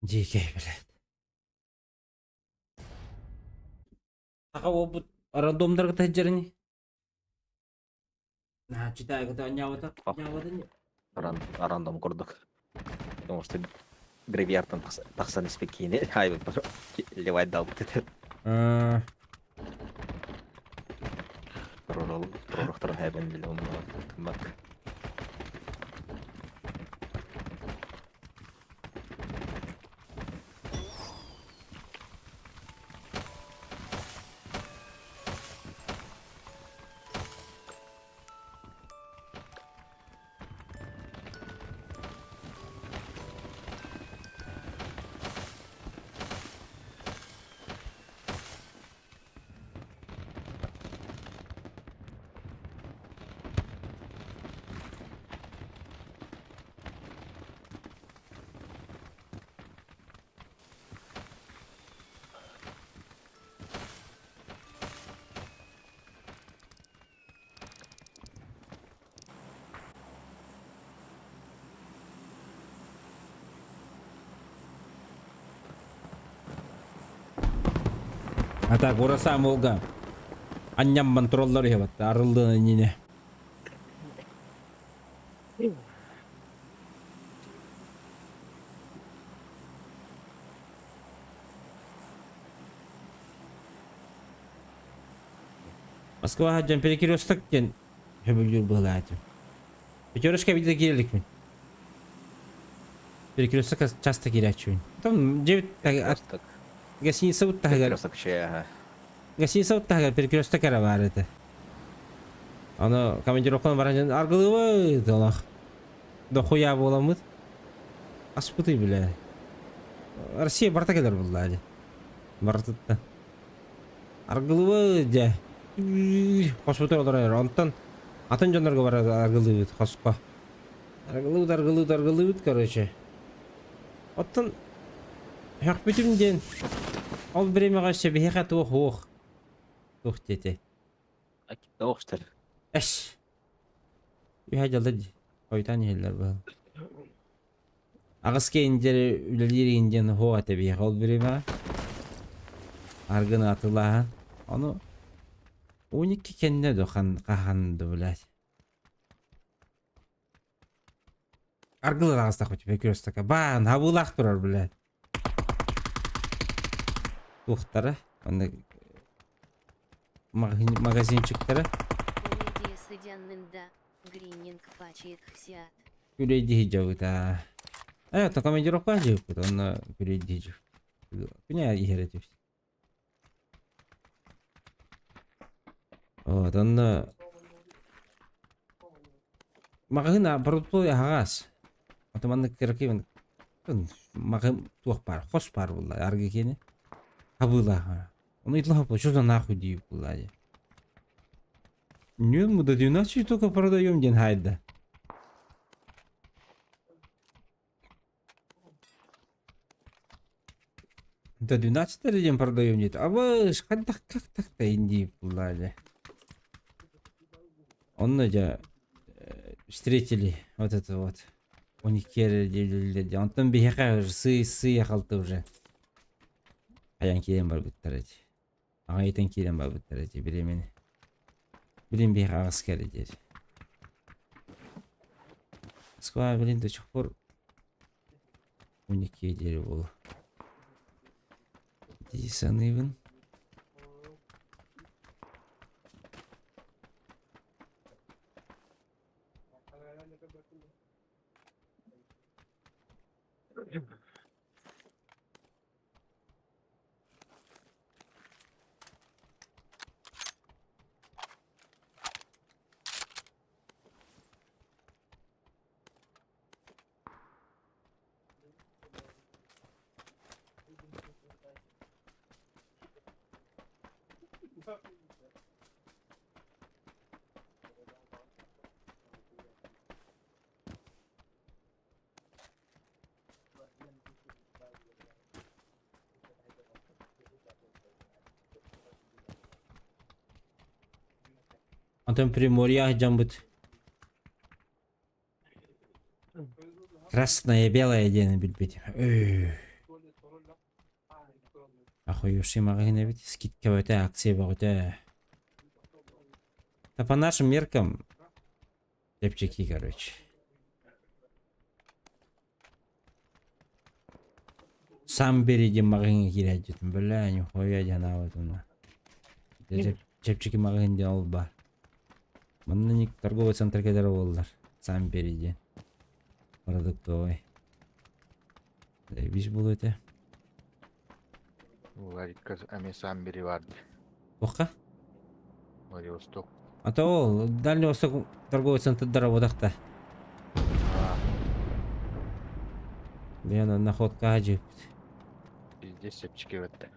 Дьиикэй, блядь. Саха уолбут рандомнарга таһдьарыни. Наһаа читайгыта анньаабата, анньаабатын. Рандом курдук. Потому что гравиартан тахсан испит киини ай левай далбыт этэ. Пророхторон хэбен биле онно тыммак. А так, урасаам уолга анньамман тураллар үһү батта арыллыан иннинэ. Москва сылдьан перекресток диэн сөбүлүүр быһыылаах этим. Пятерочка видно киирэликпин. Перекресток часто киирээччибин. Там дьиэбит Перекресток. гостиницабыт таһыгар Перекресток үчүгэй аһа. гостиницабыт таһыгар перекресток эрэ баар этэ. Аны командировканы баран дьон аргылыыбыт олох. Дохуя буоламмыт. Аспытый бile. Россия барыта кэлэр буолла дии. Барытыттан. Аргылыбыт дьэ. Хоспутугар олорор. Онтон атын дьоннорго барар аргылыыбыт хоско. Аргылыыбыт, аргылыыбыт, аргылыыбыт, короче. Оттон сөхпүтүм диэн ол бириэмэҕэ өссө биһиэхэ туох уох туох диэтэй. Оохтар. Эш. Үһэ дьалла дии. Хойутаан иһэллэр быһыл. Аҕыс киһи үлэлиир игин диэн уһуох этэ биһиэхэ ол бириэмэҕэ. Аргыны атыылааһын. Ону 12 кэннэ да хаһан да блядь. Аргылар аҕыстахпыт перекрестокка. Баан, хабыылаах турар, блядь. Туохтара? Онно магазинчиктара. Комедия сыдьаннында, Грининг фачит хсиат. Күлэйдии сылдьабыт аа. Э, то командировка сылдьыбыппыт, онно күлэйдии сылдьыбыт. Күнэ иһэр этибит. Вот, онно маҕаһыын продуктовый аһаҕас. Ото маннык кыракый маҕаһыын туох баар, хос баар буолла аргы киэнэ. Хабыылаах. Ону ыйыталаһаппыт, что за нахуй диир буолла дии. Нет, мы до 12 только продаем диэн хаайда. До 12 день продаем диэт. А вы хайдах как так-то инди булла Онно дьэ встретили вот это вот. 12 диэллэр Онтон биһиэхэ сыы сыыйа-халты уже. Айан киирэн барбыттар эти. Аҕайытан киирэн барбыттар эти бириэмэни. Билин биһиэхэ аҕыс кэлэ диэри. Москва билин до сих пор 12 диэри буолуо. Дии саныыбын. Онтон Приморье сылдьаммыт Красное белое диэни билбитим. Охуевший маҕаһыын эбит, скидка бөтө, акция бөҕөтө. Да по нашим меркам чэпчэки, короче. Сам бери диэн маҕаһыыҥҥа киирээччитин, бля, нихуя диэн аабытына. Чэпчэки маҕаһыын диэн ол баар. Манна торговый центр кэлэр буоллар. Сам бери диэн. Продуктовый. Заебись буолуо этэ. Владикка эмиэ сам бери барды. Туохха? Владивосток. А то ол Дальний Восток торговый центрдар работахта. Мен находка жиппит. Везде сепчики өттө.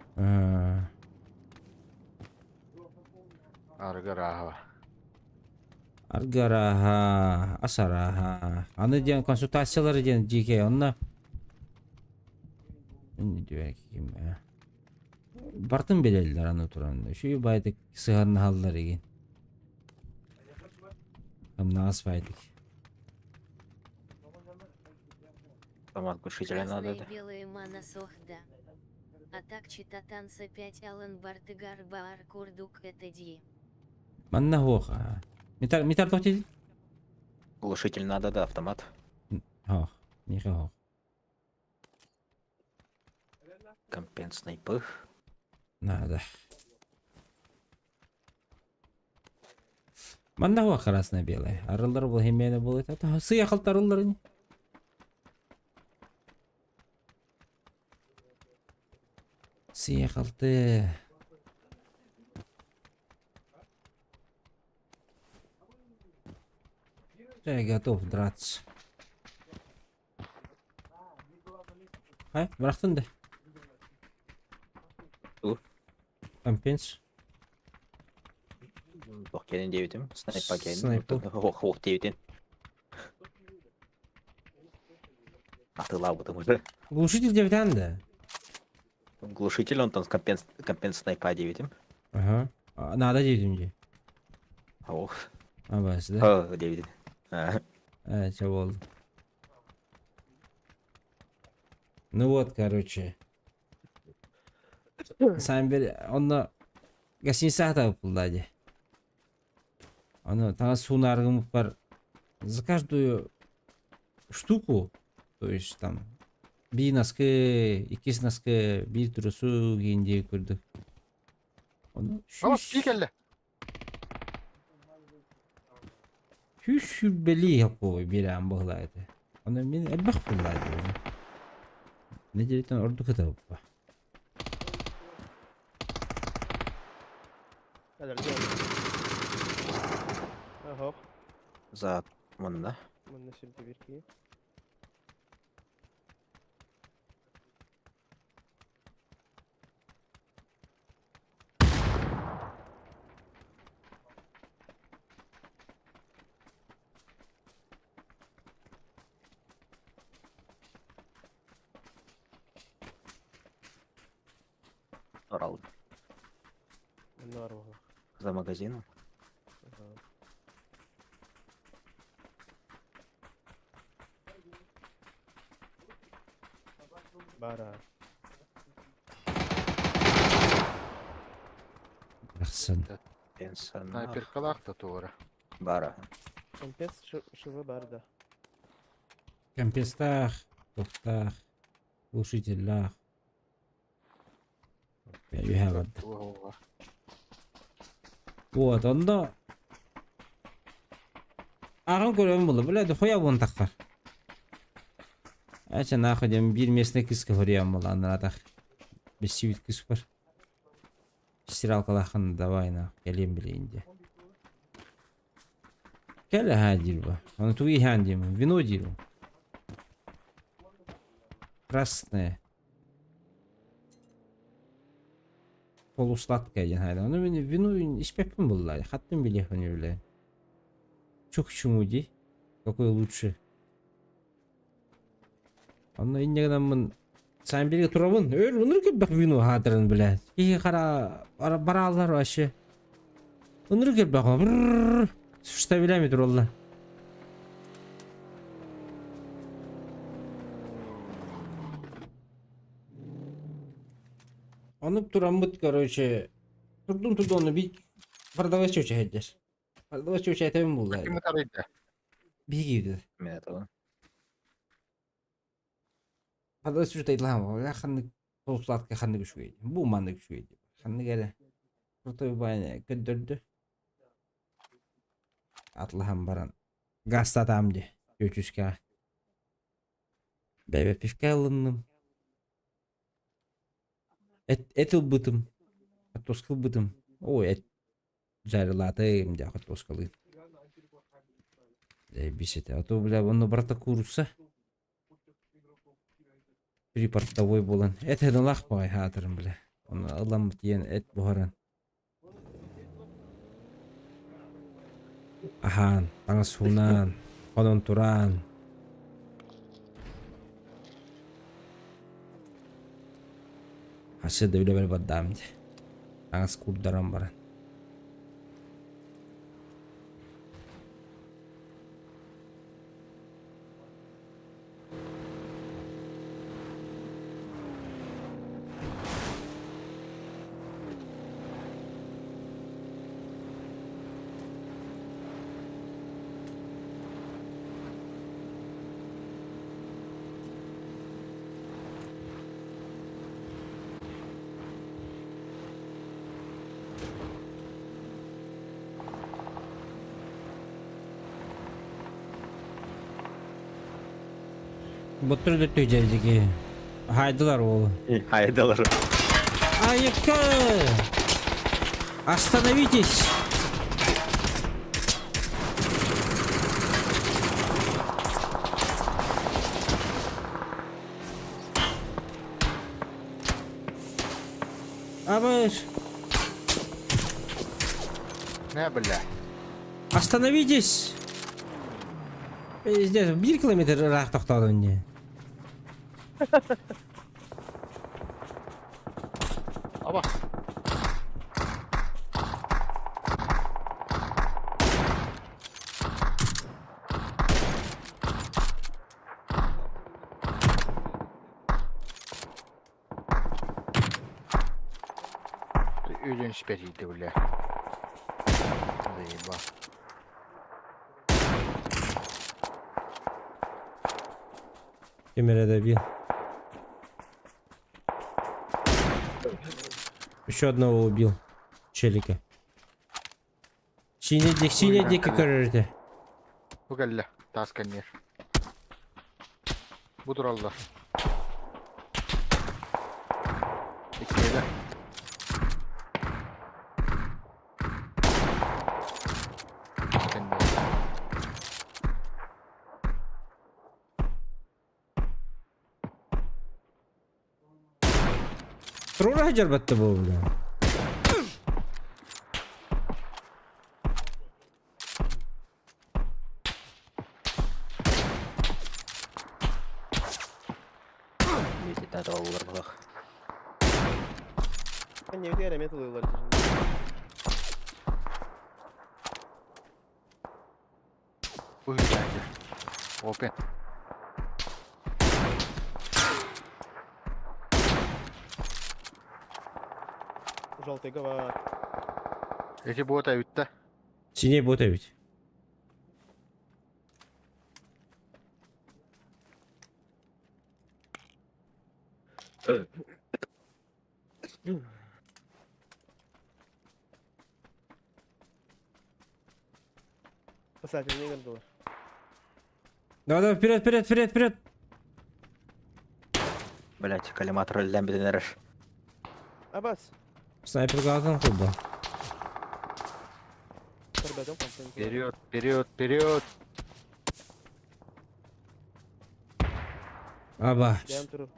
Арыгы арааһа. Аргы арааһа, ас арааһа. Аны диэн консультациялары диэн дьиикэй онно Бартын билэллэр аны туран. Үчүгэй баайдык сыһаннаһаллар игин. Хамнаҕас баайдык. Автомат глушителя надо, да? Красное-белое мана сохда. А так читатанса 5 Алан Бартыгар Баар Курдук это ди. Манна хуоха. Митар митар тохти? Глушитель надо, да, автомат. Хох. Миха хох. Компенс снайпых. Надо. Манна хуа красное-белое. Арыллар был химена был это. Сыя халтарыллар не. Сыя халты. Я готов драться. Хай, бырахтын да. Тугу? Компенс. Туох кэлин диэбитим. Снайпа кэлин. Снайпа. Ох, диэбитин. Атылаабытым уже. Глушитель диэбитэн да. Глушитель онтон компенс, компенс снайпа диэбитим. Ага. Надо диэтим дии. Ох. Абас, да? О, диэбитин. А. Э, чэ буолла. Ну вот, короче. Сам бер онно гостиницаҕа табыппыллаа дии. Ону таҥас суунааргыммыппар за каждую штуку, то есть там биир наскы, иккис наскы, биир трусу гиин диэки курдук. Ону О, сүүс кии кэллэ. Сүүс сүүрбэлии холкуобай биэрэҕин быһылаа этэ. Ону мин элбэх буоллаа этэ. Нэдиэлэттэн ордук ытабыппа. Ага. За манна. Манна сиргэ биир киһи. Орал. Манна арбаҕа. За магазином. Ага. Бара. Тахсан. Пенсионер. Снайперкалаах да туора. Бара. Компес швы бар да. Компестаах, туохтаах, глушителлаах. Үһэ барда. Вот, онно Ааҕан көрөбүн буолла, бля, дохуя буолан таххар. Ача нахуй диэн биир местный кыыска хоруйан буолла, анаратах. Бессибит кыыс бар. Стиралкалааххын давай на, кэлиэм билигин диэ. Кэл аһаа диир бу. Ону тугу иһээн диим, вино диир. Красное. Полусладкое диэн хайда. Ону мин вино испэппин булла. Хаттым билиэхпин бile. Чё к чему ди? Какой лучше? Онно инньэ гынаммын саан бииргэ турабын. Өр ынырык элбэх вино хаатырын бile. Киһи хара барааллар вообще. Ынырык элбэх брррр штабелями тураллар. Онук тураммыт, короче, турдум турду онно бит продавец чөчө сылдьар. Продавец чөчө этэбин булла. Ким арыйда? Биһиги Мен этого. Продавец чөчө тайдлаһам, ханнык полусладкай ханнык үчүгэй. Бу маннык үчүгэй. Ханнык эрэ крутой баайна көрдөрдү. Атлаһан баран гастатаам ди чөчүскэ. Бэйбэ пивка ылынным. Эт, эт ылбытым, хортуоска ылбытым. Ой, эт жарылаатым дьэ хортуоскалыын. Заебись этэ. А то, бля, онно барыта куурусса. Припортовой буолан. Эт ыналаах баҕай хаатырым, бля. Ону ыламмыт диэн эт буһаран. Аһаан, таҥас суунаан, хонон тураан. Хасыа да үлэбэр бардаам дии. Таҥас куурдаран баран. Буттур дүттү дьэрдики. Хайдылар уолу. Хайдылар. Айыкка! Остановитесь! Абыш! Не бля. Остановитесь! Пиздец, биир километр ыраах тохтоодун дии. Аба. Өлөн испэтийдэ бля. Заеба. Ким эрэ добил. Еще одного убил. Челика. Синий дик, синий дик көрөрдө. Бу кэллэ. Таас кэнниэр. Бу тураллар. Иккиэлэр. Кэнниэр. Туруора сылдьарбатта буолла. Видите, доллар было. Не үтүөр эмиэ тылыылар. Уйдайте. Опен. Желтый говор. Эти бота бүттэ. Синий бота ведь. Спасательный гордолар. Давай, давай, вперед, вперед, вперед, вперед! Блять, коллиматор лямбиден эрэр. Абас. Снайперга атын курда. Көрбөтүм контент. Вперед, вперед, вперед! Аба. Бэйэм туру.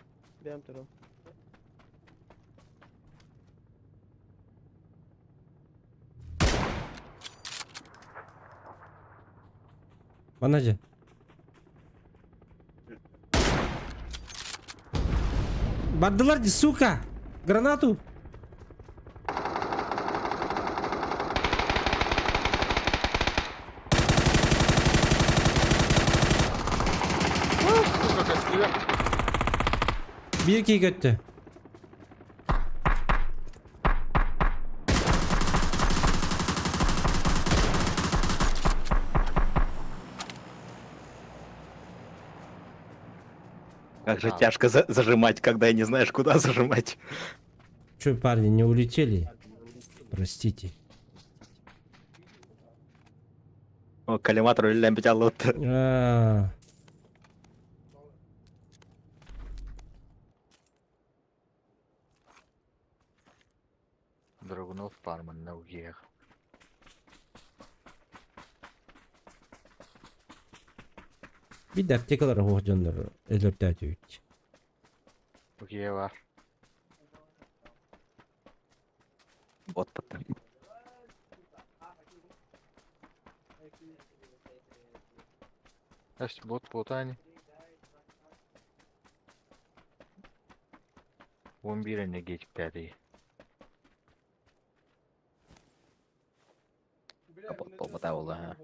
Бэйэм туру. Манна же. Бардылар ди, сука! Гранату! Сука, көстүө. Биир киһи көттө. Как же тяжко зажимать, когда не знаешь, куда зажимать. Че, парни, не улетели? Простите. О, коллиматор үлэлээн лут. А, Драгунов фарман на уех. Биир да аптекалар оһох дьоннор өлөртөөтүбүт. Уе бар. Вот потом. Эс бот ботани. 11 негечкleri. Капот полмота ага.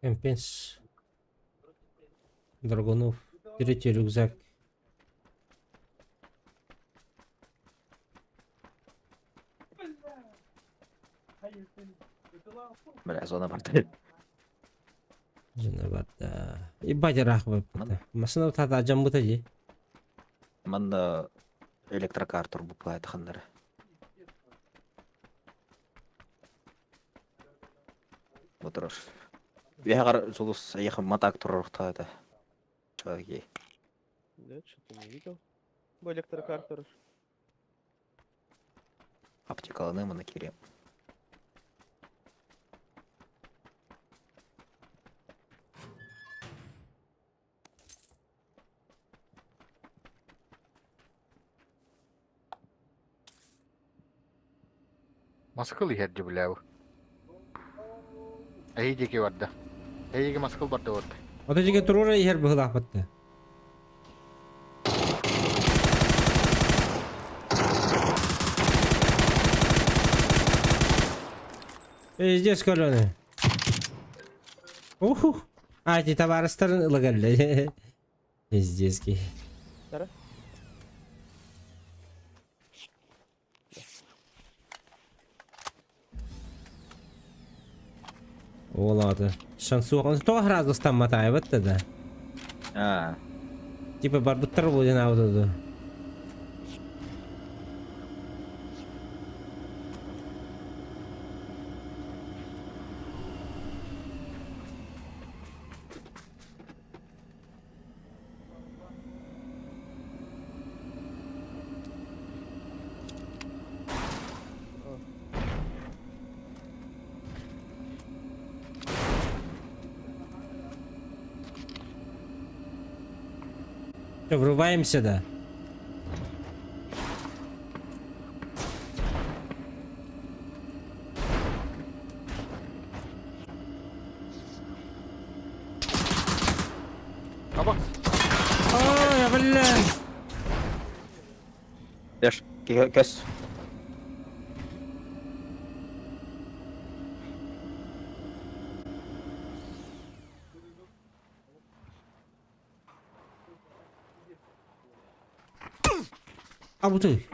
Компенс. Драгунов. Третий рюкзак. Бля, зона барда. Зона барда. Ебать ыраах барбыта. Массыына тата дьаммыта дии. Манна электрокар турбуплайт ханнары. Отырыр. Вягар зулус ехам матак турурухта это. Чуваки. Да, что-то не видел. Бо электрокар тоже. Аптекаланы на кире. Маскыл иһэрди билээб. Эйдики барда. Эйдики маскыл барда вот. Ото жиге турура иһэр быһылаахпатта. Пиздец көлөнө. Уху. А, эти товарыстарын ылыгаллы. Пиздец ки. Дара? Олады. Шансуған тоға разы стамматайбыт да. А, Типа барбыттар болден аудыды. Все, врубаемся, да. Аба. Ой, бля. Леш, көс. А вот ты.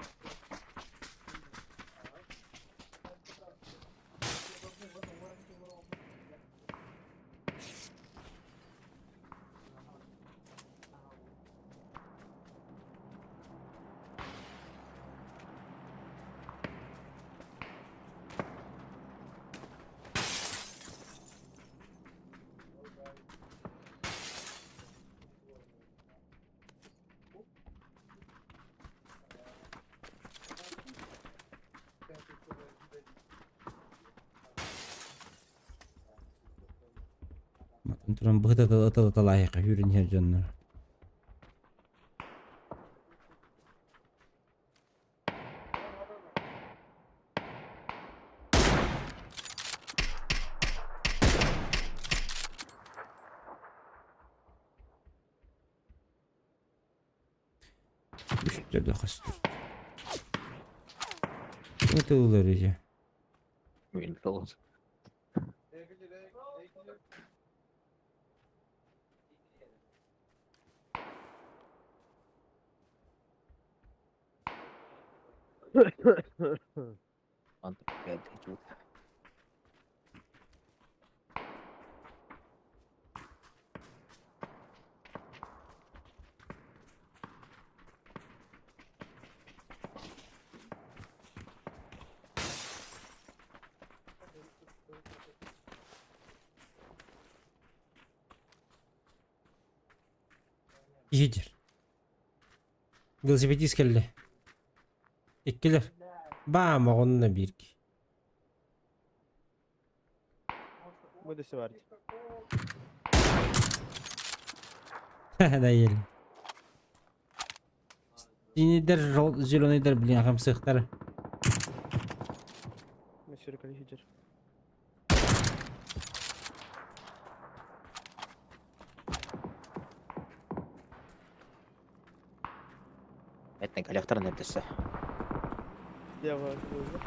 Туран быһыта тала талайха хүрүн хер дьоннор. Үстэр да хастыр. Ытыллар ije. Windows. Опять идут. Едер. Велосипедист кэллэ. Иккилэр. Баам оҕонно биирги. Мы досеварить. Доели. Синийдэр, зеленыйдар, блин, хамсыахтара. Мы сюркали хиджер. Этнен коллекторын эптесе. Слева было.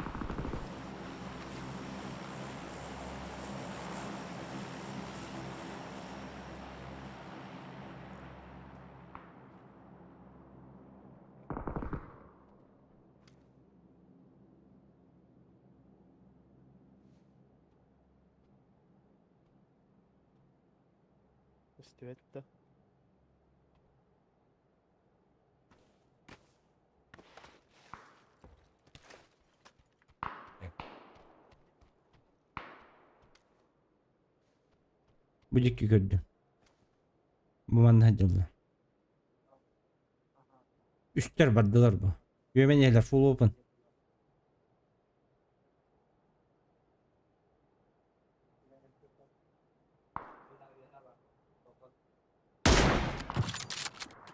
Да. Бу дикки көрдүм. Бу манна дьылла. Үстэр бардылар бу. Үөмэн иһэлэр full open.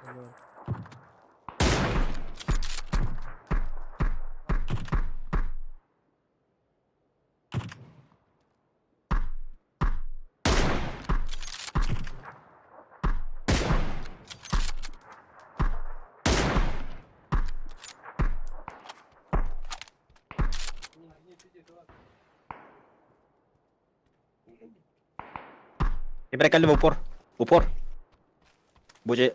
Алло. Ким кэлли в упор. Упор. Бу дьэ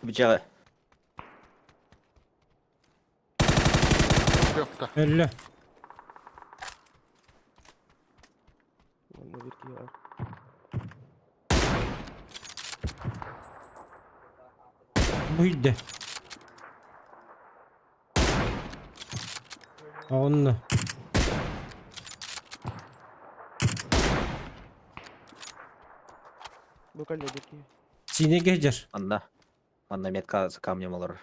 Yok da. Өллө. Ладно, вирки я. Бу үйдэ. Онно. Буквально вирки. Сине кэжэр. Анна. Манна метка за камнем олорор.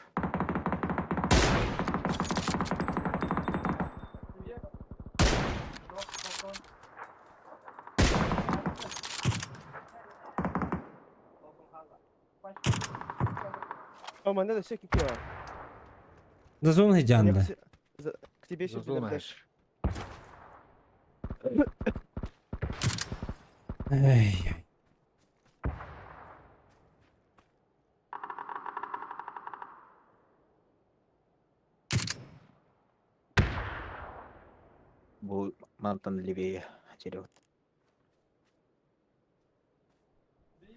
О, надо все кикио. За зоны дьаанда. К тебе сюда Зазона. дальше. Эй. Бу мантан левее дерево.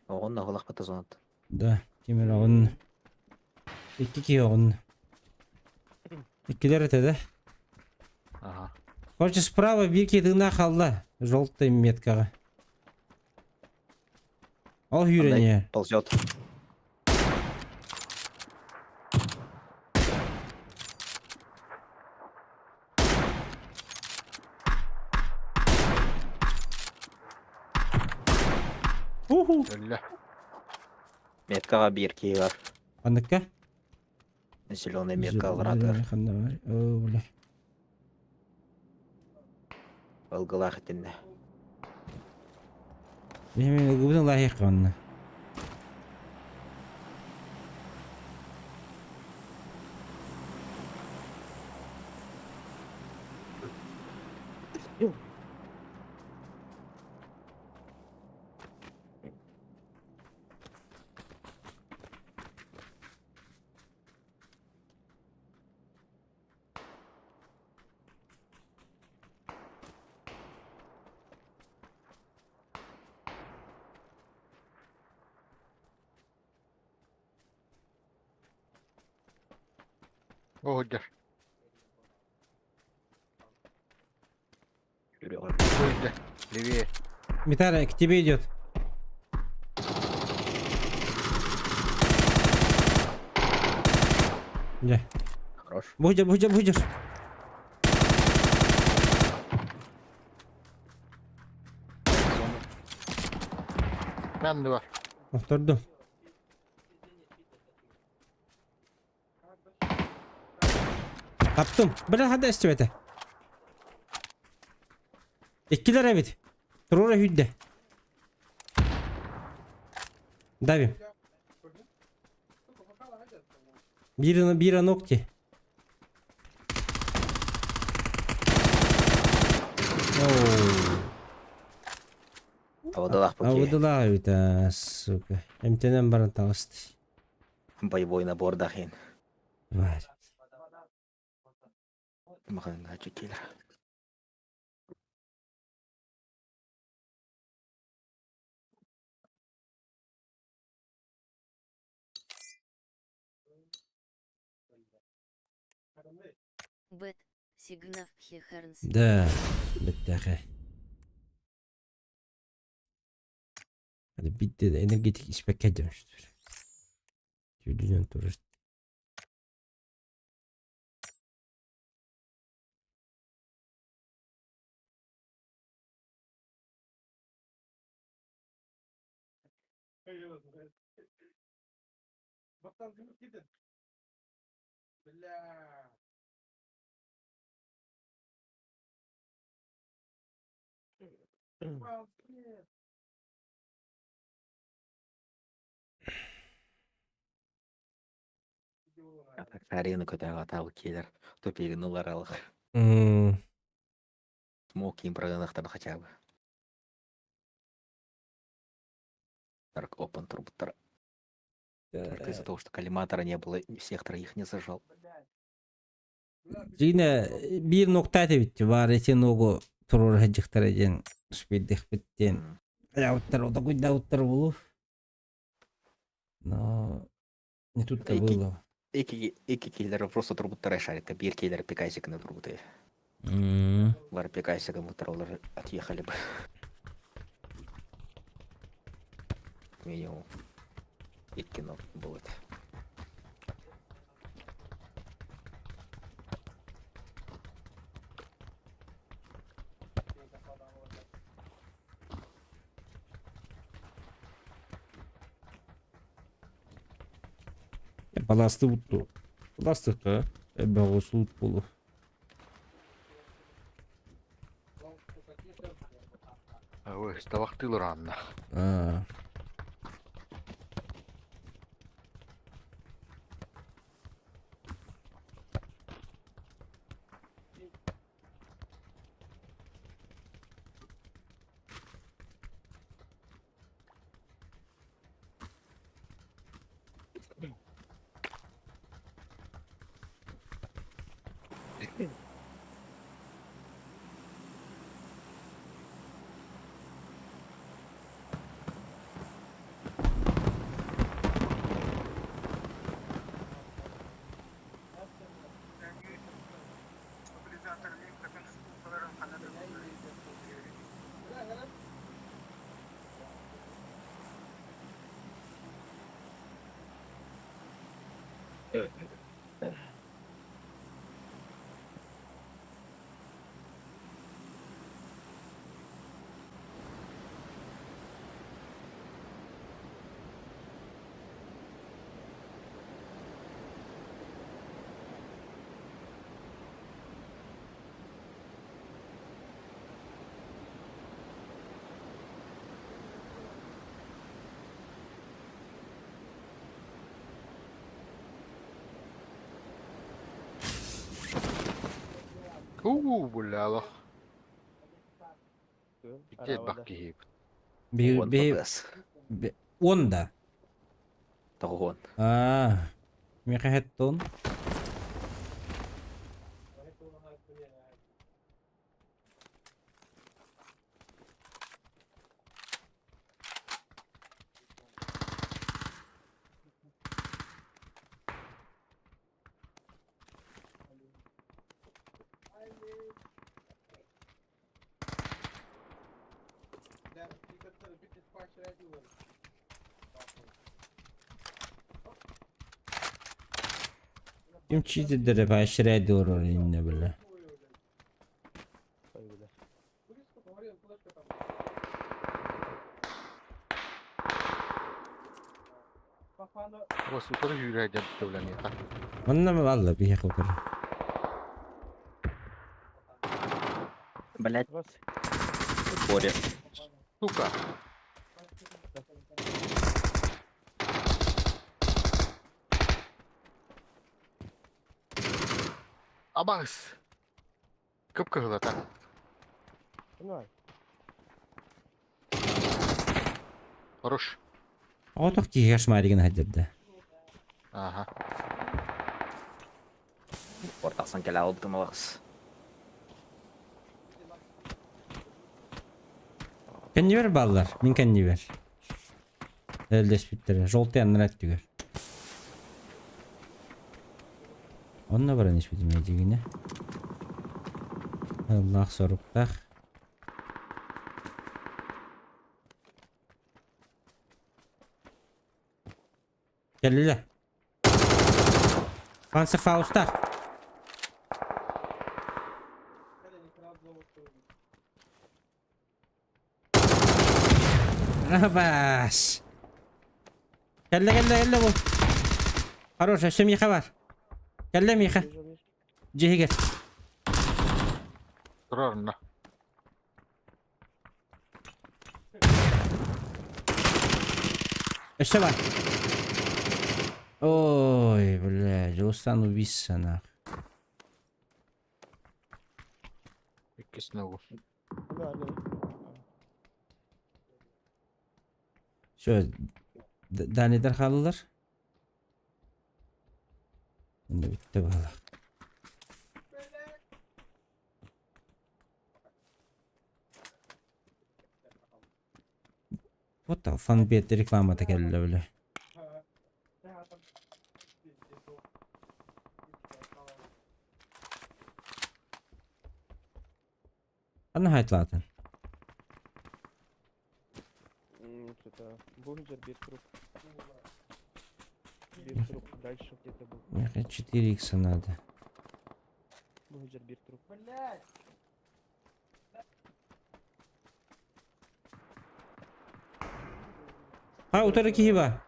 Оҕон оҕолох бата зонат. Да, кемер оҕун. Икки киһи оҕун. Иккилэр этэ да. Ага. Короче, справа биир киһи тыына хаалла. Желтый меткаҕа. Ол үүрэние. Ползет. Уху. Öyle. Меткаҕа биир киһи бар. Ханныкка? Зеленый метка алратыгар. Ханна бар. О, бля. Ылгылаах итиннэ. Мен ылгыбытын лаһыах ханна. О, дьэ. Үрүөҕэр. Ой, дьэ. Левее. Виталий, к тебе идет. Дьэ. Хорош. Будешь, будешь, будешь. Мен бар. Повторду. Таптым. Бля, хада эстибэтэ. Иккилэр эбит. Туруора сүүрдэ. Давим. Биир, биир ногти. Абадалаах А бу выдала эбит, а, сука. Эмтэнэн баран таҕысты. Боевой набордаах иһин. Тварь. Маҕаһыыҥҥа киирэр. Бет, Сигнав Хехернс. Да, бэттэхэ. Hadi bitti de energetik испэккэ дьэмштэр. Түйдүнэн турар. Арена көтөҕө атаабыт киэлэр тупигын ылар алых. Смокинг проганахтар хотя бы. Dark Open турбуттар. Только из-за того, что коллиматора не было, всех троих не зажал. Дьиҥэ биир нуктаа эбит баар ити ногу туруора сылдьыахтара диэн успейдиэхпит диэн айаабыттар отокуйдаабыттар буолуо. Но не тут-то было. Икки киллер просто турбуттара шарика, биир киллер пикайсиканы турбуты. Бар пикайсика мутроллар отъехали бы. Минимум. Икки ног будет. Баластыбыт дуо? Баластыкка элбэх буолуо. Ой, табахтыылар анна. Аа. Уу, булялах. Икки бак киһи. Би Он би ППС. он да. Тоҕуон. Аа. Миэхэ хэттон. Ким читердери поощряет уровень, бля. Вас утары жүрәйден давление. Онна мы валла биһиэхэ утары. Блять, в упоре. Сука. Абас. Кып-кыһылата. Хорош. Оҕотох киһиэхэ шмаригын сылдьар Ага. Упор тахсан кэлэ албытым алахс. Кэннибэр бааллар, мин кэннибэр. Эллэспиттэрэ, желтый аннара өттүгэр. Онно баран испитим эдьигинэ. Аллах соруктаах. Кэллилэр. Панцерфаустар. Бас. Кэллэ, кэллэ, кэллэ бу. Хорош, өссө миэхэ бар. Кэллэ миэхэ. Дьиһигэр. Турарына. Өссө бар. Ой, бля, Дьулустан убийца нах. Иккис ногу. Все, Данидар хааллылар. Онно бүттэ баалах. Вот там фанбет рекламата кэллэ бля. Ханна хайтлаатын? Миэхэ 4 икса надо. А, утары киһи бар.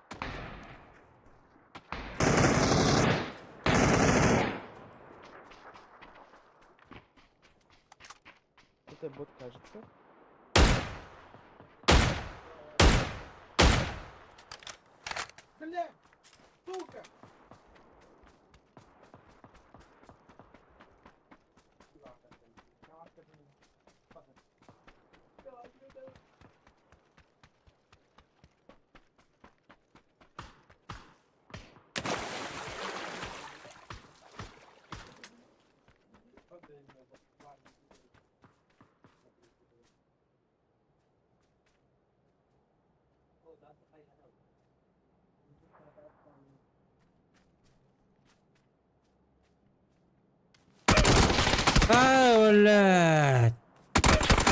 А, блядь.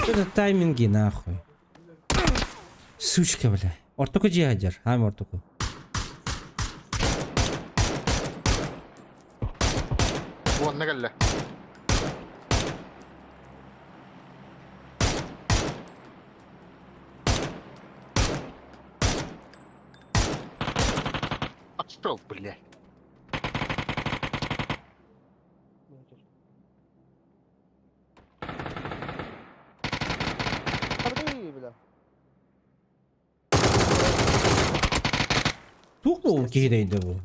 Что за тайминги нахуй? Сучка, бля. Ортоку дьиэ Ам ортоку. Уонна кэллэ. Отшел, блядь. Туох буол киһи бу?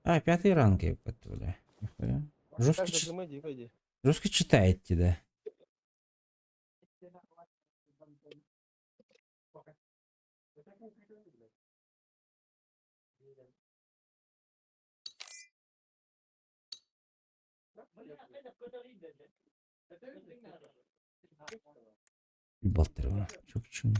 А, пятый ранг, ебать, бля. Нихуя. Жестко, жестко читает тебя. Балтыр, чё к чему?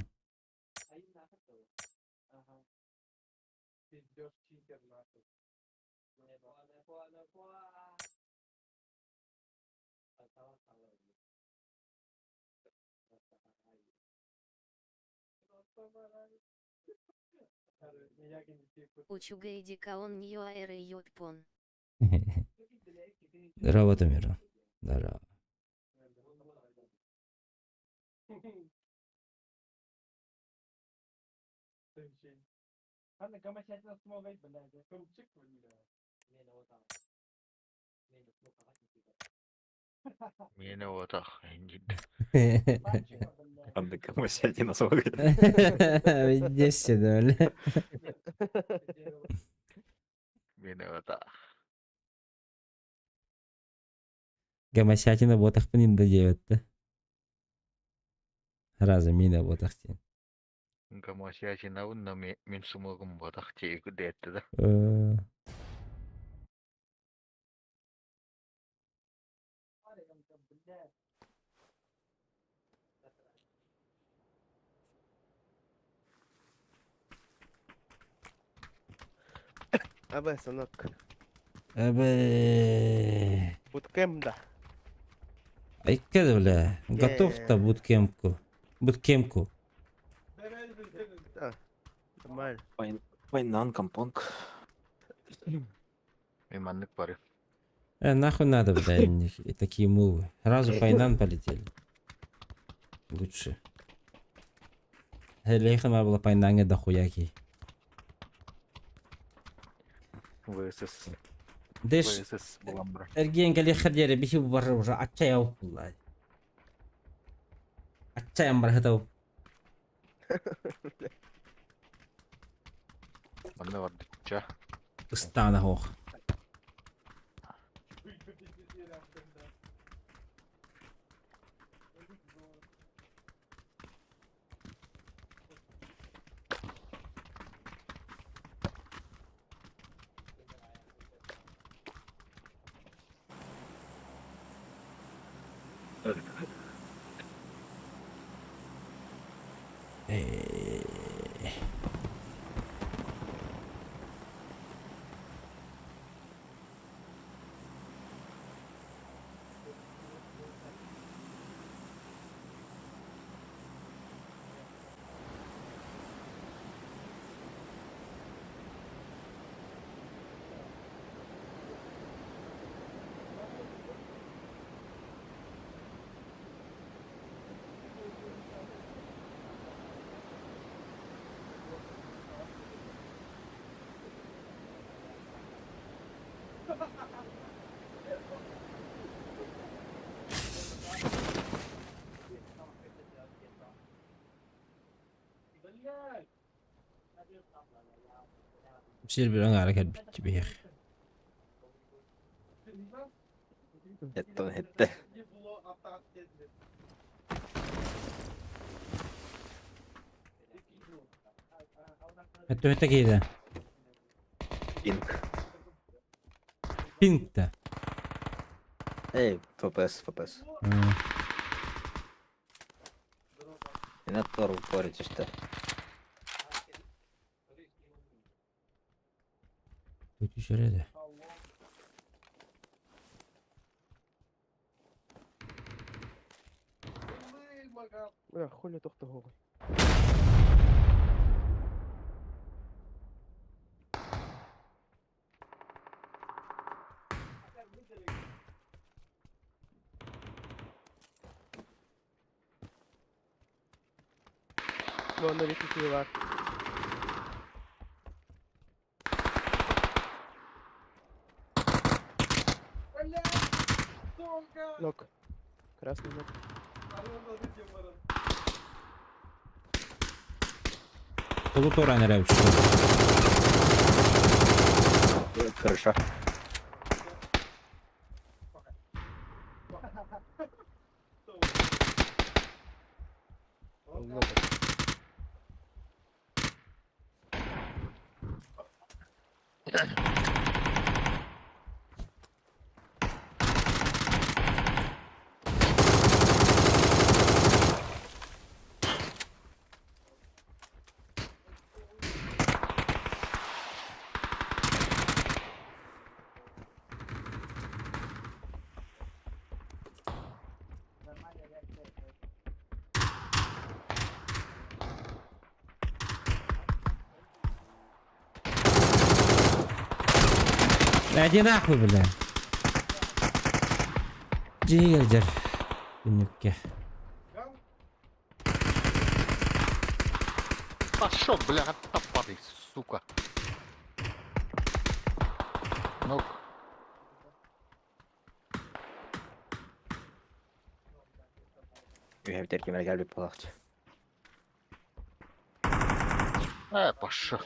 Учугайдикаон Ньюаэр Йотпон. Здорово, Томира. Здорово. Миэнэ буотах инжит. Андыка мосятина смогли. Везде да, бля. Миэнэ буотах. Гомосятина буотахпын инда диэбэттэ. Раза миэнэ буотах диэн. Гомосятина уонна мин сумуогум буотах диэки диэтте да. АБ, сынок. Эбэ. Буткемп да. Айка бля. Готов-то буткемпку. Буткемку. Да. Нормально. Войнан, компонг. Мин маннык бары. Нахуй надо, бля, такие мувы. Сразу Пайнан полетели. Лучше. Леха надо было Пайнанга дохуяки. ВСС. Дэш ВСС булан бра. эргиэн кэлиэххэр диэри биһи бары уже отчаял булла. Отчаян бар хытау. Манна бардычча. Ыстаана хоох. Сир бір аңара кәлбитті бейх. Это, это. Это это кейді. Пинг. Пингті. Эй, ФПС, ФПС. И на тор упорите, что. Тут еще ряды. Бля, хули тохтоһугуй. Манна бит бар. Нок. Красный нок. Полуторан рәвіш. Крыша. Много. Иди нахуй, бля. Дьиҥэр Түннүккэ. Пошел, бля, топоры, сука. Ну, Үһэбитэр кимэрэ кэлбит буолаахчы. Пошел.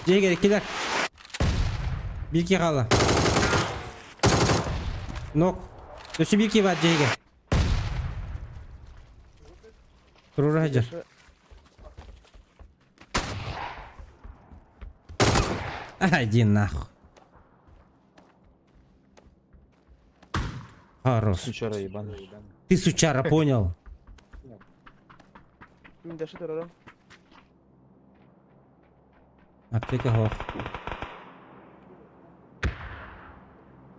Дьиэгэр иккилэр. Биир киһи хаалла. Нок. Өссө биир киһи баар дьиэгэр. Туруора сылдьар. Иди нахуй. Хорош. Сучара ебаный. Ты сучара, понял? Мин дашы турарым. Аптека хоох.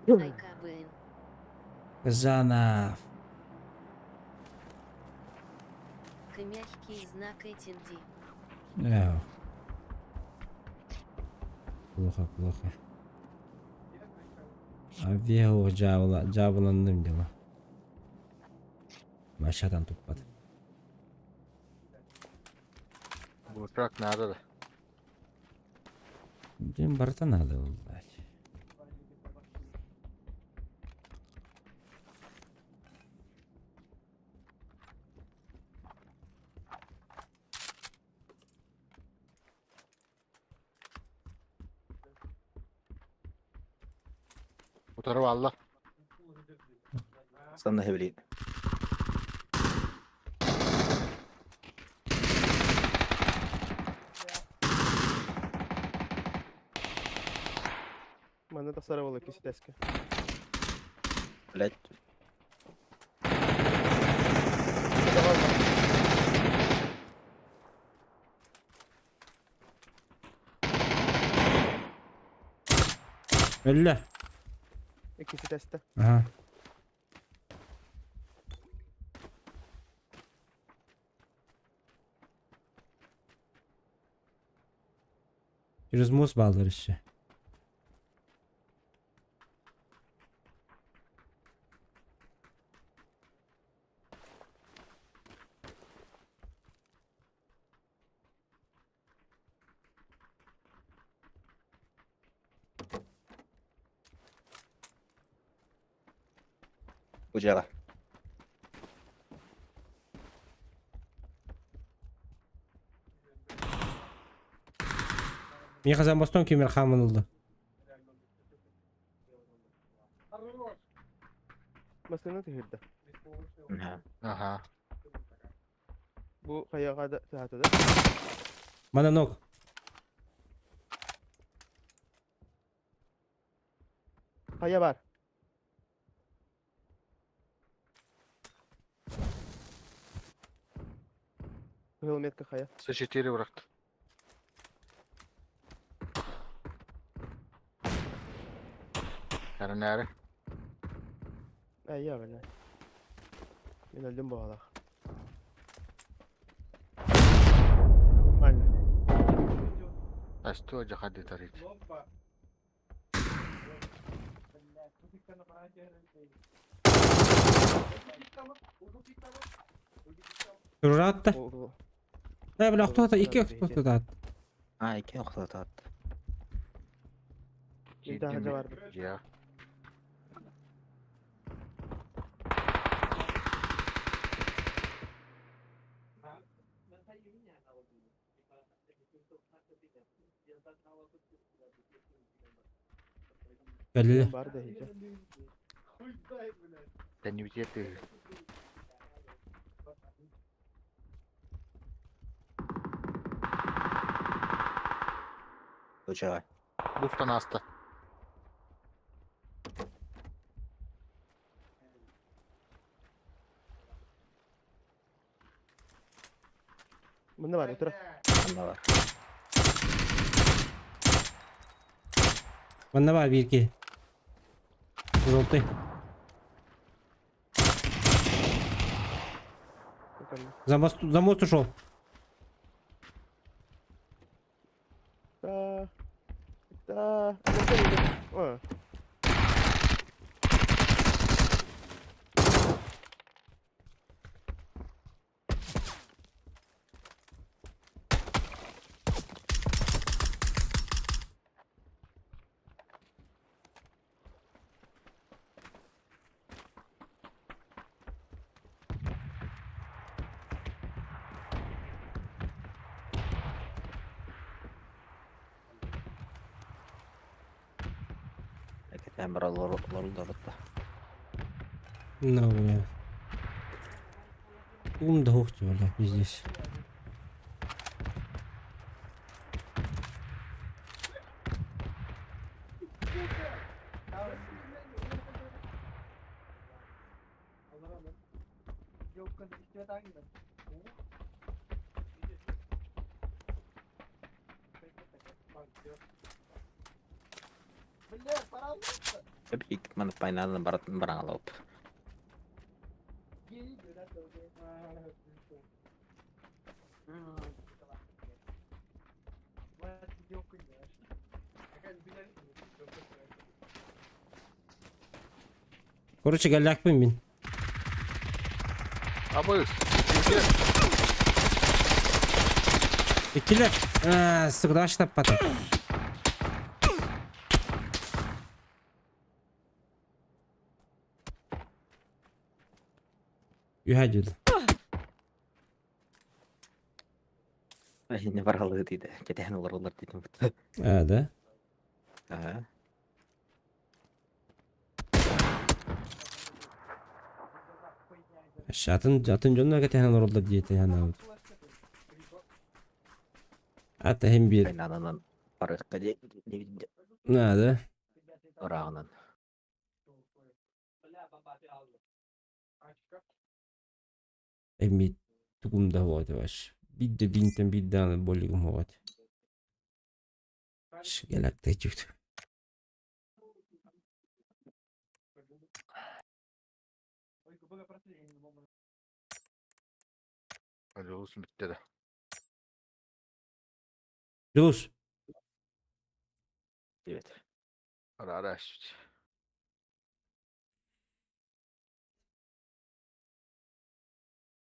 АйКБН. Казанов. К мягкий знак этинди. Э. Плохо, плохо. Авиа дьаабыла, дьаабыланным дела. Машатан туппат. Бутrak надо да. Дим барыта надо блядь. Утары валла. Санна хэвли. Манна тахсара буолла киситэскэ. Блять. Өллө. Иккиситэстэ. Ага. Через мост бааллар еще. Удьяла. Миэхэ замостон кимэр хааман ылла. Массыына түһүрдэ. Ага. Бу хайаҕа да саата да. Манан ног. Хайа бар. Кыһыл метка хайа. С4 бырахты. Әрінәрі. Айя бля. Мин өлдүм баҕалаах. Нормально. А что жахады тарит? Тураатта. Ол Э, бля, охтоото, икки охтоото А, икки охтоото. Мин таһырдьа барбыт. Я. Кэллэ. Бар да иһдьэ. Да не где ты. Удьяла. Буфтан аста. Мында бар, тура. Анна бар. Манна баар биир киһи. Желтый. Прикольно. За мост, за мост ушел. Кэтээн баран олоруллар да. Ну, бля. Ум да ухти, бля, пиздец. Маны пайнанан баратын бараҥалап. Короче, галякпын мин. Абыс. Иккилэр. Аа, сука, давай штаппатым. Үһэ дьүл. Не баралыы дейді. Кэтээн олороллор диэтим. А, да? Ага. Атын, атын дьонно кэтэһэн олороллор диэтэ ханаабыт. Ата иһин биир. Пайнанан барыахха диэбит. Надо. Ырааҕынан. Эмиэ тугум да суох этэ вообще. Биирдэ биинтэн биир даҕаны болигым суох этэ. Галактичут. Дьулус бүттэ да. Дьулус. Диэбит. Ара-ара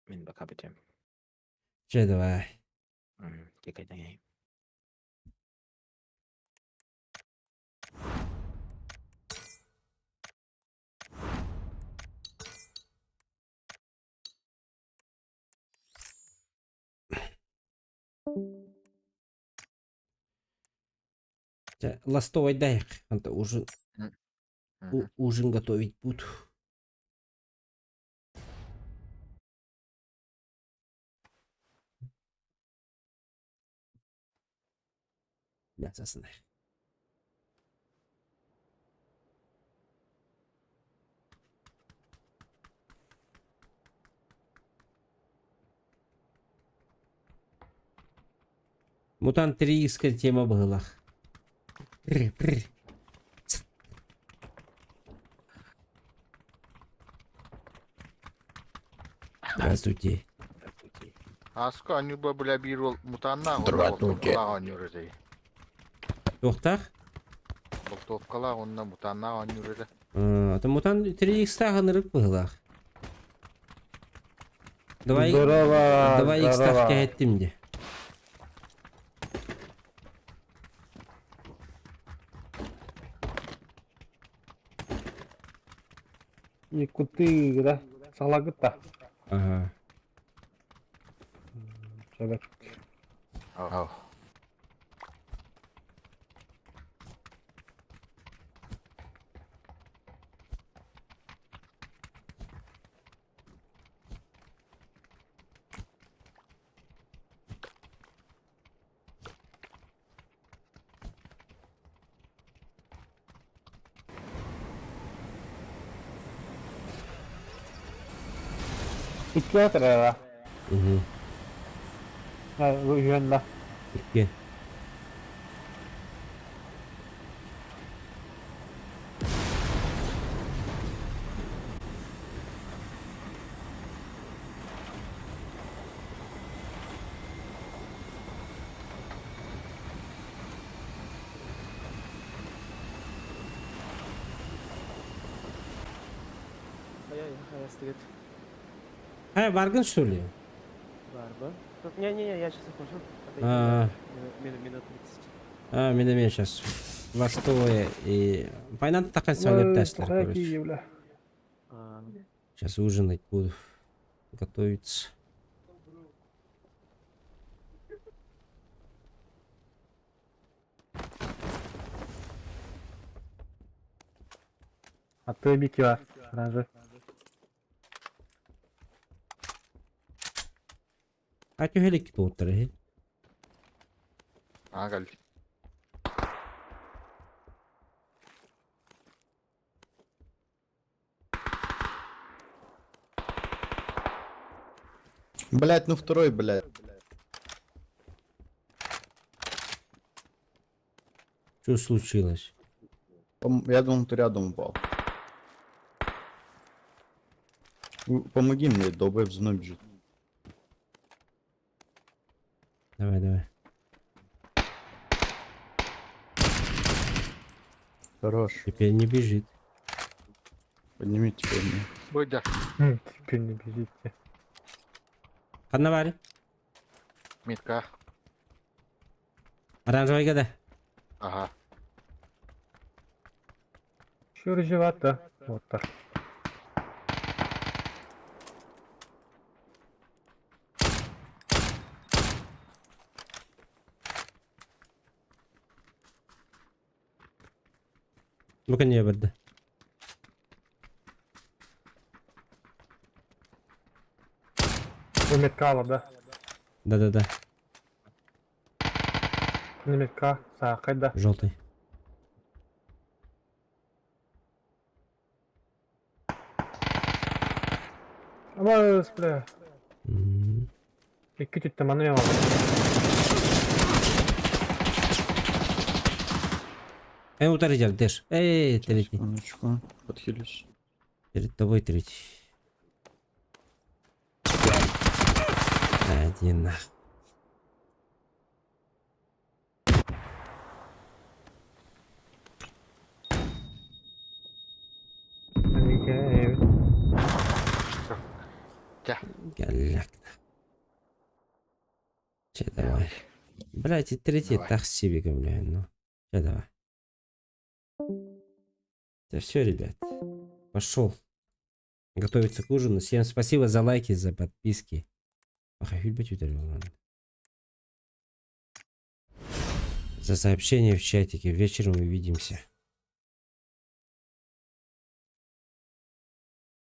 Мин пока бүтүм. Чэ давай. Кекайдаҥай. Чэ, ластовай дай. Анта ужин, ужин готовить буду. Мясо Мутант 3 тема была. Пр, пр. Здравствуйте. Аска анюба бля биир уол мутаннаах уонна Здравствуйте. болтовкалаах оонньуур этэ. Туохтаах? Болтовкалаах уонна мутаннаах оонньуур этэ. Это мутант 3 х ынырык быһылаах. Давай, Здорово, давай х здорово. кэһэттим де. Якуты, да? Салагыта. Ага. Человек. Ау. Икки да. Угу. Үһүөн да. Икки. Ай-яй, ай, Хай, баргын что ли? Барба. Не-не-не, я сейчас ухожу. Отойди А. на минут 30. А, меня меня сейчас. Ластовое и... Понятно, такая салют Теслер, короче. А, Сейчас ужинать буду. Готовиться. А то битва. Оранжевый. А түһэлик туоттар иһин. Ага, кэллим. Блять, ну второй, блять. Что случилось? Я думал, ты рядом упал. Помоги мне, долбоеб за мной бежит. Давай, давай. Хорош. Теперь не бежит. Подними теперь меня. Быдя. Теперь не бежите. Ханна баар. Митка. Оранжевый да. Ага. Еще рыжевато. Вот так. Бу не берді. Вы меткала, да? Да-да-да, Не метка. Саакай, да. желтый. Абас, бля. М. Икки түттэ маны мен Эй, утары Дэш. Эй, третий. Секундочку, подхилюсь. Перед тобой третий. Один нах. Галяк. Че, давай. Блять, и третий Давай. так себе, бля, ну. Че, давай. Да все, ребят. Пошел. Готовиться к ужину. Всем спасибо за лайки, за подписки. Ах, За сообщение в чатике. Вечером увидимся.